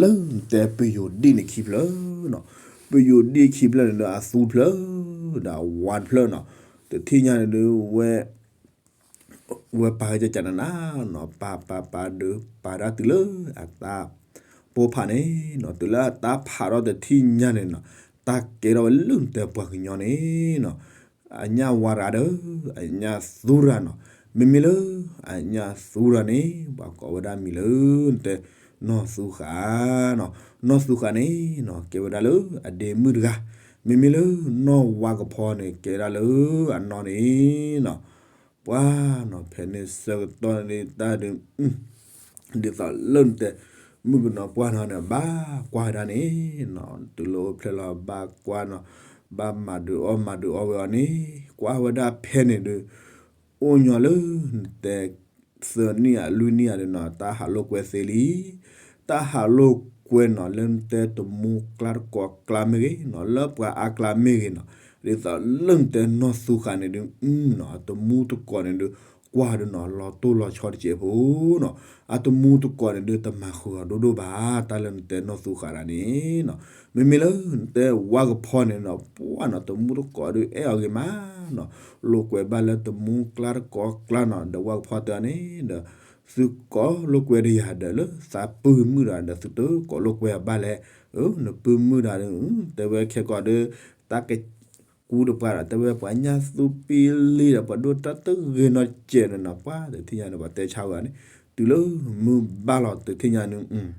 လၢနတဲပယိၤဒံၣ်န့ၣ်ခံဖျၢၣ်နီၤ, ပယိၤဒံၣ်ခံဖျၢၣ်န့ၣ်ဒီး အသူတဖျၢၣ် ဒီးအဝါတဖျၢၣ်နီၤ, တထံၣ်ညါန့ၣ်ဒုးဝဲ ဝဲပာ်ဝဲကကနနနီၤ, ပာ်ပာ်ပာ်ဒုး ပာ်ဒၣ်တုၤလၢအတၢ်ပိၢ်ဖးန့ၣ်နီၤ, တုၤလၢအတၢ်ဖးထီၣ်တထံၣ်ညါန့ၣ်နီၤ, တၢ်ကဲထီၣ်ဝဲလၢနတဲပှၤကညီန့ၣ်နီၤ, အညၣ်ဝါရၤဒီး အညၣ်သူရၤနီၤ, မ့မ့ၢ်လၢ အညၣ်သူရၤန့ၣ် ပှၤကိးဝဲဒၣ်မံၤလၢ နတဲ နီၢ်သူဃာ်နီၤ, နီၢ်သူဃာ်န့ၣ်နီၤ ကဲဝဲဒၣ်လၢအဒ့မုၣ်တဂၤ, မ့မ့ၢ်လၢနီၢ်ဝါကဖီန့ၣ် ကဲဒၣ်လၢအနီၢ်န့ၣ်နီၤ, ပှၤနီၤ ဖဲန့ၣ်ဆၢကတီၢ်န့ၣ်တၢ်ဒုး ဒ်သိးလၢနတဲ မုၣ်ကနီၤပှၢ်နီၤန့ၣ် ဘၣ်ကွၢ်ဝဲဒၣ်န့ၣ်နီၤ, တုၤလၢအိၣ်ဖျဲၣ်လီၤဘၣ်ကွၢ်နီၤ, ဘၣ်မၤဒုးအီၣ်မၤဒုးအီဝဲအီၤန့ၣ်, ကွၢ်ဝဲဒၣ်ဖဲန့ၣ်ဒုး အိၣ်ညီလၢနတဲ သၢနံၣ်ဧါလွံၢ်နံၣ်ဧါဒုးနီၤ တၢ်ဟးလိာ်ကွဲသ့လံ, တၢ်ဟးလိာ်ကွဲနီၤ လၢနတဲတမူကျါတကိးကျါမ့ၢ်ဂ့ၤနီၤ လၢပှၤအါကျါမ့ၢ်ဂ့ၤနီၤ, ဒ်သိးလၢနတဲနီၢ်သူဃာ်န့ၣ်ဒုး အတမူတကိးန့ၣ်ဒုး ကွၢ်ဒုးနီၤ လီၤတိၢ်လီၤဆီတစဲးဖိနီၤ, အတမူတကိးန့ၣ်ဒုး တမၤဃုာ်အီၤဒိၣ်ဒိၣ်ဘၣ် တၢ်လၢနတဲနီၢ်သူဃာ်ဒၣ်န့ၣ်နီၤ, မ့မ့ၢ်လၢနတဲဝါကဖီန့ၣ်နီၤ ပှၤနီၤ တမူတကိးဒုးအဲၣ်အီၤဂ့ၤမးနီၤ, လိာ်ကွဲဘၣ်လၢတမူကျါတကိးကျါနီၤ ဒီးဝါကဖီတဲအီၤန့ၣ်ဒီး သုကိးလိာ်ကွဲဒီးယၤဒီးလၢသးပုၢ်မုၣ်ဒီး ဒီးသုတကိးလိာ်ကွဲအဘၣ်လဲၣ်, နပုၢ်မုၣ်ဒီး တဲဝဲခဲကိာ်ဒီး တၢ်ကကူတပှၢ်ဒီး တဲဝဲပှၤညၣ်သူပံလံဒီး ပှၤဒိၣ်တၢ်တဂ့ၤနီတစဲးန့ၣ်နီၤ, ပှၤတထံၣ်ညါန့ၣ် ပှၤတဲဆါဝဲအီၤန့ၣ် တုၤလၢမုၢ်ဘၣ်လီၤတထံၣ်ညါန့ၣ်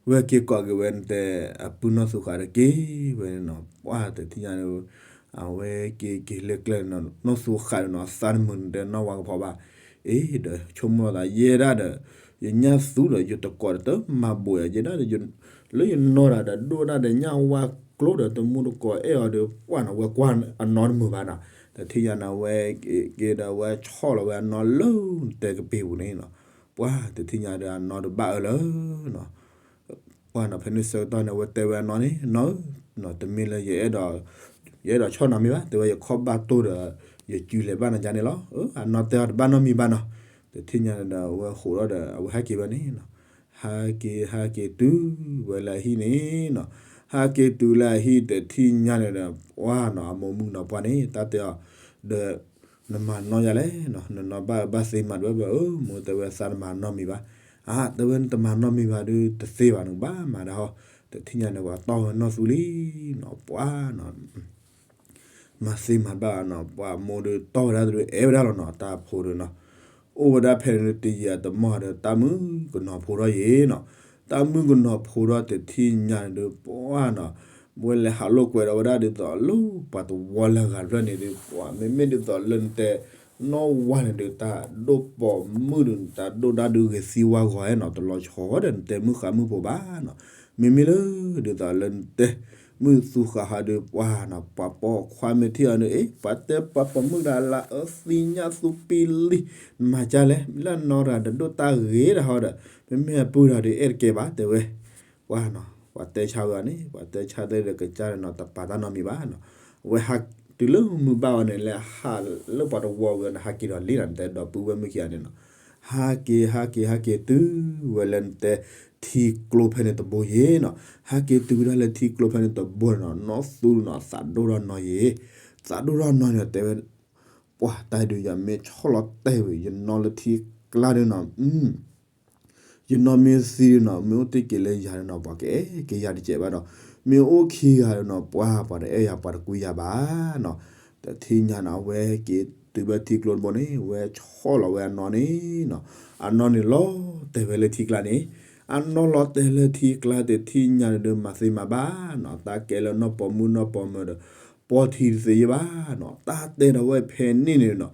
ဝဲက့ၤကိးက့ၤဝဲနတဲ အပုၢ်နီၢ်သူဃာ်ဒီးက့ၤဝဲန့ၣ်နီၤ, ပှၤတထံၣ်ညါန့ၣ် အဝဲက့ၤက့ၤလၢကျဲန့ၣ်နီၤ နီၢ်သူဃာ်န့ၣ်နီၤ သးတမုာ်နတဲနီၢ်ဝါကဖီဘၣ်, အ့ဒီးဆိကမိၣ်လီၤသး ယဲဒၣ်ဒီး ယညၣ်သူဒီး ယတကိးဒီးတမၤဘိးယၤ ယဲဒၣ်ဒီး လၢယနီၢ်တၢ်ဒီး ဒိၣ်ဒၣ်ဒီးညၣ်ဝါကျိဒီး တမူတကိးအဲၣ်အီၤဒီး ပှၤနီၤ ဝဲကွၢ်အနီၢ်တမုာ်ဘၣ်နီၤ, တထံၣ်ညါန့ၣ် ဝဲက့ၤဒီးဝဲဆီၣ်လီၤဝဲအနီၢ်လၢနတဲကပ့ၤပူၤန့ၣ်နီၤ, ပှၤတထံၣ်ညါဒီးအနီၢ်ဒီးဘၣ်အၢလၢ ပှၤနီၤ ဖဲန့ၣ်ဆၢကတီၢ်န့ၣ် အဝဲတဲဝဲအနီၢ်န့ၣ် နီၢ်ဧၢ, တမ့ၢ်လၢယအဲၣ်ဒိး ယအဲၣ်ဒိးဆီၣ်နၤမ့ၢ်ဘၣ်, တဲဝဲယခီၣ်ဘၣ်တိၢ်ဒီး ယစုလဲၤဘၣ်နၤယါန့ၣ်လီၤ. အနီၢ်တဲအီၤတဘၣ်နီတမံၤဘၣ်နီၤ. တထံၣ်ညါန့ၣ်ဒီး အဝဲဃိးထီၣ်ဒီး အဝဲဟဲက့ၤဝဲန့ၣ်နီၤ. ဟဲက့ၤဟဲက့ၤတုၤဝဲလၢအဟံၣ်န့ၣ်နီၤ. ဟဲက့ၤတုၤလၢအဟံၣ်တထံၣ်ညါန့ၣ်ဒီး ပှၤနီၤ အမိၢ်မုၣ်ကနီၤပှၢ်န့ၣ် တၢ်တဲအီၤဒီး နမၤနီၢ်ယါလဲၣ်နီၤ, နနီၢ်ဘၣ်ဘၣ်သ့မၤဒွဲၣ်ဘၣ်ဧၢ, မိၢ်တဲဝဲသးတမၤနီၢ်မံၤဘၣ်. အါ တဲဝဲနတမၤနီၢ်မံၤဘၣ်ဒီး တသ့ဘၣ် နကဘၣ်မၤဒၣ်ဟီ. တထံၣ်ညါန့ၣ် ပှၤတီၢ်ဝဲနီၢ်သူလံနီၤ, ပှၤနီၤ မၤသ့မၤဘၣ်နီၤ, ပှၤမိၢ်ဒီးတီၢ်ဝဲဒၣ်တဒုးအဲၣ်ဝဲဒၣ်လီၤနီၤ, တၢ်ဖိဒီးနီၤ. အိၣ်ဝဲဒၣ်ဖဲန့ၣ်တယံာ်အတမီၢ်ဒီး တၢ်မုၣ်ကနီၤဖိထီၣ်ယံၤနီၤ. တၢ်မုၣ်ကနီၤဖိထီၣ်တထံၣ်ညါန့ၣ်ဒီး ပှၤနီၤ ဝဲလဲၤဟးလိာ်ကွဲဒီးဝဲဒၣ်ဒ်သိးလၢပှၤတဝီလၢအဂၤတဖျၢၣ်န့ၣ်ဒီး ပှၤမ့မ့ၢ်ဒ်သိးလၢနတဲ နီၢ်ဝါန့ၣ်ဒီး တၢ်ဒိၣ်ပိာ်မုၣ်ဒီး တၢ်ဒိၣ်ဒၣ်ဒုးဂ့ၤသံဝါဂီၤနီၤ, တလီၤဆီဒီးနတဲမုၢ်ဃါမုၢ်ဖိဘၣ်နီၤ. မ့မ့ၢ်လၢဒ်သိးလၢနတဲ မုၢ်သူဃာ်ဟီဒီး ပှၤနီၤ ပှၤပိာ်ခွါမ့ၢ်ထံၣ်အီၤဒီး အ့ ပှၤတဲပှၤပိာ်မုၣ်တဂၤလၢအသံညၣ်သူပံလံ နမၤကၢ်လဲၣ်, လၢအနီၢ်တဂၤဒီးဒိၣ်တၢ်ဂ့ၤတၢ်ဟီဒီး မ့မ့ၢ်အပုၢ်တဂၤဒီးအဲၣ်တကဲဘၣ် တဲဝဲ ပှၤနီၤ ပှၤတဲဆါဝဲအီၤန့ၣ် ပှၤတဲဆါသ့ဒီးကစၢ်ဒီးနီၤ တပာ်တၢ်နီတမံၤဘၣ်နီၤ. အဝဲဟးတုၤလၢမုၢ်ဘၣ်ဝဲန့ၣ် လဲၤဟးလၢပှၤတဝီဝဲန့ၣ် ဟးက့ၤဒီးလံနီၤ နတဲဒီပုၢ်ဝဲၢ်မုၣ်ခံဂၤန့ၣ်နီၤ. ဟးက့ၤ ဟးက့ၤ ဟးက့ၤတုၤဝဲလၢနတဲ ထံကျိဖဲန့ၣ်တဘိယ့ၤနီၤ. ဟးက့ၤတုၤဝဲဒၣ်လၢထံကျိဖဲန့ၣ်တဘိန့ၣ်နီၤ နီၢ်သူနီၤ သးဒိၣ်ထီၣ်နီၤယ့ၤ, သးဒိၣ်ထီၣ်နီၤန့ၣ် တဲဝဲ ပှၤတၢ်ဒုးယၤမ့ၢ်ဆီၣ်လီၤတဲာ်ဝဲ ယနီၢ်လၢထံကျါဒုးနီၤ ယနီၢ်မ့ၢ်သံဒုးနီၤ မ့ၢ်အိၣ်တ့ၢ်က့ၤလၢယၤဒုးနီၤ ပှၤကအဲၣ်က့ၤယၤတစဲးဘၣ်ဒီး မ့ၢ်အိၣ်ခံဂၤဒုးနီၤ ပှၤ ပှၤတအဲၣ်ယၤ ပှၤတကွံယၤဘၣ်နီၤ. တထံၣ်ညါနီၤ အဝဲက့ၤတုၤဘၣ်ထံကျိတဘိန့ၣ် ဝဲဆီၣ်လီၤဝဲအနီၢ်န့ၣ်နီၤ အနီၢ်န့ၣ်လီၤတဲာ်ဝဲလၢထံကျါန့ၣ် အနီၢ်လီၤတဲာ်လၢထံကျါတထံၣ်ညါန့ၣ်ဒီး မၤသ့မၤဘၣ်နီၤ တၢ်ကဲလၢနီၢ်ပိာ်မုၣ်နီၢ်ပိာ်မၢၤဒီး ပီထံတသ့ယဘၣ်နီၤ တၢ်တဲဒီးဝဲဖဲန့ၣ်န့ၣ်နီၤ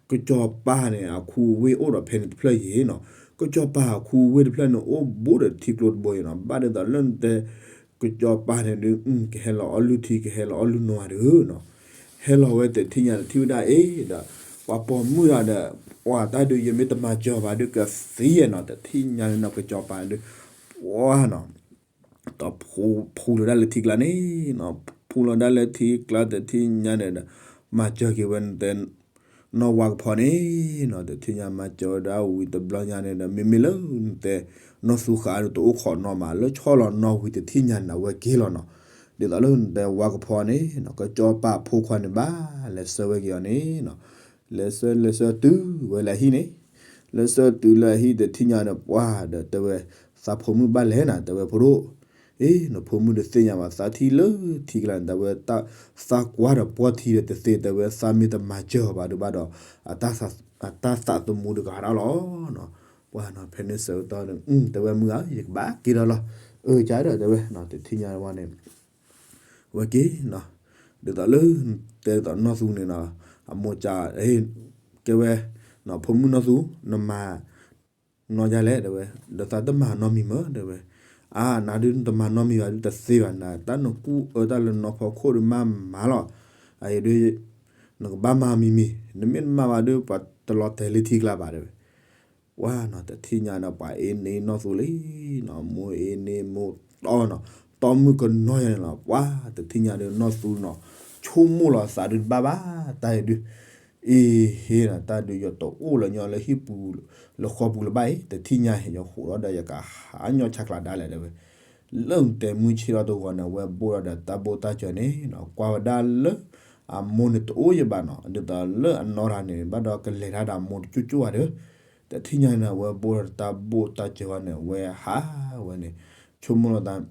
ကစီၤပၤန့ၣ် အခူအဝ့ၢ်အိၣ်ဒီးဖဲန့ၣ်တဖျၢၣ်ယ့ၤနီၤ ကစီၤပၤအခူအဝ့ၢ်တဖျၢၣ်န့ၣ် အိၣ်ဘူးဒီးထံကျိတဘိယ့ၤနီၤ ဘၣ်ဒ်သိးလၢနတဲ ကစီၤပၤန့ၣ်ဒုး ကဟဲလီၤအီၣ်လုၢ်ထံ ကဟဲလီၤအီၣ်လုၢ်နီၢ်ဂၤဒုးနီၤ ဟဲလီၤဝဲတထံၣ်ညါန့ၣ် ထံၣ်ဝဲဒၣ်အ့ၣ်ဒီး ပှၤပိာ်မုၣ်တဂၤဒီး ပှၤတၢ်ဒုးယမ့ၢ်တမၤစၢၤဘၣ်ဒုးကသံယဲနီၤ တထံၣ်ညါန့ၣ်နီၤ ကစီၤပၤန့ၣ်ဒုး ပှၤနီၤ တဖူဖူလီၤဒၣ်လၢထံကျါန့ၣ်နီၤ ဖူလီၤဒၣ်လၢထံကျါတထံၣ်ညါန့ၣ်ဒီး မၤစၢၤက့ၤဝဲနတဲ နီၢ်ဝါကဖီန့ၣ်နီၤ တထံၣ်ညါမၤစၢၤဝဲဒၣ်ဝံၤတဘျီညါန့ၣ်ဒီး မ့မ့ၢ်လၢနတဲ နီၢ်သူဃးဒီးတအိၣ်ခိးနီၢ်မး လၢဆီၣ်လီၤနီၢ်ဝံၤတထံၣ်ညါန့ၣ် အဝဲက့ၤလီၤနီၤ. ဒ်သိးလၢနတဲဝါကဖီန့ၣ်နီၤ ကစီၤပၤဖိခွါန့ၣ်ဘၣ် လဲၤဆှၢဝဲက့ၤအီၤန့ၣ်နီၤ လဲၤဆှၢ လဲၤဆှၢတုၤဝဲလၢအဟံၣ်န့ၣ် လဲၤဆှၢတုၤလၢအဟံၣ်တထံၣ်ညါန့ၣ် ပှၢ်ဒီးတဲဝဲ သးဖိမုၣ်ဘၣ်လဲၣ်နၤ တဲဝဲဖိဒိၣ် အ့ နဖိမုၣ်တသ့ၣ်ညါဘၣ်သးထံၣ်လၢထံကျါန့ၣ် တဲဝဲ သးကွၢ်ဒီးပှီၢ်ထံဒီးတသ့ တဲဝဲသးမ့ၢ်တမၤစၢၤအီၤဘၣ်ဒုးဘၣ်ဒီး အတၢ်သးသမူတဂၤဒၣ်လီၤနီၤ. ပှၢ်နီၤ ဖဲန့ၣ်ဆၢကတီၢ်န့ၣ် တဲဝဲမုၢ်ဧါ ယကဘၣ်က့ၤဒီးလီၤ အၢ ကဒီးတဲဝဲ တထံၣ်ညါဝဲန့ၣ် ဝဲက့ၤနီၤ ဒ်သိးလၢ တဲဒ်သိးနီၢ်သူန့ၣ်နီၤ အမိၢ်က ကဲဝဲ ဖိမုၣ်နီၢ်သူ နမၤ နီၢ်ယါလဲၣ် တဲဝဲ ဒီးသးတမၤနီတမံၤမ့ၢ် တဲဝဲ အါ နၤဒုးနတမၤနီတမံၤဘၣ်ဒုးတသ့ဘၣ်နၤ တၢ်နကူၣ်အၢတၢ်လၢနီၢ်ဖီခိၣ်ဒုးမၤမၤလီၤ အအံၤဒုး နကဘၣ်မၤမံၤမံၤ နမ့ၢ်တမၤဘၣ်ဒုး ပှၤတလီၤတဲာ်လၢထံကျါဘၣ် တဲဝဲ ပှၢ်နီၤ တထံၣ်ညါန့ၣ် ပှၤအ့န့ၢ်နီၢ်သူလံနီၤ မိၢ်အ့န့ၢ်မိၢ်တီနီၤ တီမုၣ်ကနီၤယါန့ၣ်လီၤ ပှၢ်တထံၣ်ညါဒုး နီၢ်သူနီၤ ဆိကမိၣ်လီၤသးဒုးတဘၣ်ဘၣ် တၢ်အံၤဒုး အ့ဟ့နီၤ တၢ်ဒုးယတအိၣ်လၢညီလၢဟံၣ်ပူၤ လၢဃီပူၤလၢၤဘၣ်အံၤ တထံၣ်ညါဟ့ ယဃိးဒီးဒီးယကဟးညီဆါကျါဒၣ်လဲာ် တဲဝဲ လၢနတဲမုၢ်ဆ့ၣ်ထီၣ်တဂီၤန့ၣ် အဝဲဘိၣ်ဒီးဒီးတၢ်ဘိၣ်တၢ်စၢၤန့ၣ်နီၤ ကွၢ်ဝဲဒၣ်လၢ အမိၢ်န့ၣ်တအိၣ်ယဘၣ်နီၤ ဒ်သိးလၢအနီၢ်တဂၤန့ၣ် ဘၣ်ဒီးကလဲၤတၢ်ဒီးအမိၢ်တကၠိၣ်ကၠိၣ်ဧါဒီး တထံၣ်ညါန့ၣ် အဝဲဘိၣ်ဒီးတၢ်ဘိၣ်တၢ်စၢၤဝဲန့ၣ် အဝဲဟးဝဲန့ၣ် ဆိကမိၣ်လီၤသး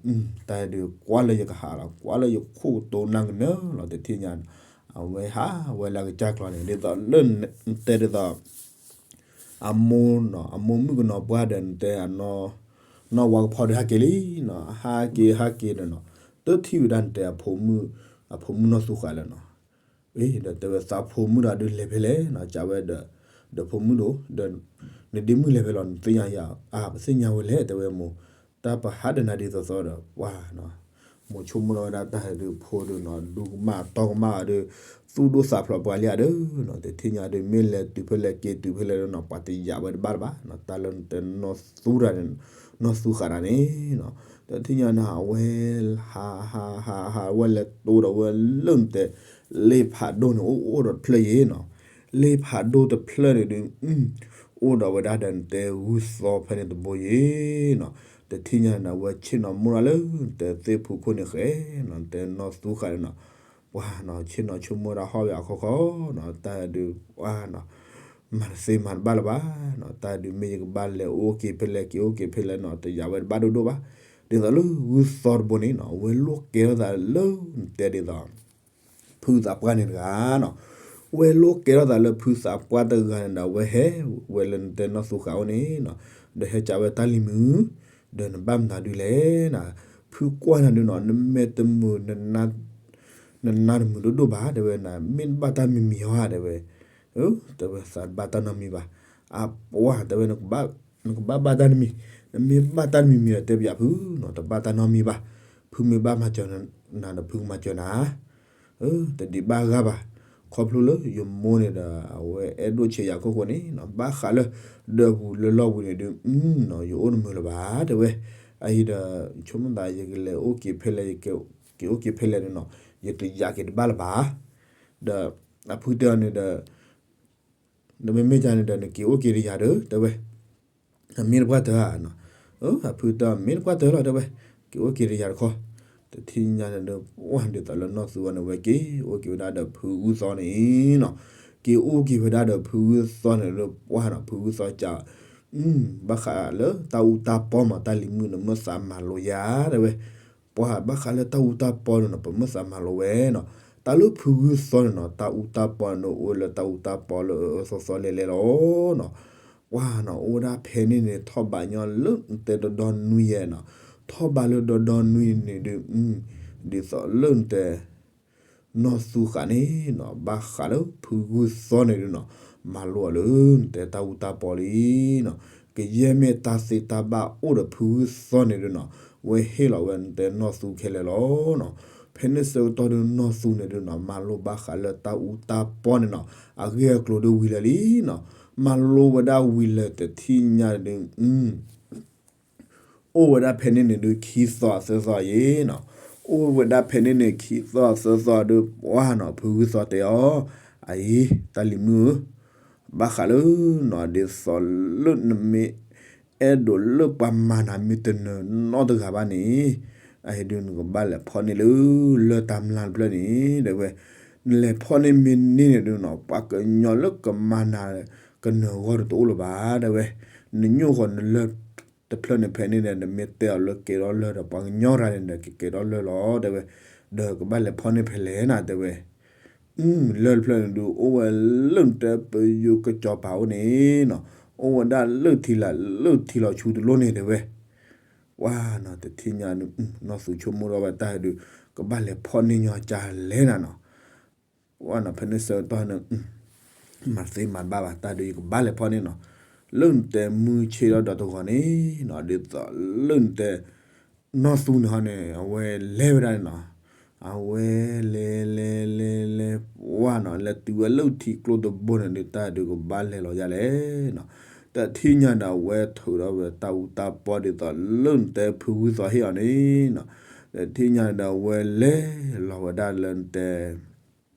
တၢ်ဒုးကွၢ်လၢယကဟးလီၤ ကွၢ်လၢယခိၣ်ကတိၤနၢ်ကနၢလီၤ တထံၣ်ညါန့ၣ် အဝဲဟးဝဲလၢအကစၢ်ကျီန့ၣ် ဒ်သိးလၢနတဲဒ်သိး အမိၢ်နီၤ အမိၢ်မုၣ်ကနီၤပှၢ်ဒီးနတဲ နီၢ်ဝါကဖီဒီးဟးက့ၤလံနီၤ ဟးက့ၤဟးက့ၤဒီးနီၤ တထံၣ်ဝဲဒၣ်နတဲ အဖိမုၣ်နီၢ်သူဃးလၢနီၤ အ့ ဒီးတဲဝဲသးဖိမုၣ်တဂၤဒုးလဲၤဖဲလဲၣ်နီၤ ကးဝဲဒီး ဒီးဖိမုၣ်ဒိၣ် ဒီး နဒ့မုၣ်လဲၤဖဲလဲၣ် နသ့ၣ်ညါယၤ အါ ပသ့ၣ်ညါဝဲလဲၣ် တဲဝဲမိၢ် တၢ်ပဟးဒီးနၤဒ်သိးသိးဒီး ပှၢ်နီၤ မိၢ်ဆိကမိၣ်လီၤဝဲဒၣ်တၢ်ဒုးဖိဒုးနီၤ ဒူကမၣ်တီကမၣ်ဒီး သူၣ်ဒိၣ်သးဖျိးပှၤလံဧါဒီးနီၤ တထံၣ်ညါဒုး မ့ၢ်လဲၤတုၤဖဲလဲၣ်က့ၤတုၤဖဲလဲၣ်ဒီးနီၤ ပှၤတယာ်ဝဲတဘၣ်လၢၤဘၣ်နီၤ တၢ်လၢနတဲနီၢ်သူတဂၤန့ၣ် နီၢ်သူဃးတဂၤန့ၣ်နီၤ တထံၣ်ညါန့ၣ် အဝဲ ဟးဟးဟးဟး အဝဲလဲၤတိၢ်ဒီးဝဲလၢနတဲ လ့ဖးဒိၣ်န့ၣ် အိၣ်အိၣ်ဒီးတဖျၢၣ်ယံၤနီၤ လ့ဖးဒိၣ်တဖျၢၣ်န့ၣ်ဒုး အိၣ်ဒီးဝဲဒၣ်ဒီးနတဲဂုၢ်သီဖဲန့ၣ်တဘိယံၤ တထံၣ်ညါန့ၣ် အဝဲဆ့ၣ်နီၤမိၢ်ဒၣ်လၢနတဲသ့ၣ်ဖူခိၣ်န့ၣ်ဃဲနီၤ နတဲနီၢ်သူဃးန့ၣ်နီၤ ပှၢ်နီၤ ဆ့ၣ်နီၤဆိကမိၣ်ဒၣ်ဟီၣ်ဝဲအခီခီနီၤ တၢ်ဒုးပှၢ်နီၤ မၤတသ့မၤတဘၣ်လၢၤဘၣ်နီၤ တၢ်ဒုးမ့ၢ်ယကဘၣ်လဲၤအိၣ်က့ၤဖဲလဲၣ်က့ၤအိၣ်က့ၤဖဲလဲၣ်နီၤ တယာ်ဝဲတဘၣ်ဒိၣ်ဒိၣ်ဘၣ် ဒ်သိးလၢဂုၢ်သီတဘိန့ၣ်နီၤ ဝဲလိၣ်ကဲထီၣ်သးလၢနတဲဒ်သိး ဖုသးပှၢ်န့ၣ်တဂၤနီၤ ဝဲလိၣ်ကဲထီၣ်သးလၢဖုသးပှၢ်တဂၤန့ၣ်ဒီး ဝဲဟဲဝဲလၢနတဲနီၢ်သူဃးအိၣ်န့ၣ်နီၤ ဒီးဟဲကးဝဲတၢ်လံၤမုာ် ဒီးနဘၣ်မနုၤဒုးလဲၣ်နီၤ ဖုကွၢ်နၤဒုးနီၤ နမဲာ်တမုာ် နနါတမုာ်ဒိၣ်ဒိၣ်ဘၣ် တဲဝဲနၤ မ့ၢ်နဘၣ်တၢ်မံၤမံၤဟီဧါ တဲဝဲ တဲဝဲသးတဘၣ်တၢ်နီတမံၤဘၣ် အပှၢ် တဲဝဲ နကဘၣ်ဘၣ်တၢ်တမံၤ နမ့ၢ်ဘၣ်တၢ်တမံၤမံၤဒီးတဲပယၤဖုနီၤ တဘၣ်တၢ်နီတမံၤဘၣ် ဖုမ့ၢ်ဘၣ်မၤစၢၤနၤဒီးဖုကမၤစၢၤနၤ တဒံးဘၣ်ဂၤဘၣ် ခီဖျိလၢယမိၢ်န့ၣ်ဒီး အဝဲအဲၣ်ဒိၣ်ဆံးယၤခိၣ်ဃိန့ၣ်နီၤ ဘၣ်ဃးလၢ ဒၢးပူၤလၢလီၢ်ပူၤန့ၣ်ဒုး ယအိၣ်တမုာ်လၢၤဘၣ် တဲဝဲ အအံၤဒီး ဆိကမိၣ်သးယကလဲၤအိၣ်က့ၤဖဲလဲၣ် ယက့ၤအိၣ်က့ၤဖဲလဲၣ်န့ၣ်နီၤ ယတယာ်က့ၤတဘၣ်လၢၤဘၣ် ဒီး အဖုတဲအီၤန့ၣ်ဒီး ဒီးမ့မ့ၢ်ကန့ၣ်ဒီး နက့ၤအိၣ်က့ၤတယၤဒီး တဲဝဲ အမ့ၢ်တပှၢ်တၢၢ်ဧါနီၤ အဖုတဲအီၤ မ့ၢ်တပှၢ်တၢၢ်လီၤ တဲဝဲ က့ၤအိၣ်က့ၤတယၤတခီ တထံၣ်ညါန့ၣ်ဒီး ပှၢ်ဒ်သိးလၢနီၢ်သူအီၤန့ၣ် ဝဲက့ၤအိၣ်က့ၤဝဲဒၣ်ဒီးဖုဂုၢ်သီန့ၣ်နီၤ က့ၤအိၣ်က့ၤဝဲဒၣ်ဒီးဖုဂုၢ်သီန့ၣ်ဒီး ပှၢ်နီၤ ဖုဂုၢ်သီကး ဘၣ်ဃးလၢတၢ်အူတၢ်ပီမး တၢ်လံၤမုာ်န့ၣ် မ့ၢ်သးမၤလိယၤ တဲဝဲ ပှၢ်ဘၣ်ဃးလၢတၢ်အူတၢ်ပီန့ၣ်နီၤ ပမ့ၢ်သးမၤလိဝဲနီၤ တၢ်လၢဖုဂုၢ်သီန့ၣ်နီၤ တၢ်အူတၢ်ပီန့ၣ် အိၣ်လၢတၢ်အူတၢ်ပီလၢအသီသီလဲၤလဲၤလီၤနီၤ ပှၢ်နီၤ အိၣ်ဝဲဒၣ်ဖဲန့ၣ်န့ၣ် ထီၣ်ဘးညီလၢနတဲဒီဒီနွံယဲနီၤ ထီၣ်ဘးလၢဒီဒီနွံန့ၣ်ဒုး ဒ်သိးလၢနတဲ နီၢ်သူဃးန့ၣ်နီၤ ဘၣ်ဃးလၢဖုဂုၢ်သီန့ၣ်ဒုးနီၤ မၤလိအီၤလၢနတဲတၢ်အူတၢ်ပီလံနီၤ ကယဲၢ်မ့ၢ်တၢ်သ့တၢ်ဘၣ်အိၣ်ဒီးဖုဂုၢ်သီန့ၣ်ဒုးနီၤ ဝဲဟ့ၣ်လီၤဝဲနတဲနီၢ်သူခဲလၢာ်လီၤနီၤ ဖဲန့ၣ်ဆၢကတီၢ်ဒုးနီၢ်သူန့ၣ်ဒုးနီၤ မၤလိဘၣ်ဃးလၢတၢ်အူတၢ်ပီန့ၣ်နီၤ အဂ့ၢ်အကျိၤဒုးဝံၤလၢာ်လံနီၤ မၤလိဝဲဒၣ်ဝံၤလၢာ်တထံၣ်ညါဒုး အိၣ်ဝဲဒၣ်ဖဲန့ၣ်န့ၣ်ဒုး ခံသီသၢသီယံၤနီၤ, အိၣ်ဝဲဒၣ်ဖဲန့ၣ်န့ၣ် ခံသီသၢသီဒီး ပှၢ်နီၤ ဖုဂုၢ်သီတဲအီၤ, အအံၤ တၢ်လံၤမုၣ်ဧၢ, ဘၣ်ဃးလၢနီၤ ဒ်သိးလၢနမ့ၢ်အဲၣ်ဒိးလၢပှၤမၤနၤမ့ၢ်တနၢၤနီတဂၤဘၣ်န့ၣ်, အအံၤဒုးနကဘၣ်လဲၤဖီၣ်န့ၢ်လၢ လၢတၢ်မျၢ်တဖျၢၣ်န့ၣ် တဲဝဲ, နလဲၤဖီၣ်န့ၢ်မ့ၢ်န့ၢ်န့ၣ်ဒုးနီၤ ပှၤကညီလၢကမၤနၤ ကနၢၤဂီၢ်တအိၣ်လၢၤဘၣ် တဲဝဲ, နညိၣ်ဃီၤနလၢၢ်တဖျၢၣ်န့ၣ်ဖဲန့ၣ်ဒီး နမ့ၢ်တဲအီၤလၢကဲထီၣ်လၢၢ်ဒီး ပှၤကညီရၤန့ၣ်ဒီး ကကဲထီၣ်လၢၢ်လီၤ တဲဝဲ, ဒီးကဘၣ်လဲၤဖီၣ်န့ၢ်ဖဲလဲၣ်နၤ တဲဝဲ လၢၢ်တဖျၢၣ်န့ၣ်ဒုး အိၣ်ဝဲလၢနတဲပယိၤကစီၤပၤအိၣ်န့ၣ်နီၤ, အိၣ်ဝဲဒၣ်လၢထံလၢ်လၢထံလီၤဆူတလိၣ်န့ၣ် တဲဝဲ, ပှၢ်နီၤ တထံၣ်ညါန့ၣ် နီၢ်သူဆိကမိၣ်ထီၣ်ဝဲတၢ်ဒုး ကဘၣ်လဲၤဖီၣ်န့ၢ်ညီကလဲၣ်နၤနီၤ ပှၢ်နီၤ ဖဲန့ၣ်ဆၢကတီၢ်န့ၣ် မၤသ့မၤဘၣ်ဘၣ် တၢ်ဒုးယကဘၣ်လဲၤဖီၣ်န့ၢ်နီၤ, လၢနတဲမုၢ်ဆ့ၣ်ထီၣ်ဒီးတဂီၤန့ၣ်နီၤ ဒ်သိးလၢနတဲ နီၢ်သူန့ၣ်ဟီန့ၣ် အဝဲလဲၤဝဲဒၣ်န့ၣ်နီၤ, အဝဲလဲၤလဲၤလဲၤလဲၤ ပှၢ်နီၤ လဲၤတုၤဝဲလၢထံကျိတဘိန့ၣ်ဒုး တၢ်ဒုးကဘၣ်လဲၤလီၤယၤလဲၣ်နီၤ, တထံၣ်ညါဒီး အဝဲထုးထီၣ်ဝဲတၢ်အူတၢ်ပီဒ်သိးလၢနတဲဖုဂုၢ်သီဟ့ၣ်အီၤန့ၣ်နီၤ, တထံၣ်ညါဒီး အဝဲလဲၤလီၤဝဲဒၣ်လၢနတဲ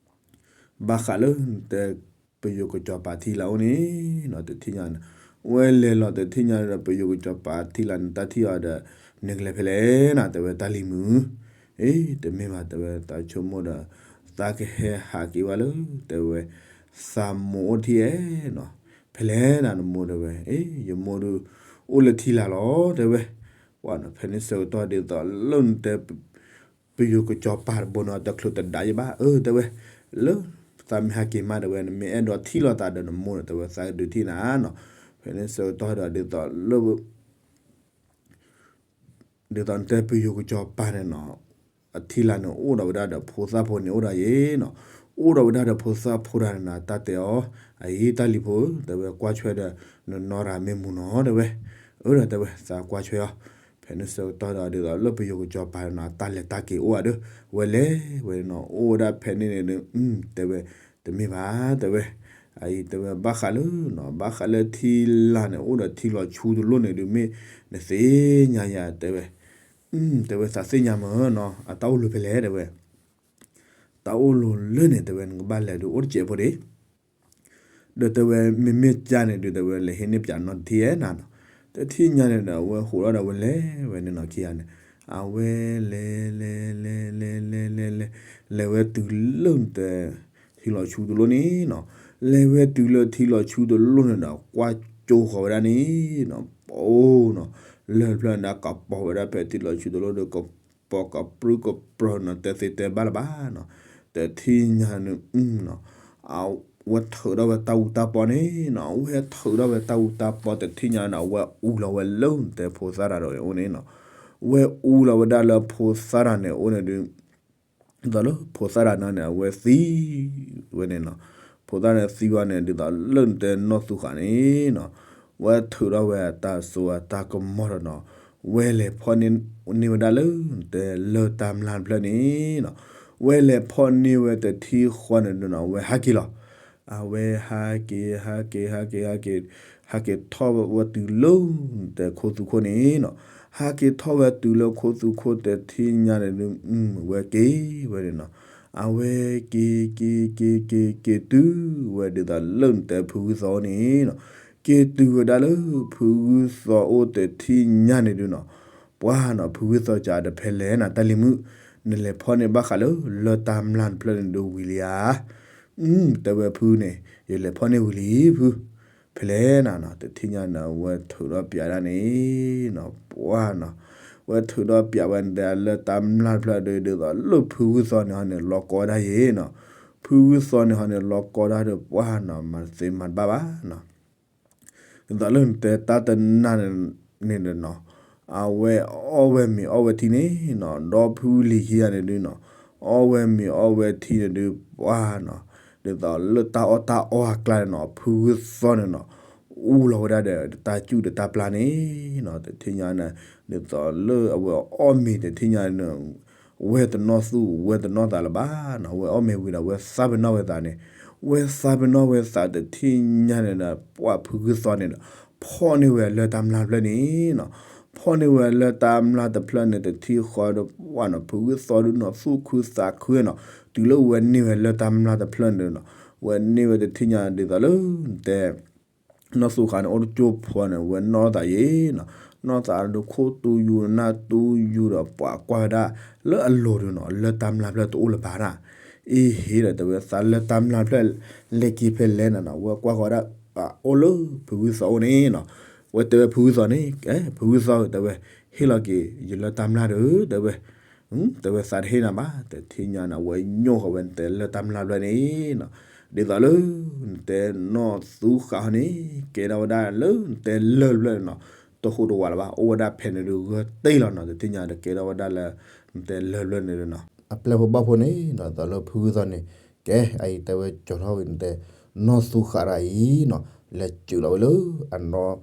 ဘၣ်ဃးလၢနတဲ ပယိၤကစီၤပၤထံလာ်အိၣ်န့ၣ်နီၤ တထံၣ်ညါန့ၣ်, ဝဲလဲၤလီၤတထံၣ်ညါဒီး ပယိၤကစီၤပၤထံလာ်န့ၣ် တၢ်ထံၣ်အီၤဒီး နကလဲၤဖဲလဲၣ်နၤ တဲဝဲ တၢ်လံၤမုၣ်, အ့ တမ့ၢ်ဘၣ် တဲဝဲ သးဆိကမိၣ်ဒီး သးကဟဲဟးက့ၤဝဲလၢ တဲဝဲ သးမိၢ်အိၣ်ထံဧဲနီၤ, ဖဲလဲၣ်နၤနမိၢ် တဲဝဲ အ့ ယမိၢ်ဒုး အိၣ်လၢထံလာ်လီၤ တဲဝဲ, ပှၢ်နီၤ ဖဲန့ၣ်ဆၢကတီၢ်ဒ်သိးလၢနတဲ ပယိၤကစီၤပၤတဘိန့ၣ် တချုးတဒါယဘၣ် အၢ တဲဝဲ, လၢသးမ့ၢ်ဟဲက့ၤမး တဲဝဲ နမ့ၢ်အဲၣ်ဒိးထံၣ်လိာ်သးဒီးနမိၢ်န့ၣ် တဲဝဲ သးကဒုးထံၣ်နၤနီၤ, ဖဲန့ၣ်ဆၢကတီၢ်ဒီးဒ်သိးလၢ ဒ်သိးနတဲပယိၤကစီၤပၤန့ၣ်နီၤ, အထံလာ်န့ၣ် အိၣ်ဒီးဝဲဒၣ်ဒီးဖိသၣ်ဖိန့ၣ်အိၣ်ဒီးယ့နီၤ, အိၣ်ဒီးဝဲဒၣ်ဒီးဖိသၣ်ဖိတဂၤန့ၣ်နီၤ တၢ်တဲအီၤ, အအံၤ တၢ်လံၤဖိ တဲဝဲ ကွၢ်ဆွဲဒီး နနီၢ်ရၤမ့ၢ်မူနီၤ တဲဝဲ, အၢ ဒီးတဲဝဲ သးကွၢ်ဆွဲအီၤ, ဖဲန့ၣ်ဆၢကတီၢ်ဒီးဒ်သိးလၢပယိၤကစီၤပၤန့ၣ်နီၤ တၢ်လဲၤတၢ်က့ၤအိၣ်ဧါဒီး ဝဲလဲၤဝဲန့ၣ်နီၤ အိၣ်ဝဲဒၣ်ဖဲန့ၣ်န့ၣ်ဒုး တဲဝဲ တမ့ၢ်ဘၣ် တဲဝဲ, အအံၤ တဲဝဲ ဘၣ်ဃးလၢနီၤ ဘၣ်ဃးလၢထံလာ်န့ၣ် အိၣ်ဒီးထံလီၤဆူတလိၣ်န့ၣ်ဒုး မ့ၢ်နသ့ၣ်ညါယၤ တဲဝဲ, တဲဝဲ သးသ့ၣ်ညါမ့ၢ်နီၤ အတၢ်အိၣ်လီၤဖဲလဲၣ် တဲဝဲ, တၢ်အိၣ်လီၤလၢန့ၣ် တဲဝဲ နကဘၣ်လဲၤဒုးအိၣ်တစဲးဖိဒံး ဒီးတဲဝဲ မ့မ့ၢ်ကၢ်န့ၣ်ဒုး တဲဝဲ လဲၤဟ့ၣ်န့ၢ်ပၠးနီတထံၣ်ဧဲနၤနီၤ, တထံၣ်ညါန့ၣ်ဒီး အဝဲဟးထီၣ်ဒီးဝဲလဲၤဝဲန့ၣ်နီၤ ခံဂၤန့ၣ်, အဝဲလဲၤလဲၤလဲၤလဲၤလဲၤလဲၤလဲၤ လဲၤဝဲတုၤလၢနတဲ ထံလီၤဆူတလိၣ်န့ၣ်နီၤ, လဲၤဝဲတုၤလၢထံလီၤဆူတလိၣ်န့ၣ်ဒီး ကွၢ်ကၠိဃီၤဝဲဒၣ်န့ၣ်နီၤ, ပအိၣ်နီၤ, လၢၢ်တဖျၢၣ်န့ၣ်ဒီး ကပီၤဝဲဒၣ်ဖဲထံလီၤဆူတလိၣ်ဒီး ကပီၤကပြုၢ်ကပြီၤနီၤ တဲသ့တဲဘၣ်လၢၤဘၣ်နီၤ, တထံၣ်ညါန့ၣ် အဝဲထုးထီၣ်ဝဲတၢ်အူတၢ်ပီန့ၣ်နီၤ, အဝဲထုးထီၣ်ဝဲတၢ်အူတၢ်ပီ တထံၣ်ညါန့ၣ် အဝဲအူလီၤဝဲလၢနတဲဖိသၣ်တဂၤဒီးအအိၣ်န့ၣ်နီၤ, ဝဲအူလီၤဝဲဒၣ်လၢဖိသၣ်တဂၤန့ၣ်အအိၣ်န့ၣ်ဒုး ဒ်သိးလၢဖိသၣ်တဂၤန့ၣ် အဝဲသံဝဲန့ၣ်နီၤ, ဖိသၣ်န့ၣ်သံဝဲန့ၣ် ဒ်သိးလၢနတဲနီၢ်သူဃာ်န့ၣ်နီၤ, ဝဲထုးထီၣ်ဝဲအတၢ်စိအတၢ်ကမီၤဒီးနီၤ, ဝဲလဲၤဖီၣ်န့ၢ်ဝဲဒၣ်လၢ နတဲလၢၢ်တၢ်မျၢ်တဖျၢၣ်န့ၣ်နီၤ, ဝဲလဲၤဖီၣ်န့ၢ်ဝဲတထံၣ်ဃီန့ၣ်ဒုးနီၤ ဝဲဟးက့ၤလီၤ အဝဲဟးက့ၤ ဟးက့ၤ ဟးက့ၤ ဟးက့ၤ ဟးက့ၤထီၣ်ဝဲတုၤလၢ တဲခိသူခိၣ်န့ၣ်နီၤ, ဟးက့ၤထီၣ်ဝဲတုၤလၢခိသူခိၣ်တထံၣ်ညါန့ၣ်ဒုး ဝဲက့ၤဝဲန့ၣ်နီၤ, အဝဲက့ၤ က့ၤ က့ၤ က့ၤ က့ၤတုၤဝဲဒ်သိးလၢနတဲဖုဂုၢ်သီအိၣ်န့ၣ်နီၤ, က့ၤတုၤဝဲဒၣ်လၢဖုဂုၢ်သီအိၣ်တထံၣ်ညါန့ၣ်ဒုးနီၤ, ပှၢ်နီၤ ဖုဂုၢ်သီစံး တဖဲလဲၣ်နၤ တၢ်လံၤမုၣ်, နလဲၤဖီၣ်န့ၢ်ဘၣ်ဃးလၢ လၢၢ်တၢ်မျၢ်တဖျၢၣ်န့ၣ်ဒုးဝံၤလံဧါ တဲဝဲဖုန့ၣ် ယလဲၤဖီၣ်န့ၢ်ဝံၤလံဖု, ဖဲလဲၣ်နၤနီၤ တထံၣ်ညါန့ၣ် အဝဲထုးထီၣ်ပၠးဒၣ်န့ၣ်နီၤ ပှၢ်နီၤ, ဝဲထုးထီၣ်ပၠးဝဲန့ၣ် လၢၢ်တၢ်မျၢ်တဖျၢၣ်ဒုး ဒ်သိးလၢဖုဂုၢ်သီန့ၣ်ဟီန့ၣ် လီၤကီဝဲဒၣ်ယ့ၣ်နီၤ, ဖုဂုၢ်သီန့ၣ်ဟီန့ၣ် လီၤကီဒၣ်ဒီး ပှၢ်နီၤ မၤတသ့မၤတဘၣ်ဘၣ်နီၤ ဒ်သိးလၢနတဲတၢ်တနၢ်န့ၣ်ဒီးနီၤ, အဝဲအီၣ်ဝဲမ့ၤအီၣ်ဝဲထံန့ၣ်နီၤ, ဒီဖုလံၤခံဂၤန့ၣ်ဒုးနီၤ, အီၣ်ဝဲမ့ၤအီၣ်ဝဲထံန့ၣ်ဒုး ပှၢ်နီၤ, ဒ်သိးလၢတၢ်အီၣ်တၢ်အီအကျါန့ၣ်နီၤ ဖုဂုၢ်သီန့ၣ်နီၤ, အူလီၤဝဲဒၣ်ဒီးတၢ်စူၣ်ဒီးတၢ်ပျၢ်န့ၣ်နီၤ, တထံၣ်ညါန့ၣ် ဒ်သိးလၢအဝဲအီၣ်မ့ၤတထံၣ်ညါန့ၣ် ဝဲတနီၣ်သူၣ် ဝဲတနီၣ်သးလၢၤဘၣ်နီၤ, ဝဲအီၣ်မ့ၤဝံၤဒီး ဝဲသးပ့ၤနီၣ်ဝဲသးန့ၣ်, ဝဲသးပ့ၤနီၣ်ဝဲသးတထံၣ်ညါန့ၣ်ဒီး ပှၢ်ဖုဂုၢ်သီန့ၣ်ဒီး ဖီၣ်န့ၢ်ဝဲလၢၢ်တၢ်မျၢ်တဖျၢၣ်န့ၣ်နီၤ, ဖ ဖီၣ်န့ၢ်ဝဲလၢတၢ်မျၢ်တဖျၢၣ်န့ၣ် တထံၣ်ဃီဒီး ပှၢ်နီၤ ဖုဂုၢ်သီဒုးနီၤ သူၣ်ခုသးခုနီၤ, တုၤလၢဝဲန့ၢ်ဝဲလၢတၢ်မျၢ်တဖျၢၣ်န့ၣ်နီၤ, ဝဲန့ၢ်ဝဲတထံၣ်ညါဒ်သိးလၢ တဲ နီၢ်သူဃးန့ၣ် အိၣ်တကၠိဖိန့ၣ် ဝဲနီၣ်သးယံၤနီၤ, နီၣ်သးဒီးခိၣ်တူယိၤနၢ်တူယိၤဒီး ပှၤကွၢ်ဝဲဒၣ်လၢအလိၤဒီးနီၤ လၢတၢ်မျၢ်ဖျၢၣ်တအိၣ်လၢၤဘၣ်နီၤ, အ့ဟ့ဒီး တဲဝဲသးလၢတၢ်မျၢ်ဖျၢၣ် လဲၤက့ၤဖဲလဲၣ်နီၤနီၤ, ဝဲကွၢ်ဃီၤဝဲဒၣ် အိၣ်လၢဖုဂုၢ်သီအိၣ်န့ၣ်နီၤ, ဝဲတဲဝဲဖုဂုၢ်သီန့ၣ် ကဲ ဖုဂုၢ်သီဧၢ တဲဝဲ ဟ့ၣ်လီၤက့ၤယလၢတၢ်မျၢ်ဒီး တဲဝဲ တဲဝဲသးတဟ့ၣ်နၤဘၣ်, တထံၣ်ညါန့ၣ် အဝဲညိၣ်ဃီၤဝဲနတဲလၢတၢ်မျၢ်ဖျၢၣ်န့ၣ်နီၤ, ဒ်သိးလၢ နတဲနီၢ်သူဃးဟီန့ၣ် ကဲထီၣ်ဝဲဒၣ်လၢနတဲလၢၢ်တဖျၢၣ်န့ၣ်နီၤ, တဟူးတဝးလၢၤဘၣ် အိၣ်ဝဲဒၣ်ဖဲန့ၣ်ဒုးဂၢၢ်တ့ၢ်လီၤနီၤ, တထံၣ်ညါဒီးကဲထီၣ်ဝဲဒၣ်လၢ နတဲလၢၢ်တဖျၢၣ်န့ၣ်ဒုးနီၤ, အပျဲၢ်ဖိဘီၣ်ဖိန့ၣ်နီၤ ဒ်သိးလၢဖုဂုၢ်သီန့ၣ် ကဲ အအံၤတဲဝဲကၠီၤထီၣ်ဝံၤနတဲ နီၢ်သူဃးတဂၤအံၤနီၤ လဲၤစၢၤလီၤဝဲလၢ အနီၢ်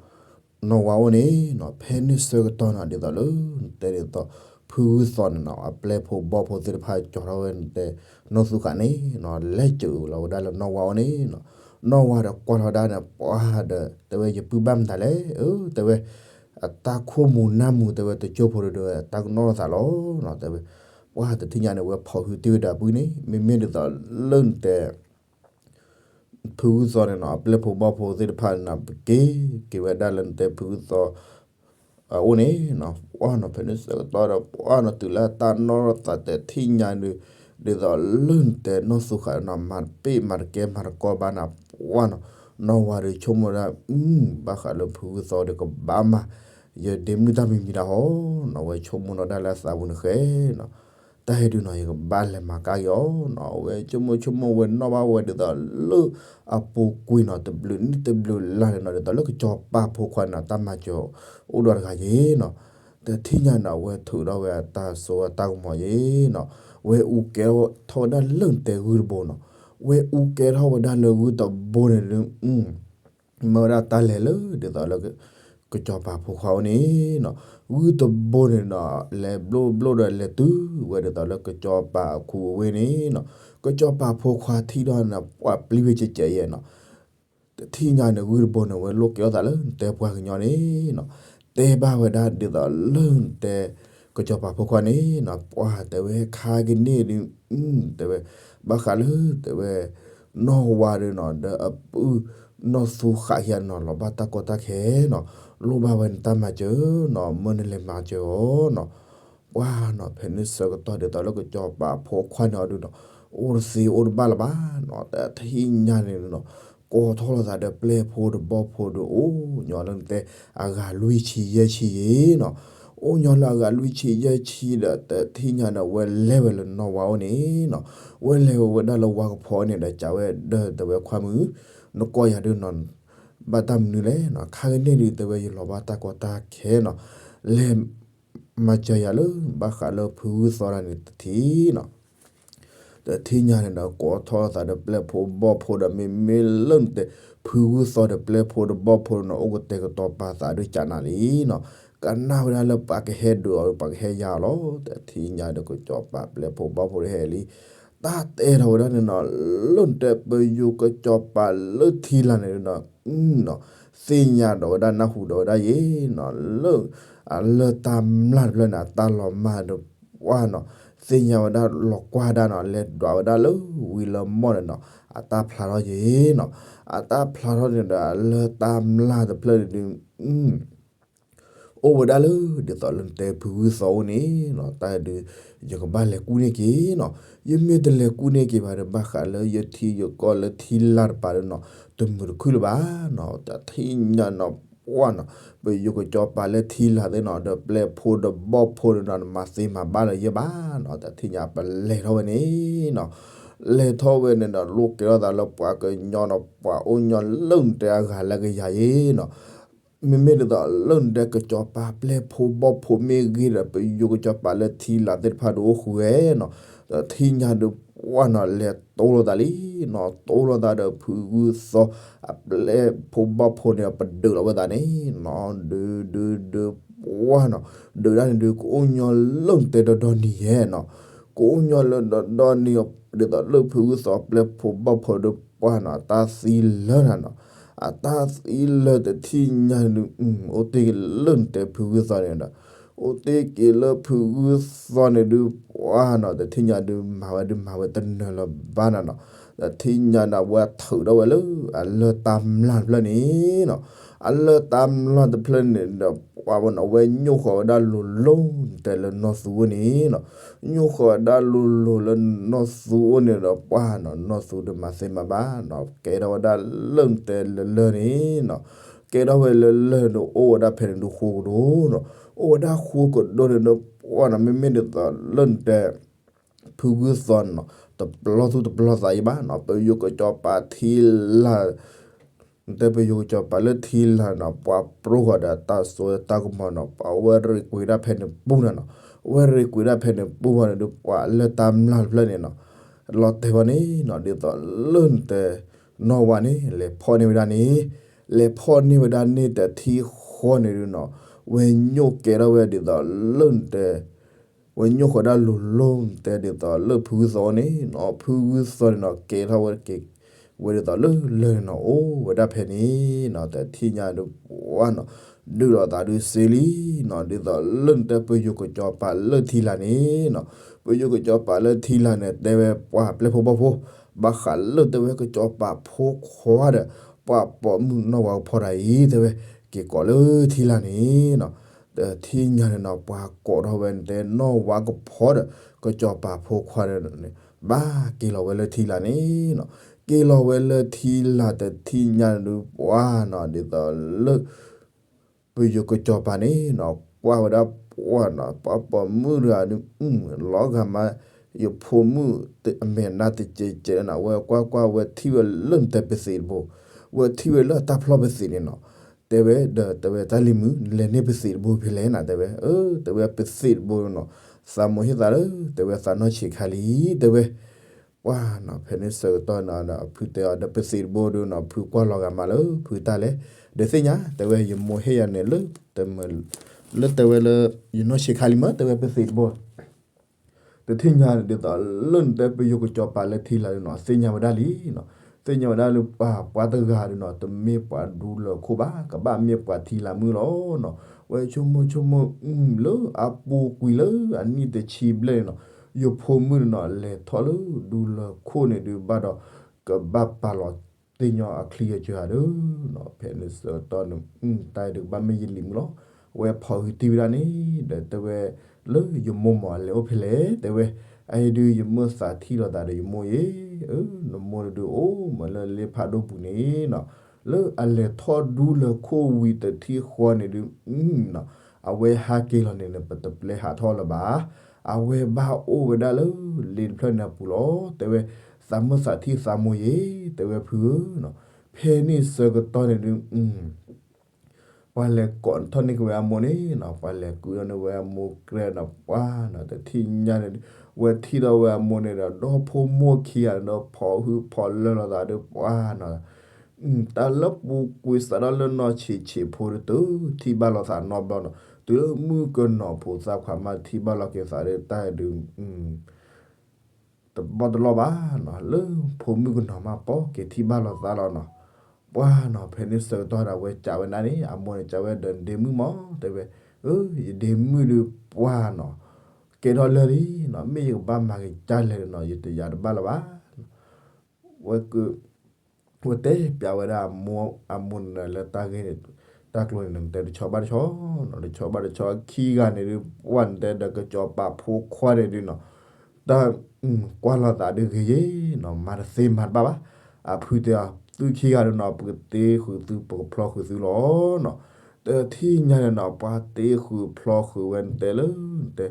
နီၢ်ဝါအိၣ်န့ၣ်နီၤ, ဖဲန့ၣ်ဆၢကတီၢ်နီၤ ဒ်သိးလၢ နတဲဒ်သိး ဖုဂုၢ်သီန့ၣ်နီၤ အပျဲၢ်ဖိဘီၣ်ဖိသ့ၣ်တဖၣ်ကၠီၤထီၣ်ဝဲနတဲ နီၢ်သူဃးန့ၣ်နီၤ လဲၤစၢၤလီၤဝဲဒၣ်လၢနီၢ်ဝါအိၣ်န့ၣ်နီၤ, နီၢ်ဝါဒီးကွၢ်ထီၣ်ဝဲဒၣ်န့ၣ် ပှၢ်ဒီး တဲဝဲယပုၢ်ဘၣ်မတၤလဲၣ် အၢ တဲဝဲ အတၢ်ခိၣ်မူၤနၢ်မူၤ တဲဝဲတကၠိဖိဒီး တၢ်ကနီၣ်လီၤသးလီၤနီၤ, တဲဝဲ ပှၢ်တထံၣ်ညါန့ၣ် ဝဲဖီၣ်ဟုတ့ၢ်ဝဲဒီးအပုၢ်န့ၣ် မ့မ့ၢ်ဒ်သိးလၢနတဲ ဖုဂုၢ်သီန့ၣ်နီၤ အပျဲၢ်ဖိဘီၣ်ဖိသ့ၣ်တဖၣ်န့ၣ်နီၤ ပက့ၤက့ၤဝဲဒၣ်လၢနတဲဖုဂုၢ်သီ အအိၣ်န့ၣ်နီၤ ပှၢ်နီၤ ဖဲန့ၣ်ဆၢကတီၢ်ဒီး ပှၢ်နီၤ တုၤလၢတၢ်နီၣ်ထီၣ်သးတထံၣ်ညါဒီး ဒ်သိးလၢနတဲနီၢ်သူဃးနီၤ မၤတပ့ၢ်မၤတကဲမၤတကီဘၣ်နီၤ ပှၢ်နီၤ နီၢ်ဝါဒီးဆိကမိၣ်ဒၣ် ဘၣ်ဃးလၢဖုဂုၢ်သီဒီးကဘၣ်မၤ ယဒ့မုၣ်တၢ်မံၤမံၤတၢ်ဟီနီၤ ဝဲဆိကမိၣ်နီၤဒၣ်လၢအသးပူၤန့ၣ်ဃဲနီၤ တၢ်ဟဲဒုးနီၤ ယကဘၣ်လဲၤမၤကါက့ၤအီၤနီၤ အဝဲဆိကမိၣ်ဆိကမိၣ်ဝဲနီၣ်ဘၣ်ဝဲဒ်သိးလၢအပူၤကွံာ်နီၤ တဘျုးနံၣ်တဘျုးလါန့ၣ်နီၤ ဒ်သိးလၢကစီၤပၤဖိခွါန့ၣ်နီၤ တၢ်မၤစၢၤအိၣ်ဒီးတဂၤယ့ၤနီၤ တထံၣ်ညါန့ၣ် အဝဲထုးထီၣ်ဝဲအတၢ်စိအတၢ်ကမီၤယ့ၤနီၤ ဝဲအူကဲထီၣ်ဝဲဒၣ်လၢနတဲဂုၢ်တဘိနီၤ ဝဲအူကဲထီၣ်ဝဲဒၣ်လၢဂုၢ်တဘိန့ၣ်ဒုး မၢဝဲဒၣ်တၢ်လဲၤလၢဒ်သိးလၢ ကစီၤပၤဖိခွါအိၣ်န့ၣ်နီၤ ဂုၢ်တဘိန့ၣ်နီၤ လဲၤဘျိဘျိဒီးလဲၤတုၤဝဲဒ်သိးလၢ ကစီၤပၤအခိၣ်အဝ့ၢ်န့ၣ်နီၤ ကစီၤပၤဖိခွါထံၣ်ထီၣ်န့ၣ် ပှၢ်ပျံၤဝဲကဲးကဲးယဲနီၤ တထံၣ်ညါန့ၣ် ဂုၢ်တဘိန့ၣ် ဝဲလိၣ်ကဲထီၣ်သးလၢနတဲပှၤကညီန့ၣ်နီၤ တဲဘၣ်ဝဲဒၣ်ဒ်သိးလၢနတဲ ကစီၤပၤဖိခွါန့ၣ်နီၤ ပှၢ်တဲဝဲခါကန့ၣ်ဒုး တဲဝဲ ဘၣ်ဃးလၢတဲဝဲ နီၢ်ဝါဒီးနီၤ ဒီးအပုၢ် နီၢ်သူဃးယၤနီၤ လီၤဘၣ်တၢ်ကီတၢ်ခဲနီၤ လိၣ်ဘၣ်ဝဲနတၢ်မၤစၢၤနီၤ မၢနလဲၤမၤစၢၤအီၤနီၤ ပှၢ်နီၤ ဖဲန့ၣ်ဆၢကတီၢ်ဒ်သိးလၢကစီၤပၤဖိခွါန့ၣ်အီၤဒုးနီၤ အိၣ်တသ့အိၣ်တဘၣ်လၢၤဘၣ်နီၤ တထံၣ်ညါန့ၣ်နီၤ ကိးထီၣ်လိာ်သးဒီးပျဲၢ်ဖိဒီးဘီၣ်ဖိဒီး အိၣ်ညီလၢနတဲ အဂၤလွံၢ်ဆံယဲၢ်ဆံယဲနီၤ အိၣ်ညီလၢအဂၤလွံၢ်ဆံယဲၢ်ဆံဒီး တထံၣ်ညါန့ၣ် ဝဲလဲၤဝဲလၢနီၢ်ဝါအိၣ်န့ၣ်နီၤ ဝဲလဲၤဝဲဝဲဒၣ်လၢဝါကဖီန့ၣ်ဒီး ကးဝဲဒီးတဲဝဲခွါမုၣ် နကိးယၤဒုးနီၤ ဘၣ်တၢ်မနုၤလဲၣ်နီၤ ခါကန့ၣ်ဒုးတဲဝဲယလီၤဘၣ်တၢ်ကီတၢ်ခဲနီၤ လဲၤ မၤစၢၤယၤလၢ ဘၣ်ဃးလၢဖုဂုၢ်သီတၢ်န့ၣ်တထံၣ်နီၤ တထံၣ်ညါန့ၣ်ဒီး ကိးထီၣ်သးဒီးပျဲၢ်ဖိဘီၣ်ဖိဒီး မ့မ့ၢ်လၢနတဲ ဖုဂုၢ်သီဒီးပျဲၢ်ဖိဒီးဘီၣ်ဖိနီၤ အိၣ်ကတဲာ်ကတီၤပာ်သးဒုးကနၣ်လံနီၤ ကနၣ်ဝဲဒၣ်လၢပှၤကဟဲဒုးအီၤ ပှၤကဟဲယၤအီၤလီၤ တထံၣ်ညါဒီးကစီၤပၤပျဲၢ်ဖိဘီၣ်ဖိဒီးဟဲလံ တၢ်တဲထီၣ်ဝဲဒၣ်န့ၣ်နီၤ လၢနတဲပယိၤကစီၤပၤလၢထံလာ်န့ၣ်နီၤ သ့ၣ်ညါဒီးဝဲဒၣ်နၢ်ဟူဒီးဝဲဒၣ်ယ့နီၤ လၢ အလၢတၢ်မျၢ်တဖျၢၣ်န့ၣ် အတၢ်လီၤမၢ်ဒီး ပှၢ်နီၤ သ့ၣ်ညါဝဲဒၣ်လီၤကွၢ်ဒၣ်နီၤ လဲၤဒွးဝဲဒၣ်လၢဝံၤလၢမီၢ်န့ၣ်နီၤ အတၢ်ဖျါထီၣ်ယ့နီၤ အတၢ်ဖျါထီၣ်န့ၣ်ဒီး အလၢတၢ်မျၢ်တဖျၢၣ်န့ၣ်ဒုး အိၣ်ဝဲဒၣ်လၢ ဒ်သိးလၢနတဲဖုဂုၢ်သီအိၣ်န့ၣ်နီၤ တၢ်ဒုး ယကဘၣ်လဲၤကူၣ်န့ၢ်က့ၤနီၤ ယမ့ၢ်တလဲၤကူၣ်န့ၢ်က့ၤဘၣ်ဒီး ဘၣ်ဃးလၢယထံယကီၢ်လၢထံလာ်တပၤဒီးနီၤ တမုာ်တခုၣ်လၢၤဘၣ်နီၤ တထံၣ်ညါနီၤ ပှၢ်နီၤ ပယိၤကစီၤပၤလၢထံလာ်သ့ၣ်နီၤ ဒီးပျဲၢ်ဖိဒီးဘီၣ်ဖိဒီးနီၤ နမၤသ့မၤဘၣ်လၢၤယဲဘၣ်နီၤ တထံၣ်ညါပလဲၤထီၣ်ဝဲန့ၣ်နီၤ လဲၤထီၣ်ဝဲန့ၣ်ဒီး လိၣ်ကဲထီၣ်သးလၢပှၤကညီနီၤ ပှၤအိၣ်ညီလၢနတဲအဂၤလၢကယၤယ့နီၤ မ့မ့ၢ်ဒ်သိးလၢနတဲကစီၤပၤပျဲၢ်ဖိဘီၣ်ဖိမ့ၢ်ဂ့ၤဒီး ပယိၤကစီၤပၤလၢထံလာ်သ့ၣ်တဖၣ်ဒုးအိၣ်ဃုာ်ဝဲနီၤ တထံၣ်ညါဒုးပှၢ်နီၤ လဲၤတိလိာ်သးလံနီၤ တိလိာ်သးဒီးဖုဂုၢ်သီ အပျဲၢ်ဖိဘီၣ်ဖိန့ၣ် ပဒုးလီၤဝဲသးန့ၣ်နီၤ ဒုးဒုးဒုးပှၢ်နီၤ ဒုးဒၣ်န့ၣ်ဒုး ကအိၣ်ညီလၢနတဲဒီဒီနံၤယဲနီၤ ကအိၣ်ညီလၢဒီဒီနံၤ ဒ်သိးလၢဖုဂုၢ်သီပျဲၢ်ဖိဘီၣ်ဖိဒုးပှၢ်နီၤ တၢ်သံလၢနၤနီၤ အတၢ်သံလၢာ်တထံၣ်ညါဒုး အိၣ်တ့ၢ်လၢနတဲဖုဂုၢ်သီန့ၣ်ဒီး အိၣ်တ့ၢ်က့ၤလၢဖုဂုၢ်သီန့ၣ်ဒုး ပှၢ်နီၤ တထံၣ်ညါဒုး မၤဝဲဒုးမၤဝဲတနၢၤလၢၤဘၣ်နၤနီၤ. တထံၣ်ညါန့ၣ် အဝဲထုးထီၣ်ဝဲလၢအလၢၢ်တၢ်မျၢ်တဖျၢၣ်န့ၣ်နီၤ. အလၢၢ်တၢ်မျၢ်တဖျၢၣ်န့ၣ်ဒီး ပှၢ်ဝဲနီၤ ဝဲညိၣ်ဃီၤဝဲဒၣ်လိၤလိၤ နတဲလၢနီၢ်သူအိၣ်န့ၣ်နီၤ. ညိၣ်ဃီၤဝဲဒၣ်လိၤလိၤလၢနီၢ်သူအိၣ်န့ၣ်ဒီး ပှၢ်နီၤ နီၢ်သူတမၤသ့မၤဘၣ်နီၤ ကဲထီၣ်ဝဲဒၣ်လၢနတဲလၢလၢၢ်န့ၣ်နီၤ. ကဲထီၣ်ဝဲလၢလၢၢ်န့ၣ် အိၣ်ဝဲဒၣ်ဖဲန့ၣ်ဒုးဃိကဒိၣ်နီၤ. အိၣ်ဝဲဒၣ်ဃိကဒိၣ်န့ၣ်ဒီး ပှၢ်နီၤ မ့မ့ၢ်ဒ်သိးလၢနတဲ ဖုဂုၢ်သီန့ၣ်နီၤ တပျီသူၣ်တပျီသးအံၤဘၣ်နီၤ. ပယိၤကစီၤပၤထံလာ် နတဲပယိၤကစီၤပၤလၢထံလာ်နီၤ ပှၤပြိဃီၤဒီးတၢ်စိတၢ်ကမီၤနီၤ ပှၤဝဲရ့ကွံာ်ဒၣ်ဖဲန့ၣ်ပူၤနၤနီၤ. ဝဲရ့ကွံာ်ဒၣ်ဖဲန့ၣ်ပူၤဝဲန့ၣ်ဒုး ပှၤလၢၢ်တၢ်မျၢ်တဖျၢၣ်န့ၣ်နီၤ လီၤတဲာ်ဝဲန့ၣ်နီၤ ဒ်သိးလၢနတဲ နီၢ်ဝါန့ၣ် လဲၤဖီၣ်န့ၢ်ဝဲဒၣ်န့ၣ် လဲၤဖီၣ်န့ၢ်ဝဲဒၣ်န့ၣ်တထံၣ်ဃီန့ၣ်ဒုးနီၤ ဝဲညိၣ်ကဲထီၣ်ဝဲဒ်သိးလၢနတဲ ဝဲညိၣ်ဃီၤဒၣ်လိၤလိၤ နတဲဒ်သိးလၢဖုဂုၢ်သီန့ၣ်နီၤ ဖုဂုၢ်သီန့ၣ်နီၤ ကဲထီၣ်ဝဲက့ၤ ဝဲဒ်သိးလၢလၢၢ်န့ၣ်နီၤ အိၣ်ဝဲဒၣ်ဖဲန့ၣ်နီၤ တထံၣ်ညါဒုး ပှၢ်နီၤ ဒုးလိာ်သးဒုးစ့လံနီၤ ဒ်သိးလၢနတဲပယိၤကစီၤပၤလၢထံလာ်န့ၣ်နီၤ ပယိၤကစီၤပၤလၢထံလာ်န့ၣ် တဲဝဲပှၤပျဲၢ်ဖိဘီၣ်ဖိ ဘၣ်ဃးလၢတဲဝဲကစီၤပၤဖိခွါဒီး ပှၤပိာ်မုၣ်နီၢ်ဝါကဖီတၢ်အံၤ တဲဝဲ က့ၤကိးလၢထံလာ်န့ၣ်နီၤ တထံၣ်ညါန့ၣ်နီၤ ပှၤကိးထီၣ်ဝဲနတဲနီၢ်ဝါကဖီဒီး ကစီၤပၤဖိခွါဒီးန့ၣ် ဘၣ်က့ၤလီၤဝဲလၢထံလာ်န့ၣ်နီၤ က့ၤလီၤဝဲလၢထံလာ်တထံၣ်ညါဒုး ပှၢ်နီၤ ဒ်သိးလၢ ပယိၤကစီၤပၤန့ၣ်နီၤ ကွၢ်ဝဲဒၣ်ပှၢ်နီၤ ပှၤပိာ်မုၣ်တဂၤဒုး လီၤဂာ်မး ယဖိမုၣ်အမဲာ်နါတစဲးစဲးန့ၣ်နီၤ ဝဲကွၢ်ကွၢ်ဝဲထံၣ်ဝဲလၢနတဲပသံးတဘိ ဝဲထံၣ်ဝဲလၢအတၢ်ဖျီပသံးန့ၣ်နီၤ တဲဝဲဒီးတဲဝဲတၢ်လံၤမုၣ် နလဲၤန့ၢ်ပသံးတဘိဖဲလဲၣ်နၤ တဲဝဲ အၢ တဲဝဲပသံးတဘိနီၤ သးမိၢ်ဟ့ၣ်သးလၢ တဲဝဲသးနီၢ်ဆံးခါလံ တဲဝဲ ပှၢ်နီၤ ဖဲန့ၣ်ဆၢကတီၢ်နီၤ အဖုတဲအီၤဒီးပသံးတဘိဒုးနီၤ ဖုကွၢ်လီၤဂာ်မးလၢဖုတၢ်လဲၣ် ဒီးသ့ၣ်ညါ တဲဝဲယမိၢ်ဟ့ၣ်ယၤန့ၣ်လၢ လၢတဲဝဲလၢ ယနီၢ်ဆံးခါလံမး တဲဝဲပသံးတဘိ တထံၣ်ညါဒ်သိးလၢနတဲပယိၤကစီၤပၤလၢထံလာ်ဒုးနီၤ သ့ၣ်ညါဝဲဒၣ်လံနီၤ သ့ၣ်ညါဝဲဒၣ်လၢပှၤပှၤတဂၤဒုးနီၤ တမ့ၢ်ပှၤဒူလၢၢ်ခိၣ်ဘၣ် ကဘၣ်မ့ၢ်ပှၤထံလာ်မုၣ်လီၤနီၤ ဝဲဆိကမိၣ်ဆိကမိၣ် လၢအပူၤကွံာ်လၢအနံၣ်တဆံဘျဲၣ်န့ၣ်နီၤ ယဖိမုၣ်န့ၣ်နီၤ လဲၤထီၣ်လၢဒူလၢၢ်ခိၣ်န့ၣ်ဒုးဘၣ်ဒီး ကဘၣ်ပာ်လီၤသ့ၣ်ညီအချံအစၢၤဧါဒုးနီၤ ဖဲန့ၣ်ဆၢကတီၢ်န့ၣ် တၢ်အံၤဒုးကဘၣ်မ့ၢ်ယလံၤမုၣ်လီၤ ဝဲဖီၣ်ဟုတံၢ်ဝဲဒၣ်န့ၣ် ဒီးတဲဝဲ လၢယမိၢ်မၤအလဲၤအိၣ်ဖဲလဲၣ် တဲဝဲ အအံၤဒုးယမိၢ်သးထံၣ်လိာ်သးဒီးယမိၢ်ယဲ နမိၢ်ဒုးအိၣ်မးလၢလ့ဖးဒိၣ်ပူၤန့ၣ်နီၤ လၢအလဲၤထီၣ်ဒူလၢၢ်ခိၣ်ဝံၤတထံၣ်ဃီန့ၣ်ဒုး အဝဲဟးက့ၤလီၤန့ၣ် ပတပျဲဟးထီၣ်လၢၤဘၣ် အဝဲဘၣ်အိၣ်ဝဲဒၣ်လၢလ့တဖျၢၣ်န့ၣ်အပူၤလီၤ တဲဝဲ သးမုၢ်သးထံၣ်သးမိၢ်ယဲ တဲဝဲဖုဧၢနီၤ ဖဲန့ၣ်ဆၢကတီၢ်န့ၣ်ဒုး ပှၤလဲၤကိးထီၣ်န့ၢ်က့ၤဝဲအမိၢ်န့ၣ်နီၤ ပှၤလဲၤကုၢ်ထီၣ်န့ၢ်ဝဲအမိၢ်ကြဲးနီၤ ပှၢ်နီၤ တထံၣ်ညါန့ၣ် ဝဲထံၣ်ဒီးဝဲအမိၢ်န့ၣ်ဒီး ဒီဖိမိၢ်ခံဂၤန့ၣ်ဒီး ဖီၣ်ဟုဖီၣ်လၢာ်လိာ်သးဒီးပှၢ်နီၤ တၢ်လၢပူၤကွံာ်စးထီၣ်လၢနီၢ်ဆံးဆံးဖိဒုး တထံၣ်ဘၣ်လိာ်သးနီတဘျီနီၤ တုၤလၢမုၣ်ကနီၤဖိသၣ်ခွါမးထံၣ်ဘၣ်လိာ်က့ၤသးဒီးတၢ်ဒုး တဘီတလီၢ်ဘၣ်နီၤ လၢဖိမုၣ်ကနီၤမးပိာ်က့ၤထံၣ်ဘၣ်လိာ်သးလီၤနီၤ ပှၢ်နီၤ ဖဲန့ၣ်ဆၢကတီၢ်ဒၣ်ဝဲကးဝဲဒၣ်န့ၣ် အမိၢ်န့ၣ်ကးဝဲဒီးဒ့မုၣ်မး တဲဝဲ အၢ ယဒ့မုၣ်ဒုးပှၢ်နီၤ ကဲထီၣ်လၢာ်လံနီၤ မ့ၢ်ယကဘၣ်မၤက့ၤကၢ်လဲၣ်နီၤ ယတယာ်တဘၣ်လၢၤဘၣ် ဝဲက ဝဲတဲပျးဝဲဒၣ်အမိၢ် အမိၢ်န့ၣ်လၢတၢ်ဂ့ၢ်န့ၣ် တၢ်ကျိၤန့ၣ် နတဲတဆီဘၣ်တဆီနီၤ တဆီဘၣ်တဆီခံဂၤန့ၣ်ဒုး ပှၢ်နတဲဒီးကစီၤပၤဖိခွါန့ၣ်ဒုးနီၤ တၢ် ကွၢ်လိာ်သးဒုးဂ့ၤယဲနီၤ မၤတသ့မၤတဘၣ်ဘၣ် အဖုတဲအီၤ သုခံဂၤဒုးနီၤ ပကတ့ဃုာ်သု ပကဖျီဃုာ်သုလီၤနီၤ တထံၣ်ညါန့ၣ်နီၤ ပှၤတ့ဃုာ်ဖျီဃုာ်ဝဲနတဲလၢ နတဲ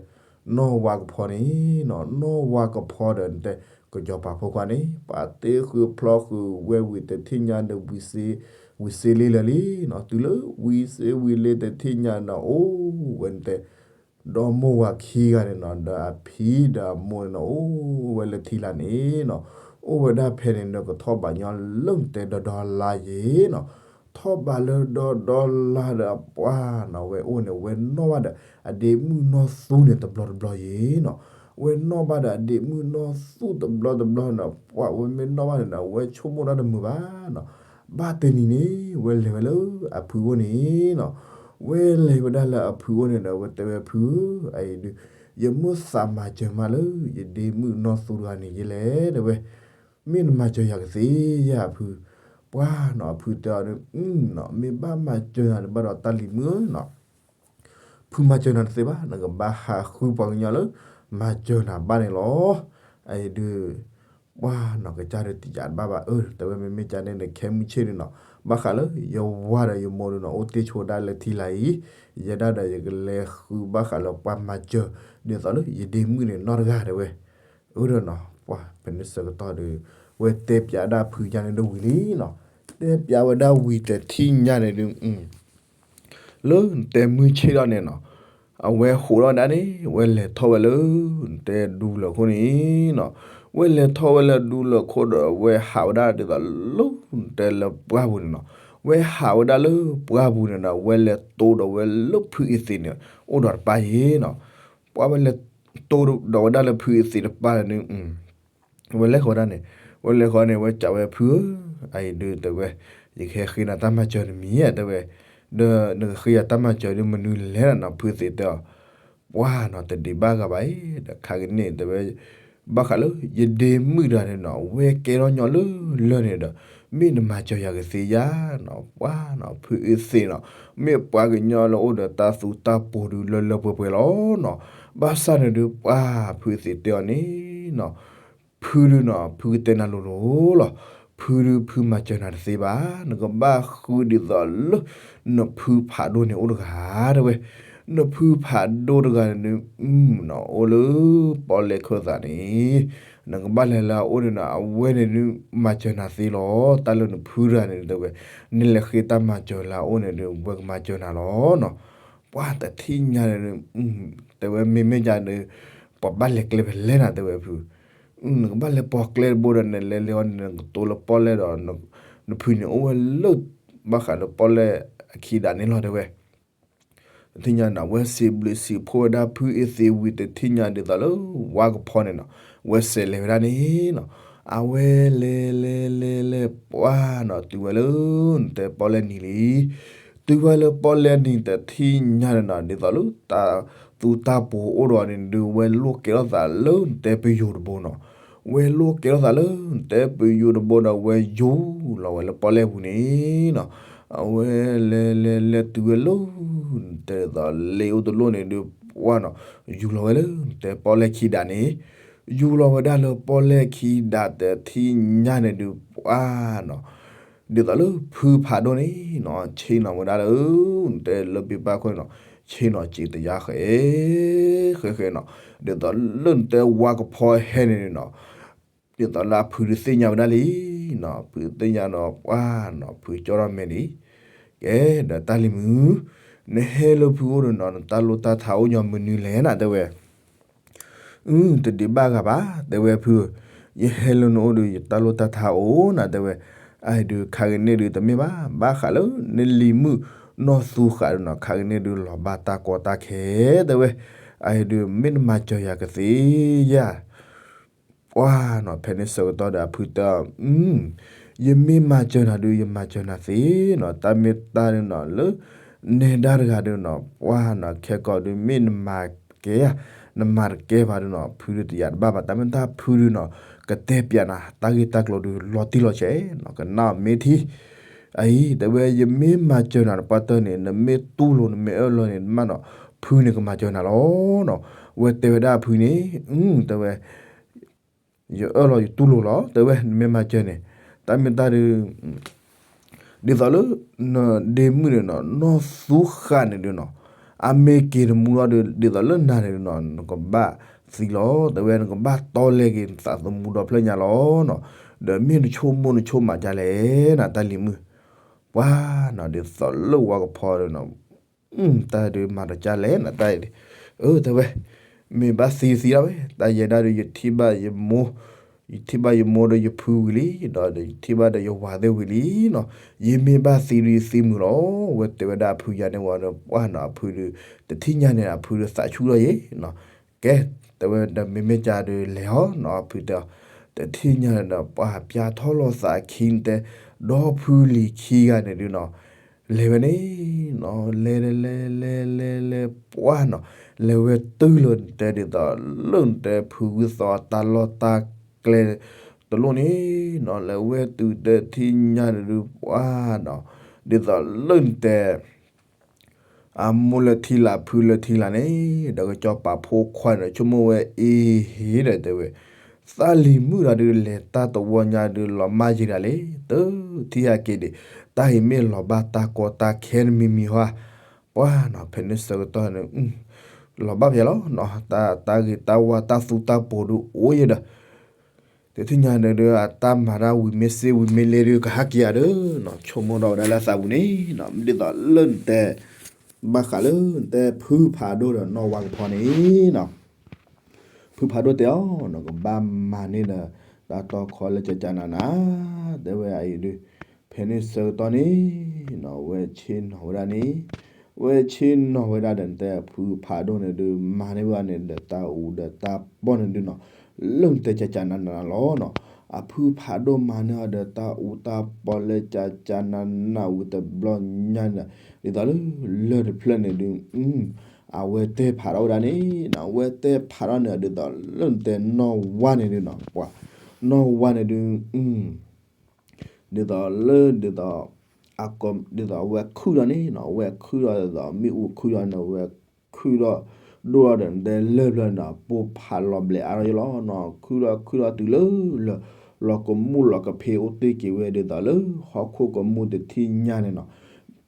နီၢ်ဝါကဖီန့ၣ်နီၤ နီၢ်ဝါကဖီဒီးနတဲ ကစီၤပၤဖိခွါန့ၣ် ပှၤတ့ဃုာ်ဖျီဃုာ်ဝဲဝံၤတထံၣ်ညါဒီး ဝံၤစ့လ့လၢာ်လံနီၤ တုၤလၢဝံၤစ့ဝံၤလ့တထံၣ်ညါနီၤ အိၣ်ဝဲနတဲ ဒီမိၢ်ဝၤခံဂၤန့ၣ်နီၤ ဒီးအဖံဒီးအမိၢ်န့ၣ်နီၤ အိၣ်ဝဲလၢထံလာ်န့ၣ်နီၤ အိၣ်ဝဲဒၣ်ဖဲန့ၣ်ဒီးကထီၣ်ဘးညီလၢနတဲဒီဒီလါယဲနီၤ ထီၣ်ဘးလၢဒီဒီလါဒီးအပှၢ်နီၤ ဝဲအိၣ်န့ၣ် ဝဲနီၣ်ဘၣ်ဒီးအဒ့မုၣ်နီၢ်သူန့ၣ်တဘျီတဘျီယဲနီၤ ဝဲနီၣ်ဘၣ်ဒီးအဒ့မုၣ်နီၢ်သူတဘျီတဘျီနီၤ ပှၢ်ဝဲမ့ၢ်နီၣ်ဘၣ်န့ၣ်ဒီး ဝဲဆိကမိၣ်တၢ်တမုာ်ဘၣ်နီၤ ဘၣ်တနံၤန့ၣ် ဝဲလဲၤဝဲလၢအဖုအိၣ်န့ၣ်နီၤ, ဝဲလဲၤဝဲဒၣ်လၢအဖုအိၣ်န့ၣ်ဒီး ဝဲတဲဝဲဖုဧၢ, အအံၤဒုး ယမိၣ်သးမၤစၢၤမးလၢ ယဒ့မုၣ်နီၢ်သူတဂၤန့ၣ်ယဲလဲၣ် တဲဝဲ, မ့ၢ်နမၤစၢၤယၤကသ့ဧါအဖု, ပှၢ်နီၤ အဖုတဲအီၤဒုး နီၤ မ့ၢ်ဘၣ်မၤစၢၤနၤဒုးဘၣ်ဒီးတၢ်လံၤမုၣ်ဧၢနီၤ ဖုမၤစၢၤနၤတသ့ဘၣ်, နကဘၣ်ဟးဃုပှၤကညီလၢ မၤစၢၤနၤဘၣ်န့ၣ်လီၤ. အအံၤဒုး ပှၢ်နီၤ ကစၢ်ဒုးတယာ်တဘၣ်ဘၣ်အၢ, တဲဝဲမ့မ့ၢ်ကန့ၣ်ဒီး ခဲမုၢ်ဆ့ၣ်ဒုးနီၤ ဘၣ်ဃးလၢယဝၤဒီးယမိၢ်ဒုးနီၤ အိၣ်တ့ၢ်ဆိဒၣ်လဲာ်ထံလာ်အံၤ, ယဲဒၣ်ဒီးယကလဲၤဃုဘၣ်ဃးလၢပှၤမၤစၢၤ ဒ်သိးလၢယဒ့မုၣ်န့ၣ်နီတဂၤတဲဝဲ, အၢဒီးနီၤ ပှၢ်ဖဲန့ၣ်ဆၢကတီၢ်ဒုး ဝဲတဲပျးဒၣ်ဖုယါန့ၣ်ဒၣ်ဝံၤလံနီၤ, တဲပျးဝဲဒၣ်ဝံၤတထံၣ်ညါန့ၣ်ဒုး လၢနတဲမုၢ်ဆ့ၣ်ဒီးန့ၣ်နီၤ, အဝဲဟးထီၣ်ဒၣ်န့ၣ် ဝဲလဲၤထီၣ်ဝဲလၢ နတဲဒူလၢာ်ခိၣ်န့ၣ်နီၤ, ဝဲလဲၤထီၣ်ဝဲလၢဒူလၢာ်ခိၣ်ဒီး ဝဲဟးဝဲဒၣ်ဒ်သိးလၢ နတဲလၢပှၢ်ပူၤန့ၣ်နီၤ, ဝဲဟးဝဲဒၣ်လၢပှၢ်ပူၤန့ၣ်ဒီး ဝဲလဲၤတိဒီးဝဲလၢဖုအ့သ့းန့ၣ် အိၣ်ဒီးတပၢ်အံၤနီၤ, ပှၢ်ဝဲလဲၤ တိဒီးဝဲဒၣ်လၢဖုအ့သ့းတပၢ်န့ၣ် ဝဲလဲၤဃီဒၣ်န့ၣ်, ဝဲလဲၤဃီန့ၣ် ဝဲစံးဝဲဖုဧၢ, အအံၤဒုးတဲဝဲ, ယကဟဲဃ့နၤတၢ်မၤစၢၤတမံၤဧါတဲဝဲ, ဒီးနကဃ့ယၤတၢ်မၤစၢၤဒုးမနုၤလဲၣ်နီၤ ဖုအ့သ့းတဲအီၤ, ပှၢ်နီၤ တဒံးဘၣ်ဂၤဘၣ်အံၤ ဒီးခါကန့ၣ်တဲဝဲ ဘၣ်ဃးလၢ ယဒ့မုၣ်တဂၤန့ၣ်နီၤ ဝဲကဲထီၣ်ညီလၢလၢၢ်န့ၣ်ဒီး မ့ၢ်နမၤစၢၤယၤကသ့ဧါနီၤ, ပှၢ်နီၤ ဖုအ့သ့းနီၤ မ့ၢ်ပှၤကညီလၢအိၣ်ဒီးတၢ်သူတၢ်ပှီၤဒုးလၢလၢပှဲၤပှဲၤလီၤနီၤ, ဘၣ်ဆၣ်န့ၣ်ဒုး ပှၢ်ဖုအ့သ့းတဲအီၤန့ၣ်နီၤ ဖုဒုးနီၤ ဖုကတဲနၤလိၤလိၤလီၤ, ဖုဒုးဖုမၤစၢၤနၤတသ့ဘၣ်, နကဘၣ်ဃုဒ်သိးလၢ နဖုဖးဒိၣ်န့ၣ်အိၣ်တဂၤတဲဝဲ, နဖုဖးဒိၣ်တဂၤန့ၣ်ဒုး နီၤ အိၣ်လၢပီၣ်လဲၣ်ခၢၣ်သးန့ၣ်, နကဘၣ်လဲၤလၢအအိၣ်န့ၣ်နီၤ အဝဲန့ၣ်ဒုး မၤစၢၤနၤသ့လီၤ, တၢ်လၢနဖုတဂၤန့ၣ်တဲဝဲ, နလဲၤဃ့တၢ်မၤစၢၤလၢအအိၣ်န့ၣ်ဒုး ဝဲကမၤစၢၤနၤလီၤနီၤ, ပှၢ်တထံၣ်ညါန့ၣ်ဒုး တဲဝဲမ့မ့ၢ်ကန့ၣ်ဒုး ပှၤဘၣ်လဲၤကျဲဖဲလဲၣ်နၤတဲဝဲဖု, နကဘၣ်လဲၤပိာ်ကျဲတဘိဒီး နလဲၤလဲၤအီၤန့ၣ် နကတိၤလၢပီၣ်လဲၣ်ဒီး နဖုန့ၣ်အိၣ်ဝဲလၢ ဘၣ်ဃးလၢပီၣ်လဲၣ်အခံဒၣ်န့ၣ်လီၤတဲဝဲ, တထံၣ်ညါန့ၣ် ဝဲစံးဘျုးစံးဖှိၣ်ဝဲဒၣ်ဖုအ့သ့းဝံၤတထံၣ်ညါဒ်သိးလၢ ဝါကဖီန့ၣ်နီၤ ဝဲစဲးလဲၤဝဲဒၣ်န့ၣ်နီၤ, အဝဲလဲၤလဲၤလဲၤလဲၤပှၢ်နီၤ တုၤဝဲလၢ နတဲပီၣ်လဲၣ်နံၤလံ, တုၤဝဲလၢပီၣ်လဲၣ်နံၤတထံၣ်ညါန့ၣ်နီၤ ဒ်သိးလၢတၢ်သူတၢ်ပှီၤအိၣ်ဒီးန့ၣ်ဒုး ဝဲလိၣ်ကဲထီၣ်သးလၢနတဲပယိၤတဘိနီၤ, ဝဲလိၣ်ကဲထီၣ်သးလၢနတဲပယိၤတဘိဒီး ဝဲယူၤလီၤဝဲလၢပီၣ်လဲၣ်ပူၤန့ၣ်နီၤ, အဝဲလဲၤလဲၤလဲၤတုၤဝဲလၢ နတဲဒ်သိးလ့အိၣ်တလိၣ်န့ၣ်ဒုး ပှၢ်နီၤ ယူၤလီၤဝဲလၢနတဲပီၣ်လဲၣ်ခံဒၣ်န့ၣ်, ယူၤလီၤဝဲဒၣ်လၢပီၣ်လဲၣ်ခံဒၣ်တထံၣ်ညါန့ၣ်ဒုး ပှၢ်နီၤ ဒ်သိးလၢဖုဖးဒိၣ်န့ၣ်နီၤ ဆ့ၣ်နီၤဝဲဒၣ်လၢ နတဲလၢပ့ၢ်ပၢ်ခိၣ်န့ၣ်နီၤ ဆ့ၣ်နီၤစံးတယါဃဲ ဃဲဃဲနီၤ, ဒ်သိးလၢနတဲဝါကဖီဟဲန့ၣ်နီၤ, ဒ်သိးလၢအဖုဒုးသ့ၣ်ညါဝဲဒၣ်လံနီၤ, ဖုသ့ၣ်ညါဒီးပှၢ်နီၤ ဖုကၠီထီၣ်မဲာ်လံ, ကဲ ဒီးတၢ်လံၤမုၣ်, နဟဲလၢဖုအိၣ်ဒီးနီၤ နတၢ်လိၣ်တၢ်ထါအိၣ်ညီမနုၤလဲၣ်နၤတဲဝဲ အု တဒံးဘၣ်ဂၤဘၣ် တဲဝဲဖု, ယဟဲလၢနအိၣ်ဒီး ယတၢ်လိၣ်တၢ်ထါအိၣ်နၤတဲဝဲ, အအံၤဒုးခါကန့ၣ်ဒုးတမ့ၢ်ဘၣ် ဘၣ်ဃးလၢ နလံၤမုၣ်နီၢ်သူဃာ်ဒုးနီၤ ခါကန့ၣ်ဒုးလီၤဘၣ်တၢ်ကီတၢ်ခဲ တဲဝဲ, အအံၤဒုးမ့ၢ်နမၤစၢၤယၤကသ့ဧါ ပှၢ်နီၤ ဖဲန့ၣ်ဆၢကတီၢ်ဒီးအဖုတဲအီၤ, ယမ့ၢ်မၤစၢၤနၤဒုး ယမၤစၢၤနၤသ့နီၤ, တၢ်မ့ၢ်တၢ်ဒုးနီၤ လၢ နဲဒၣ်တဂၤဒုးနီၤ ပှၢ်နီၤ ခဲကီးဒုး မ့ၢ်နမၤကဲဧါ နမၤတကဲဘၣ်ဒုးနီၤ ဖုဒုးတယာ်တဘၣ်ဘၣ် တၢ်မ့ၢ်တၢ်ဖုဒုးနီၤ ကတဲပျးနၤ တၢ်ဂ့ၢ်တၢ်ကျိၤဒုး လီၤတံၢ်လီၤဆဲးနီၤ ကနၣ်အီၤမ့ၢ်ထံ အအံၤ တဲဝဲ ယမ့ၢ်မၤစၢၤနၤတပှၢ်တၢၢ်န့ၣ် နမ့ၢ်တူၢ်လိာ် နမ့ၢ်အၢၣ်လီၤန့ၣ် မးနီၤ ဖုန့ၣ်ကမၤစၢၤနၤလီၤနီၤ, ဝဲတဲဝဲဒၣ်ဖုန့ၣ် တဲဝဲ ယအၢၣ်လီၤယတူၢ်လိာ်လီၤ တဲဝဲ နမ့ၢ်မၤစၢၤန့ၣ် တၢ်မ့ၢ်တၢ်ဒုး ဒ်သိးလၢ နဒ့မုၣ်န့ၣ်နီၤ နီၢ်သူဃာ်န့ၣ်ဒုးနီၤ အမ့ၢ်က့ၤတမူထီၣ်ဒုး ဒ်သိးလၢနၤန့ၣ်ဒုးနီၤ နကဘၣ်သံလီၤ တဲဝဲ နကဘၣ်တီလဲက့ၤနသးသမူဒီဖျၢၣ်ညါလီၤနီၤ, ဒီးမ့ၢ်နဆိကမိၣ်နဆိကမးဒ်လဲၣ်နၤ တၢ်လံၤမုၣ်, ပှၤနီၤ ဒ်သိးလၢဝါကဖီဒုးနီၤ တၢ်ဒုးမၤတကၢ်လဲၣ်နၤ တၢ်အံၤဒုး, အၢ တဲဝဲ, မ့ၢ်ဘၣ်သံသံဒၣ်ဝဲ တၢ်ယဲဒၣ်ဒုး ယထံၣ်ဘၣ်ယမိၢ်, ယထံၣ်ဘၣ်ယမိၢ်ဒီးယဖုဝံၤလံ, ဒီးယထံၣ်ဘၣ်ဒီးယဝၤသ့ၣ်ဝံၤလံနီၤ, ယမ့ၢ်ဘၣ်သံဒုးယသံမုာ်လီၤ, ဝဲတဲဝဲဒၣ်အဖုယၤန့ၣ်ဝံၤဒီး ပှၢ်နီၤ အဖုဒုး တထံၣ်ညါန့ၣ် အဖုဒုးသးဆူၣ်ထီၣ်ယဲနီၤ, ကဲ, တဲဝဲဒီးမ့မ့ၢ်ကဒုးလဲၤအီၤနီၤ အဖုတဲအီၤ, တထံၣ်ညါန့ၣ်ဒီး ပှၢ်ပျါထီၣ်လိာ်သးခံတဲ ဒီဖုလံၤခံဂၤန့ၣ်ဒုးနီၤ, လဲၤဝဲန့ၣ်နီၤ, လဲၤလဲၤလဲၤလဲၤလဲၤလဲၤပှၢ်နီၤ, လဲၤဝဲတုၤလၢနတဲဒ်သိးလၢနတဲဖုဂုၢ်သီတၢ်လီၢ်တၢ်ကျဲတလိၣ်န့ၣ်နီၤ, လဲၤဝဲတုၤတထံၣ်ညါန့ၣ်ဒုးပှၢ်နီၤ, ဒ်သိးလၢနတဲ အမိၢ်လၢထံလာ်ဖုလၢထံလာ်န့ၣ်, ဒီးကစီၤပၤဖိခွါန့ၣ်ဒီးဆိကမိၣ်ဝဲအ့ၣ်ဒီးတဲဝဲ, သးလံၤမုၣ်တဂၤဒုးလဲၤတၢ်တဝီညါဒုးလီၤမၢ်ယံၤဒၣ်လဲၣ်, တထံၣ်ဟဲက့ၤဒံး, တၢ်အံၤမ့ၢ်လီၤဘၣ်တၢ်ကီတၢ်ခဲနမံၤမံၤဟါ, ပှၢ်နီၤ ဖဲန့ၣ်ဆၢကတီၢ်န့ၣ် လီၤဘၣ်ဖဲလီၤနီၤ, တၢ်ဂ့ၤတၢ်ဝါတၢ်သူတၢ်ပိာ်ဒုးအိၣ်ယဲဒီး တထံၣ်ညါန့ၣ်ဒုး အတၢ်မၤတၢ်ဝံၤမ့ၢ်စ့ၢ်ဝံၤမ့ၢ်လဲၣ်ဒုး ကဟးက့ၤဧါဒီးနီၤ, ဆိကမိၣ်ဒီးဝဲဒၣ်လၢသးပူၤန့ၣ်နီၤ, ဒ်သိးလၢနတဲ ဘၣ်ဃးလၢနတဲဖုဖးဒိၣ်ဒီးနီၢ်ဝါကဖီန့ၣ်နီၤ, ဖုဖးဒိၣ်တဲအီၤနီၤ, ကဘၣ်မၤန့ၢ်ဒီး တၢ်တီခီလၢကကနန, တဲဝဲအံၤဒုး ဖဲန့ၣ်ဆၢကတီၢ်န့ၣ်နီၤ, ဝဲဆ့ၣ်နီၤဝဲဒၣ်န့ၣ်, ဝဲဆ့ၣ်နီၤဝဲဒၣ်ဒီးနတဲဖုဖးဒိၣ်န့ၣ်ဒုး မၤန့ၢ်ဝဲန့ၣ်ဒီးတၢ်အူဒီးတၢ်ပီၢ်န့ၣ်ဒုးနီၤ, လၢနတဲကကနနလီၤနီၤ, အဖုဖးဒိၣ်မၤန့ၢ်အီၤဒီးတၢ်အူတၢ်ပီၢ်လၢကကနနဝံၤတဘျီညါန့ၣ်, ဒ်သိးလၢလၢၢ်တဖျၢၣ်န့ၣ်ဒုး အဝဲတဲဖးထီၣ်ဝဲဒၣ်န့ၣ်နီၤ, အဝဲတဲဖးထီၣ်န့ၣ် ဒ်သိးလၢနတဲနီၢ်ဝါန့ၣ်ဒုးနီၤ, ပှၤ နီၢ်ဝါန့ၣ်ဒုး ဒ်သိးလၢဒ်သိး အက ဒ်သိးအဝဲခုၣ်ဒီးန့ၣ်နီၤ, အဝဲခုၣ်ဒီးဒ်သိးမ့ၣ်အူခုၣ်ဒီးန့ၣ် အဝဲခုၣ်ဒီး ဒိၣ်ဒီးဒီးနတဲလၢၢ်ဖျၢၣ်န့ၣ်ဒီး ပိၢ်ဖးလီၤဘျဲးအါထီၣ်ယလီၤနီၤ, ခုၣ်ဒီးခုၣ်ဒီးတုၤလၢလၢ လီၤကမူၣ်လီၤကဖ့အိၣ်တ့ၢ်က့ၤဝဲဒ်သိးလၢ ဟီၣ်ခိၣ်ကမူၣ်တထံၣ်ညါန့ၣ်နီၤ,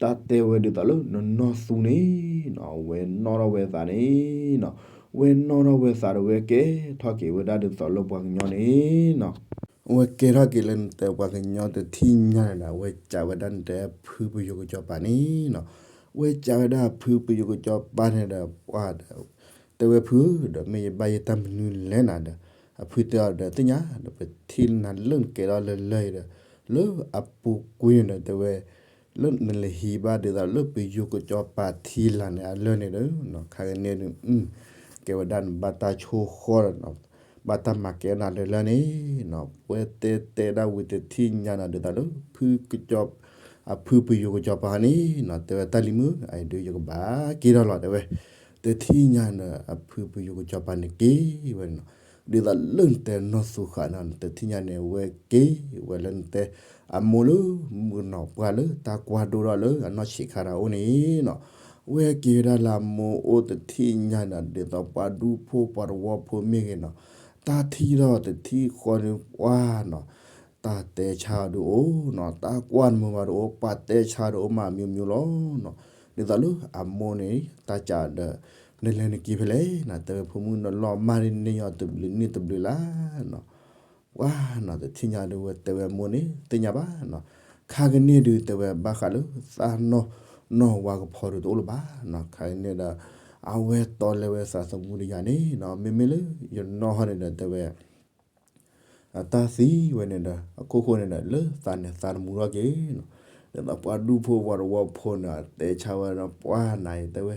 တၢ်တဲဝဲဒ်သိးလၢနနီၢ်သူန့ၣ်နီၤ, ဝဲနီၣ်ထီၣ်ဝဲသးန့ၣ်နီၤ, ဝဲနီၣ်ထီၣ်ဝဲသးဒီးဝဲကဲထီၣ်က့ၤဝဲဒၣ်ဒ်သိးလၢပှၤကညီန့ၣ်နီၤ ဝဲကဲထီၣ်က့ၤလၢနတဲပှၤကညီတထံၣ်ညါန့ၣ်ဒီး အဝဲစံးဝဲဒၣ်နတဲဖုပယိၤကစီၤပၤန့ၣ်နီၤ, ဝဲစံးဝဲဒၣ်ဖုပယိၤကစီၤပၤန့ၣ်ဒီး ပှၤဒီး တဲဝဲဖုဧၢ ဒီးမ့ၢ်ယဘၣ်ယတၢ်မနုၤလဲၣ်နၤဒီး အဖုတဲအီၤဒီးသ့ၣ်ညါဒီး ပထံၣ်နၤလၢနကဲထီၣ်လၢလၢၢ်အံၤဒီး လၢအပူၤကွံာ်န့ၣ်ဒီး တဲဝဲ လၢနလဲၤဟံးဘၣ်ဒ်သိးလၢပယိၤကစီၤပၤထံလာ်န့ၣ်အလၢၢ်န့ၣ်ဒီး ခါကန့ၣ်ဒုး ကဲဝဲဒၣ်နဘၣ်တၢ်ဆိၣ်ဃီဒီး ဘၣ်တၢ်မၤကဲနၤလၢလၢၢ်န့ၣ်နီၤ, ဝဲတဲတဲဒၣ်ဝံၤတထံၣ်ညါန့ၣ်ဒ်သိးလၢ ဖုကစီၤ အဖုပယိၤကစီၤပၤန့ၣ်နီၤ, တဲဝဲတၢ်လံၤမုၣ် အအံၤဒုးယကဘၣ်က့ၤထီၣ်လီၤ တဲဝဲ, တထံၣ်ညါန့ၣ် အဖုပယိၤကစီၤပၤန့ၣ်က့ၤဝဲန့ၣ်နီၤ, ဒ်သိးလၢနတဲနီၢ်သူဃာ်န့ၣ် တထံၣ်ညါန့ၣ် ဝဲက့ၤဝဲလၢနတဲ အမိၢ်လၢမုၣ်ကနီၤပှၢ်လၢတၢ်ကွၢ်ဒိၣ်ထီၣ်လၢအနီၢ်ဆံးခါတၢ်အိၣ်န့ၣ်နီၤ, ဝဲက့ၤဝဲဒၣ်လၢအမိၢ်အိၣ်တထံၣ်ညါန့ၣ် ဒ်သိးပှၤဒူဖိပှၤသဝီဖိမ့ၢ်ဂ့ၤနီၤ, တၢ်ထံၣ်ထီၣ်တထံၣ်ဃီဒုးပှၢ်နီၤ, တၢ်တဲဆါအီၤဒုးအိၣ်နီၤ, တၢ်ကွၢ်နမုာ်ဘၣ်ဒုးအိၣ်, ပှၤတဲဆါဒုးအိၣ်မး အမျိုးမျိုးလီၤနီၤ, ဒ်သိးလၢအမိၢ်န့ၣ် တၢ်စံးဒီး နလဲၤနက့ၤဖဲလဲၣ်နီၤ, တဲဝဲဖိမုၣ်နလီၤမၢ်ဒ်န့ၣ်ယီၤတဘျုးနံၣ်တဘျုးလါနီၤ ပှၢ်နီၤ တထံၣ်ညါဒုးဝဲတဲဝဲမိၢ်န့ၣ် သ့ၣ်ညါဘၣ်နီၤ, ခါကန့ၣ်ဒုးတဲဝဲဘၣ်ဃးလၢသးနီၢ် နီၢ်ဝါကဖီဒုးတအိၣ်လၢၤဘၣ်နီၤ, ခါကန့ၣ်ဒီး အဝဲတီလဲဝဲသးသမူတယၤန့ၣ်နီၤ, မ့မ့ၢ်လၢယနီၢ်ဟီန့ၣ်ဒီးတဲဝဲ အတၢ်သံဝဲန့ၣ်ဒီး အခိၣ်ဃိန့ၣ်ဒီး လၢသးန့ၣ်သးတမူထီၣ်က့ၤနီၤ, ဒ်သိးပှၤဒူဖိပှၤသဝီဖိန့ၣ် တဲဆါဝဲဒီးပှၢ်နၤအံၤတဲဝဲ,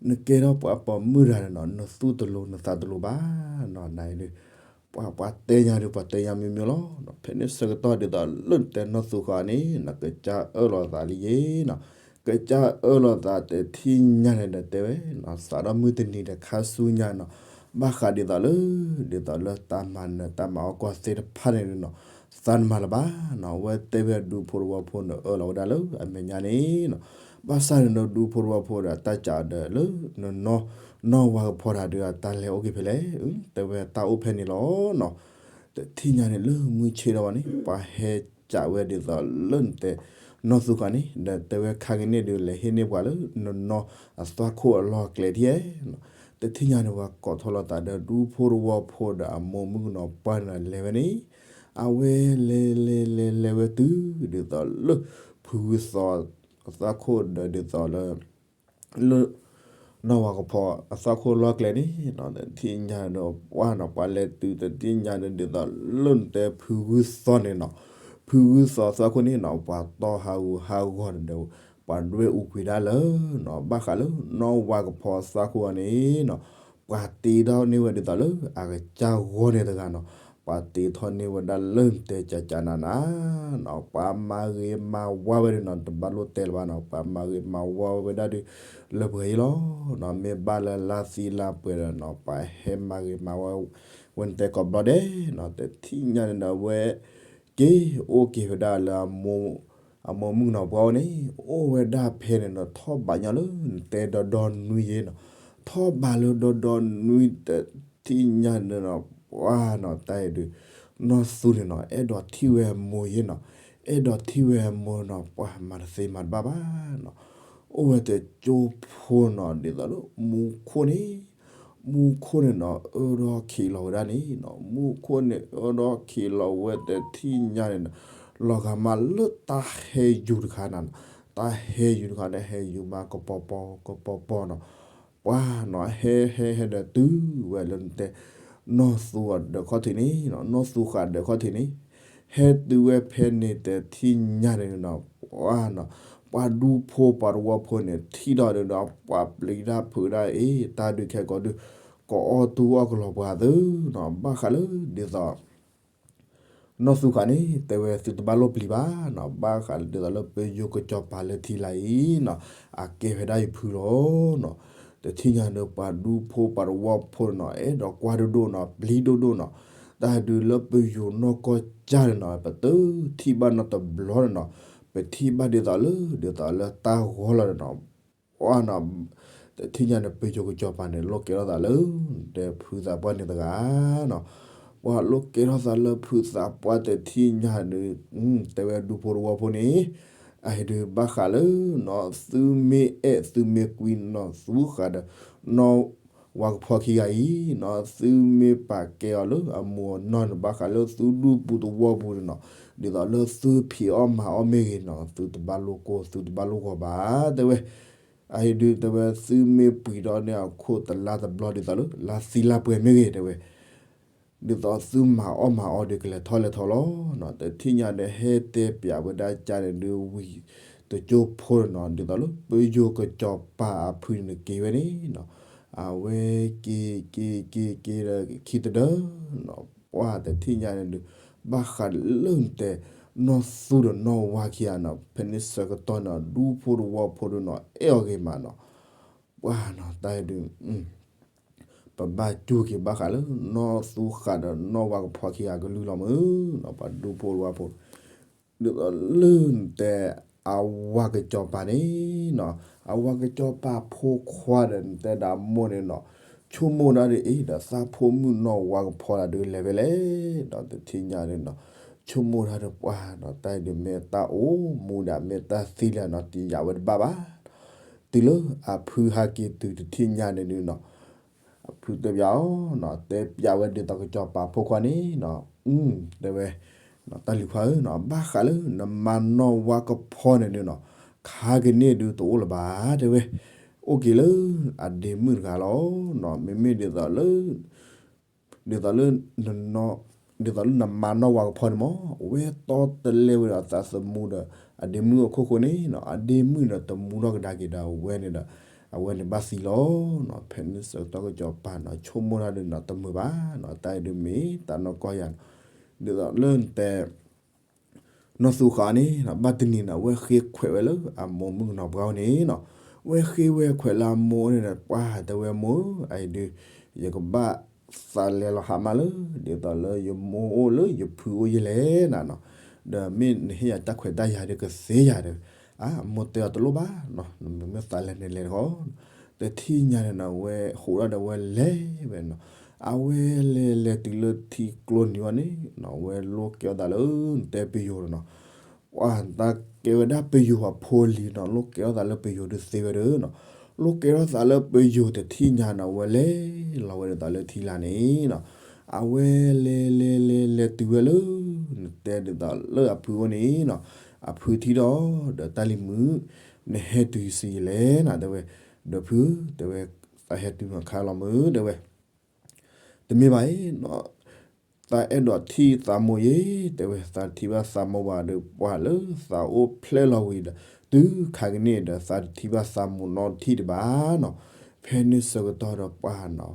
နကဲထီၣ်ပှၤပိာ်မုၣ်တဂၤန့ၣ်နီၤ နသူၣ်တလိၤနသးတလိၤဘၣ်နီၤ, နၤအံၤဒုး ပှၤပှၤတဲညါဒုး ပှၤတဲညါမျိုးမျိုးလီၤနီၤ, ဖဲန့ၣ်ဆၢကတီၢ်ဒ်သိးလၢနတဲနီၢ်သူဃာ်န့ၣ်နီၤ ကစၢ်အၢၣ်လီၤသးလံယ့ၤနီၤ, ကစၢ်အၢၣ်လီၤသးတထံၣ်ညါန့ၣ်ဒီးတဲဝဲနီၤ စးထီၣ်မုၢ်တနံၤဒီးခါဆူညါနီၤ, ဘၣ်ဃးဒ်သိးလၢ ဒ်သိးလၢတၢ်မၤနၢၤတၢ်မၤအီၣ်ကွၢ်သ့ၣ်တဖၣ်န့ၣ်ဒုးနီၤ, သးနမၤလၢၤဘၣ်နီၤ, အဝဲတဲဝဲဒူဖိသဝီဖိန့ၣ် အၢၣ်လီၤဝဲဒၣ်လၢအမဲာ်ညါန့ၣ်နီၤ, ဘၣ်ဆၣ်န့ၣ်ဒီးဒူဖိသဝီဖိဒီးတၢ်စံးဒီးလၢ နနီၢ် နီၢ်ဝါကဖီတၢ်ဒုးအတၢ်လဲၤအိၣ်က့ၤဖဲလဲၣ်, တဲဝဲတၢ်အိၣ်ဖဲန့ၣ်လီၤနီၤ, တထံၣ်ညါန့ၣ်လၢမုၢ်ဆ့ၣ်ထီၣ်ဘၣ်န့ၣ် ပှၤဟဲစံးဝဲဒ်သိးလၢနတဲ နီၢ်သူဃာ်န့ၣ် ဒီးတဲဝဲခါကန့ၣ်ဒုး လဲၤဟ့ၣ်န့ၢ်ပှၤလၢ နနီၢ်အသွၣ်ခိၣ်အလီၢ်အကျဲဒ်နီၤ, တထံၣ်ညါန့ၣ် ပှၤကိးထီၣ်လိာ်သးဒီးဒူဖိသဝီဖိဒီးအမိၢ်မုၣ်ကနီၤပှၢ်န့ၣ် လဲၤဝဲန့ၣ်, အဝဲလဲၤလဲၤလဲၤလဲၤဝဲတုၤ ဒ်သိးလၢ ဖုဂုၢ်သီ အသွၣ်ခိၣ်ဒီးဒ်သိးလၢ လၢ နီၢ်ဝါကဖီအသွၣ်ခိၣ်လီၢ်ကျဲန့ၣ်နီၤ, တထံၣ်ညါဒီးပှၢ်နီၤ ပှၤလဲၤတုၤ တထံၣ်ညါဒီးဒ်သိးလၢနတဲဖုဂုၢ်သီန့ၣ်နီၤ, ဖုဂုၢ်သီအသွၣ်ခိၣ်န့ၣ်နီၤ ပှၤတီၢ်ဟးဂူာ်ဟးဂီၤန့ၣ်ဒီး ပှၤဒွဲၣ်အူကွံာ်ဒၣ်လၢနီၤ, ဘၣ်ဃးလၢနီၢ်ဝါကဖီအသွၣ်ခိၣ်အီၤန့ၣ်နီၤ, ပှၤတ့ထီၣ်န့ၢ်ဝဲဒ်သိးလၢအကစၢ်ဂီၢ်န့ၣ်တဂၤနီၤ, ပှၤတ့ထီၣ်န့ၢ်ဝဲဒၣ်လၢနတဲကကနၤနၤနီၤ, ပှၤမၤဂ့ၤမၤဝါဝဲဒၣ်နီၤ, တဘၣ်လိၣ်တဲလၢၤဘၣ်နီၤ, ပှၤမၤဂ့ၤမၤဝါဝဲဒၣ်ဒုး လၢပှဲၤအံၤလီၤနီၤ. မ့ၢ်ဘၣ်လၢလါသံလါပှဲၤဒီးနီၤ, ပှၤဟဲမၤဂ့ၤမၤဝါဝဲနတဲကိးဘျီဒဲးနီၤ. တထံၣ်ညါန့ၣ်ဒီး အဝဲက့ၤအိၣ်က့ၤဝဲဒၣ်လၢ အမိၢ်မုၣ်ကနီၤပှၢ်အိၣ်န့ၣ် အိၣ်ဝဲဒၣ်ဖဲန့ၣ်ဒီး ထီၣ်ဘးညီလၢနတဲဒီဒီနွံယဲနီၤ, ထီၣ်ဘးလၢဒီဒီနွံတထံၣ်ညါန့ၣ်ဒီး ပှၤနီၤတၢ်အံၤဒုး နီၢ်သူန့ၣ်နီၤ အဲၣ်ဒိးထံၣ်ဝဲအမိၢ်ယဲနီၤ, အဲၣ်ဒိးထံၣ်ဝဲအမိၢ်နီၤ, ပှၤမၤတသ့မၤတဘၣ်ဘၣ်နီၤ. အိၣ်ဝဲတကၠိဖိနီၤ, ဒ်သိးလၢမူခိၣ်န့ၣ် မူခိၣ်န့ၣ်နီၤ အၢထီၣ်ခံးလီၤဝဲဒၣ်န့ၣ်နီၤ, မူခိၣ်န့ၣ်အၢထီၣ်ခံးလီၤဝဲတထံၣ်ညါန့ၣ်နီၤ, လီၤဂာ်မးလၢတၢ်ဟဲယူၤတခါနီၤ, တၢ်ဟဲယူၤတခါန့ၣ် ဟဲယူၤမးကပီၤပီၤကပီၤပီၤနီၤ, ပှၤနီၤ ဟဲဟဲဟဲဒီးတုၤဝဲလၢနတဲ နီၢ်သူအဒၢးခီၣ်ထံးန့ၣ်နီၤ, နီၢ်သူဃာ်ဒၢးခီၣ်ထံးန့ၣ် ဟဲတုၤဝဲဖဲန့ၣ်တထံၣ်ညါန့ၣ်နီၤ, ပှၤနီၤ ပှၤဒူဖိပှၤတဝီဖိန့ၣ် ထံၣ်ဒီးဒီး ပှၤပျံၤတၢ်ဖုးဒၣ်အ့ၣ် တၢ်ဒုးခဲကိးဒုး ကအီၣ်တူၢ်အီၣ်ကလီၤပှၤသုနီၤ, ဘၣ်ဃးလၢဒ်သိး နီၢ်သူဃာ်န့ၣ် တဲဝဲသုတဘၣ်လိၣ်ပျံၤဘၣ်နီၤ, ဘၣ်ဃးဒ်သိးလၢပယိၤကစီၤပၤလၢထံလာ်အံၤနီၤ, အကဲဝဲဒၣ်ယဖုလီၤနီၤ. တထံၣ်ညါန့ၣ် ပှၤဒူဖိပှၤတဝီဖိနီၤ အဲၣ်ဒိးကွၢ်ဒိၣ်ဒိၣ်နီၤ ပျံၤဒိၣ်ဒိၣ်နီၤ, တၢ်ဒုးလၢပယိၤနီၢ်ကီၢ်ကၢ်န့ၣ်နီၤ ပတထံၣ်ဘၣ်နီတဘျီန့ၣ်နီၤ, ပထံၣ်ဘၣ်ဒ်သိးလၢ ဒ်သိးလၢတၢ်ဂီၤလီၤန့ၣ်နီၤ ပှၤနီၤ တထံၣ်ညါန့ၣ် ပယိၤကစီၤပၤန့ၣ် လိၣ်ကဲထီၣ်သးလၢ တဲဖုသးပှၢ်န့ၣ်တဂၤနီၤ, ပှၤလိၣ်ကဲထီၣ်သးလၢဖုသးပှၢ်တထံၣ်ညါန့ၣ် တဲဝဲဒူဖိတဝီဖိန့ၣ် အဟဲဒုးဘၣ်ဃးလၢနီၤ သုမ့ၢ်အဲၣ်သုမ့ၢ်ကွံနီၤ သူဃာ်ဒီး နီၢ်ဝါကဖီခံဂၤအံၤနီၤ သုမ့ၢ်ပာ်ကဲအီၤလၢအမိၢ်အနီၢ်န့ၣ် ဘၣ်ဃးလၢသုဒူပူၤသဝီပူၤန့ၣ်နီၤ, ဒ်သိးလၢသုဖံးအီၣ်မၤအီၣ်မ့ၢ်ဂ့ၤနီၤ သုတဘၣ်လိၣ်ကိၢ် သုတဘၣ်လိၣ်ဂီၤဘၣ် တဲဝဲ. အဟဲဒုးတဲဝဲ သုမ့ၢ်ပှံၤဒီးန့ၢ်အခိၣ်တလါတဘျီ ဒ်သိးလၢ လါသံလါပှဲၤမ့ၢ်ဂ့ၤ တဲဝဲ ဒ်သိးသုမၤအီၣ်မၤအီဒုးကလဲၤထီၣ်လဲၤထီလီၤနီၤ. တထံၣ်ညါဒီး ဟဲတဲပၠးဝဲဒၣ်ကၠါန့ၣ်ဒုး ဝံၤတကၠိဖိန့ၣ်နီၤ ဒ်သိးလၢ ပယိၤကစီၤပၤအဖုန့ၣ်က့ၤဝဲန့ၣ်နီၤ, အဝဲက့ၤက့ၤက့ၤက့ၤဒီးခံတဒၢနီၤ, ပှၤတထံၣ်ညါန့ၣ်ဒုး ဘၣ်ဃးလၢနတဲ နီၢ်သူဒီးနီၢ်ဝါခံဂၤနီၤ ဖဲန့ၣ်ဆၢကတီၢ်န့ၣ် ဒူဖိတဝီဖိဒုးနီၤ အဲၣ်အီၤဂ့ၤမးနီၤ, ပှၤနီၤ တၢ်ဒုး ပဘၣ်စူၢ်က့ၤဘၣ်ဃးလၢ နီၢ်သူဃာ်ဒီးနီၢ်ဝါကဖီခံဂၤကလုၢ်လီၤမုၢ်နီၤ ပှၤဒူဖိတဝီဖိ ဒ်သိးလၢနတဲ အဝၤကစီၤပၤန့ၣ်နီၤ, အဝၤကစီၤပၤဖိခွါဒီးနတဲဒီးအမိၢ်န့ၣ်နီၤ, ဆိကမိၣ်ဒၣ်ဒ်အံၤ ဒီးသးဖိမုၣ်နီၢ်ဝါကဖီဒၣ်ဒုးလဲၤဝဲလဲၣ်ဒီး တထံၣ်ညါန့ၣ်နီၤ, ဆိကမိၣ်ဒၣ်ဒီးပှၤနီၤ တၢ်ဒုးမ့ၢ်တၢ်အိၣ်မူဒၣ် မ့ၢ်တၢ်သံလၢာ်နီၤ တယာ်ဝဲတဘၣ်ဘၣ် တုၤလၢအဖုဟးက့ၤတုၤတထံၣ်ညါန့ၣ်ဒုးနီၤ, အဖုတဲပၠးအီၤနီၤ, တဲပၠးဝဲဒ်သိးကစီၤပၤဖိခွါန့ၣ်နီၤ, တဲဝဲ တၢ်လုၢ်ခွါဧၢနီၤ, ဘၣ်ဃးလၢနမါနီၢ်ဝါကဖီန့ၣ်ဒုးနီၤ, ခါကန့ၢ်ဒုးတအိၣ်လၢၤဘၣ် တဲဝဲ, အိၣ်က့ၤလၢအဒ့မုၣ်တဂၤလီၤနီၤ, မ့မ့ၢ်ဒ်သိးလၢ ဒ်သိးလၢ ဒ်သိးလၢနမါနီၢ်ဝါကဖီန့ၣ်မ့ၢ် အဝဲတီတလဲဝဲဒီးသးသမူဒီး အဒ့မုၣ်အခိၣ်ဃိန့ၣ်နီၤ, အဒ့မုၣ်ဒီးတမူထီၣ်ကဒါက့ၤဒီးအဝဲန့ၣ်ဒီး အဝဲန့ၣ်ဘၣ်သံလီၤနီၤ, ဖဲန့ၣ်ဆၢကတီၢ်ကစီၤပၤနီၤ ဆိကမိၣ်တၢ်ဒုးနီၤ တမုာ်ဘၣ်နီၤ, တၢ်အံၤဒုးမ့ၢ်တၢ်နီၢ်ကီၢ်ယၤနီၤ, ဒ်သိးလၢနတဲ နီၢ်သူဃာ်န့ၣ်နီၤ ဘၣ်တနံၤနီၤ ဝဲဃ့ခွဲးဝဲလၢအမိၢ်မုၣ်ကနီၤပှၢ်အိၣ်န့ၣ်နီၤ, ဝဲဃ့ဝဲခွဲးလၢအမိၢ်န့ၣ်ဒီး ပှၤတဲဝဲမိၢ်ဧၢ, အအံၤဒုး ယကဘၣ်သးလဲၤလီၤဟးမးလၢ ဒ်သိးလၢယမိၢ်အိၣ်လၢယဖုအိၣ်ယဲလဲၣ်နၤနီၤ, ဒီးမ့ၢ်နဟ့ၣ်ယၤတၢ်ခွဲးတၢ်ယာ်ဒီးကသ့ယၤဒီး အမိၢ်တဲအီၤတလိၣ်ဘၣ်နီၤ, နမ့ၢ်သးလဲၤန့ၣ်လဲၤတခီ, တထံၣ်ညါန့ၣ်နီၤ ဝဲဟးထီၣ်ဒီးဝဲလဲၤဝဲနီၤ, အဝဲလဲၤလဲၤတုၤလၢထံကျိနံၤဝဲန့ၣ်နီၤ ဝဲလိၣ်ကဲထီၣ်သးလၢ နတဲပယိၤနီၤ, ပှၤတၢ်ကဲဝဲဒၣ်ပယိၤအဖိလံၤနီၤ လိၣ်ကဲထီၣ်သးလၢပယိၤဒုးသ့ဝဲဒီးနီၤ, လိၣ်ကဲထီၣ်သးလၢပယိၤတထံၣ်ညါနီၤ ဝဲလဲၤလီၤဝဲဒ်သိးလၢထံလာ်န့ၣ်နီၤ, အဝဲလဲၤလဲၤလဲၤလဲၤတုၤဝဲလၢ နတဲဒ်သိးလၢအဖုအိၣ်န့ၣ်နီၤ, အဖုထံၣ်ဒီး ဒီးတၢ်လံၤမုာ် နဟဲတုၤယစံးယလဲၣ်နၤ တဲဝဲ, ဒီးဖု တဲဝဲ သးဟဲတုၤမးခါလီၤမုၢ် တဲဝဲ တမ့ၢ်ဘၣ်အံၤနီၤ, သးအဲၣ်ဒိးထံၣ်သးမိၢ်ယဲ, တဲဝဲ သးတထံၣ်ဘၣ်သးမိၢ်ဘၣ်ဒီး ပှၤလၢသးအိၣ်ဖျဲၣ်လီၤဝံၤဒီး တုၤခါကန့ၣ်ဒီး သးတထံၣ်ဘၣ်သးမိၢ်နီတထံၣ်တဘၣ်နီၤ, ဖဲန့ၣ်ဆၢကတီၢ်ဒီးပှၤနီၤ,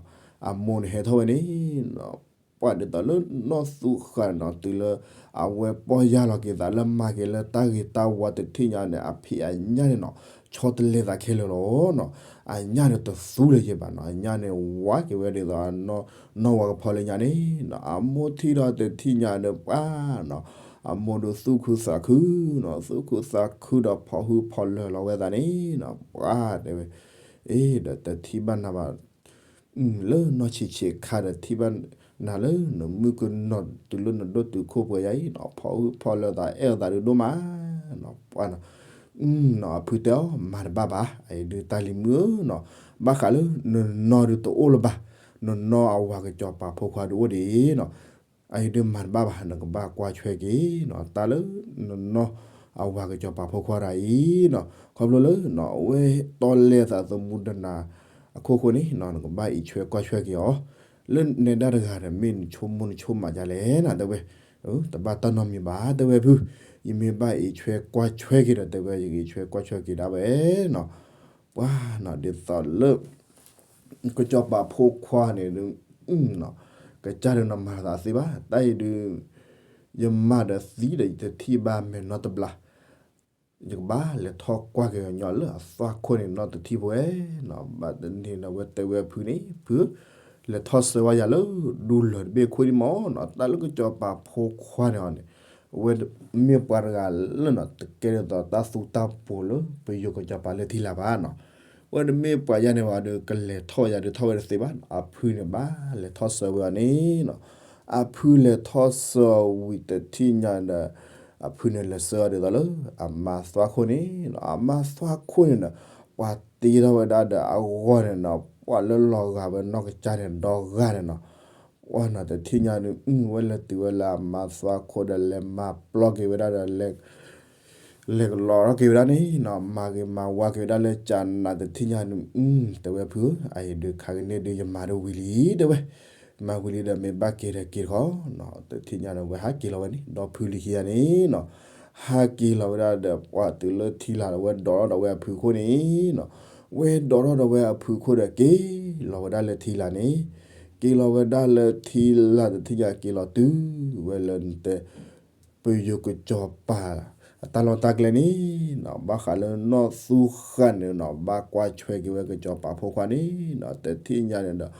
အမိၢ်န့ၣ်ဟဲထီၣ်ဝဲန့ၣ်နီၤ ပှၤဒ်သိးလၢနီၢ်သူဃၣ်န့ၣ်နီၤ တုၤလၢအဝဲပီၢ်ယၢ်လီၤက့ၤသးလၢမၤက့ၤလၢတၢ်ဂ့ၤတၢ်ဝါတထံၣ်ညါန့ၣ် အဖံးအညၣ်န့ၣ်နီၤ ဆီတလဲသးခဲလၢာ်လီၤနီၤ. အညၣ်န့ၣ်တသူလၢၤယဲဘၣ်နီၤ, အညၣ်န့ၣ်ဝါက့ၤဝဲဒ်သိးနီၢ်ဝၤကဖီလၢညါန့ၣ်နီၤ, အမိၢ်ထံၣ်ဒီးတထံၣ်ညါဒီးပှၤနီၤ, အမိၢ်ဒီးသူၣ်ခုသးခုနီၤ, သူၣ်ခုသးခုဒီးဖီၣ်ဟုဖီၣ်လၢာ်လီၤဝဲသးန့ၣ်နီၤ, ပှၤတဲဝဲ အ့ ဒီးတထံၣ်ဘၣ်နၤဘၣ် လၢနီၢ်ဆံးဆံးခါဒီးထံၣ်ဘၣ်နၤလၢနမုၣ်ကနီၤတုၤလၢနဒိၣ်တုာ်ခိၣ်ပှဲၤယၤအံၤနီၤ, ဖီၣ်ဟုဖီၣ်လၢာ်သးအဲၣ်သးဒုးဒိၣ်မးနီၤ, ပှၤနီၤ, နီၤအဖုတဲအီၤ မၤတဘၣ်ဘၣ်, အအံၤဒုးတၢ်လံၤမုၣ်ဧၢနီၤ, ဘၣ်ဃးလၢနနီၢ်ဒုးတအိၣ်လၢၤဘၣ်, နနီၢ်အဝၤကစီၤပၤဖိခွါဒုးအိၣ်ဒံးနီၤ အအံၤဒုးမၤတဘၣ်ဘၣ်, နကဘၣ်ကွၢ်ဆွဲက့ၤနီၤ, တၢ်လၢနနီၢ်အဝၤကစီၤပၤဖိခွါတဂၤအံၤနီၤ, ခီဖျိလၢနီၤ အဝဲတီလဲသးသမူတနၤအခိၣ်ဃိန့ၣ်နီၤ နကဘၣ်အံးဆွဲကွၢ်ဆွဲက့ၤအီၤ, လၢနဲဒၣ်တဂၤဒီး မ့ၢ်နဆိကမိၣ်နဆိကမးဒ်လဲၣ်နီၤ, တဲဝဲ, တဘၣ်တၢ်နီတမံၤဘၣ် တဲဝဲဖု, ယမ့ၢ်ဘၣ်အံးဆွဲကွၢ်ဆွဲက့ၤဒီး တဲဝဲ ယကအံးဆွဲကွၢ်ဆွဲက့ၤဒၣ်ဝဲနီၤ ပှၤနီၤ ဒ်သိးလၢ ကစီၤပၤဖိခွါန့ၣ်ဒုး ကစၢ်ဒုးနီၤမၤသးသ့ဘၣ်, တၢ်အံၤဒုး ယမၤဒီးသံဒီး ယတထံၣ်ဘၣ်မဲာ်နီတဘျီ, ယကဘၣ်လဲၤထီၣ်ကွၢ်က့ၤညီလၢအသွၣ်ခိၣ်န့ၣ်နီတထံၣ်ဖဲနီၤ, ဘၣ်တနံၤဒီး အဝဲတဲဝဲအဖုန့ၣ် ဖု, လဲၤထီၣ်ဆှၢဝဲယၤလၢဒူလၢာ်တဘ့ၣ်ခိၣ်ဒံးမးနီၤ, တၢ်လၢကစီၤပၤဖိခွါန့ၣ်အီၤန့ၣ် အဝဲမ့ၢ်ပှၤတဂၤလၢနီၤ တကဲဒ်သိးတၢ်သူတၢ်ပှိၤလၢပယိၤကစီၤပၤလၢထံလာ်ဘၣ်နီၤ, အဝဲတမ့ၢ်ပှၤယါန့ၣ်ဝဲဒီး ကလဲၤထီၣ်ယၤဒုးထီၣ်ဝဲတသ့ဘၣ်, အဖုန့ၣ်ဘၣ်လဲၤထီၣ်ဆှၢဝဲအီၤန့ၣ်နီၤ, အဖုလဲၤထီၣ်ဆှၢဝံၤတထံၣ်ညါဒီး အဖုန့ၣ်လဲၤဆှၢအီၤဒ်သိးလၢ အမါသွၣ်ခိၣ်န့ၣ်နီၤ, အမါသွၣ်ခိၣ်န့ၣ်ဒီး ပှၤတ့ထီၣ်ဝဲဒၣ်ဒီးအဂီၢ်န့ၣ်နီၤ, ပှၤလၢလီၤဂာ်ဝဲနီၢ်ကစၢ်န့ၣ်ဒီဂၤန့ၣ်နီၤ, ပှၤနီၤတထံၣ်ညါန့ၣ် ဝဲလဲၤတုၤဝဲလၢအမါသွၣ်ခိၣ်ဒီး လဲၤမၤပျီက့ၤဝဲဒၣ်ဒီး လဲၤ လဲၤကလီထီၣ်က့ၤဝဲဒၣ်န့ၣ်နီၤ, မၤဂ့ၤမၤဝါက့ၤဝဲဒၣ်လၢကၢနၤတထံၣ်ညါန့ၣ်, တဲဝဲဖုဧၢ, အအံၤဒုးခါကန့ၣ်ဒုးယမၤတဝံၤလံ တဲဝဲ, မၤဝံၤလံဒီးမ့ၢ်ဘၣ်က့ၤဒီးက့ၤတခီနီၤ, တထံၣ်ညါန့ၣ် ဝဲဟးက့ၤလီၤဝဲန့ၣ် ဒီဖုလံခံဂၤန့ၣ်နီၤ, ဟးက့ၤလီၤဝဲဒၣ်ဒီး ပှၤတုၤလၢထံလာ်ဒီး ဝဲဒိးထီၣ်ဒီးဝဲအဖုခိၣ်န့ၣ်နီၤ, ဝဲဒိးထီၣ်ဒီးဝဲအဖုခိၣ်ဒီးက့ၤလီၤဝဲဒၣ်လၢထံလာ်န့ၣ်, က့ၤလီၤဝဲဒၣ်လၢထံလာ်တထံၣ်ညါ က့ၤလီၤတုၤဝဲလၢနတဲ ပယိၤကစီၤပၤ အတၢ်လီၢ်တၢ်ကျဲန့ၣ်နီၤ, ဘၣ်ဃးလၢနီၢ်သူဃၣ်န့ၣ်နီၤ, ဘၣ်ကွၢ်ဆွဲက့ၤဝဲကစီၤပၤဖိခွါန့ၣ်နီၤ, တထံၣ်ညါန့ၣ်ဒီး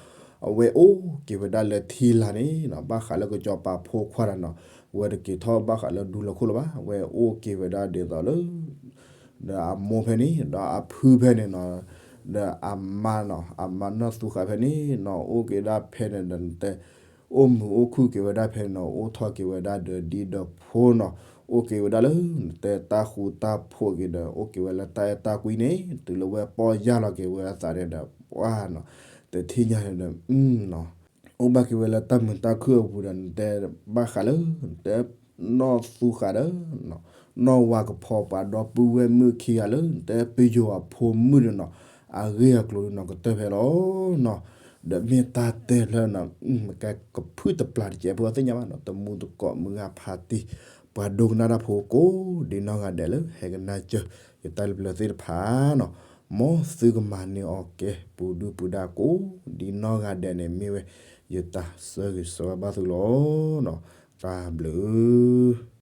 အဝဲအိၣ်က့ၤဝဲဒၣ်လၢထံလာ်န့ၣ်နီၤ, ဘၣ်ဃးလၢကစီၤပၤဖိခွါတဂၤနီၤ, ဝဲတက့ၤထီၣ်ဘၣ်ဃးလၢဒူလၢခိၣ်လၢၤဘၣ်, ဝဲအိၣ်က့ၤဝဲဒၣ်ဒ်သိးလၢ ဒီးအမိၢ်ဖဲန့ၣ် ဒီးအဖုဖဲန့ၣ်နီၤ, ဒီးအမါနီၤ, အမါနီၢ်သူဃၣ်ဖဲန့ၣ်နီၤ, အိၣ်က့ၤဒၣ်ဖဲန့ၣ်ဒီးနတဲ အိၣ်မုာ်အိၣ်ခုၣ်က့ၤဝဲဒၣ်ဖဲန့ၣ်နီၤ, အိၣ်ထီၣ်က့ၤဝဲဒၣ်ဒီးဒံဒီးဖိနီၤ, အိၣ်က့ၤဝဲဒၣ်လၢနတဲတၢ်ဃူတၢ်ဖိးက့ၤဒီး အိၣ်က့ၤဝဲလၢတၢ်အဲၣ်တၢ်ကွံန့ၣ် တုၤလၢဝဲပီၢ်ယၢ်လီၤက့ၤဝဲအသးန့ၣ်ဒီး ပှၤနီၤ, တထံၣ်ညါန့ၣ်ဒီး နီၤ အိၣ်ဘၣ်က့ၤဝဲလၢတၢ်မုာ်တၢ်ခုၣ်အပူၤဒီး နတဲဘၣ်ဃးလၢ နတဲ နီၢ်သူဃၣ်ဒီး နီၢ်ဝၤကဖီပှၤဒီပုၢ်ဝဲၢ်မုၣ်ခံဂၤလၢ နတဲပယိၤအဖိမုၣ်န့ၣ်နီၤ, အဂ့ၢ်အကျိၤန့ၣ်နီၤ ကတၢၢ်ဖဲလီၤနီၤ, ဒီးမ့ၢ်တၢ်တဲဖျါနီၤ, မ့ၢ်ကဲကဖုၣ်တပျၢ်တကဲးဖိသ့ၣ်ညါဘၣ်နီၤ, တမူတကိးမုၢ်ဂၢ်ဖးတံၢ် ပှၤဒိကနၣ်တၢ်ဖိကိးဒ်နီၢ်ဂၤဒဲးလၢ ဟဲကနၣ်စၢၤ ယတၢ်လၢပျၢၤသ့ၣ်တဖၣ်နီၤ, မ်သုကမၤန့ၢ်အီၤကဲ ပူၤဒုၣ်ပူၤဒါကိးဒ်နီၢ်ဂၤဒဲးန့ၣ် မ့ၢ်ဝဲ ယတၢ်ဆၢဂ့ၤဆၢဝါဘၣ်သုလီၤနီၤ, တၢ်ဘျုး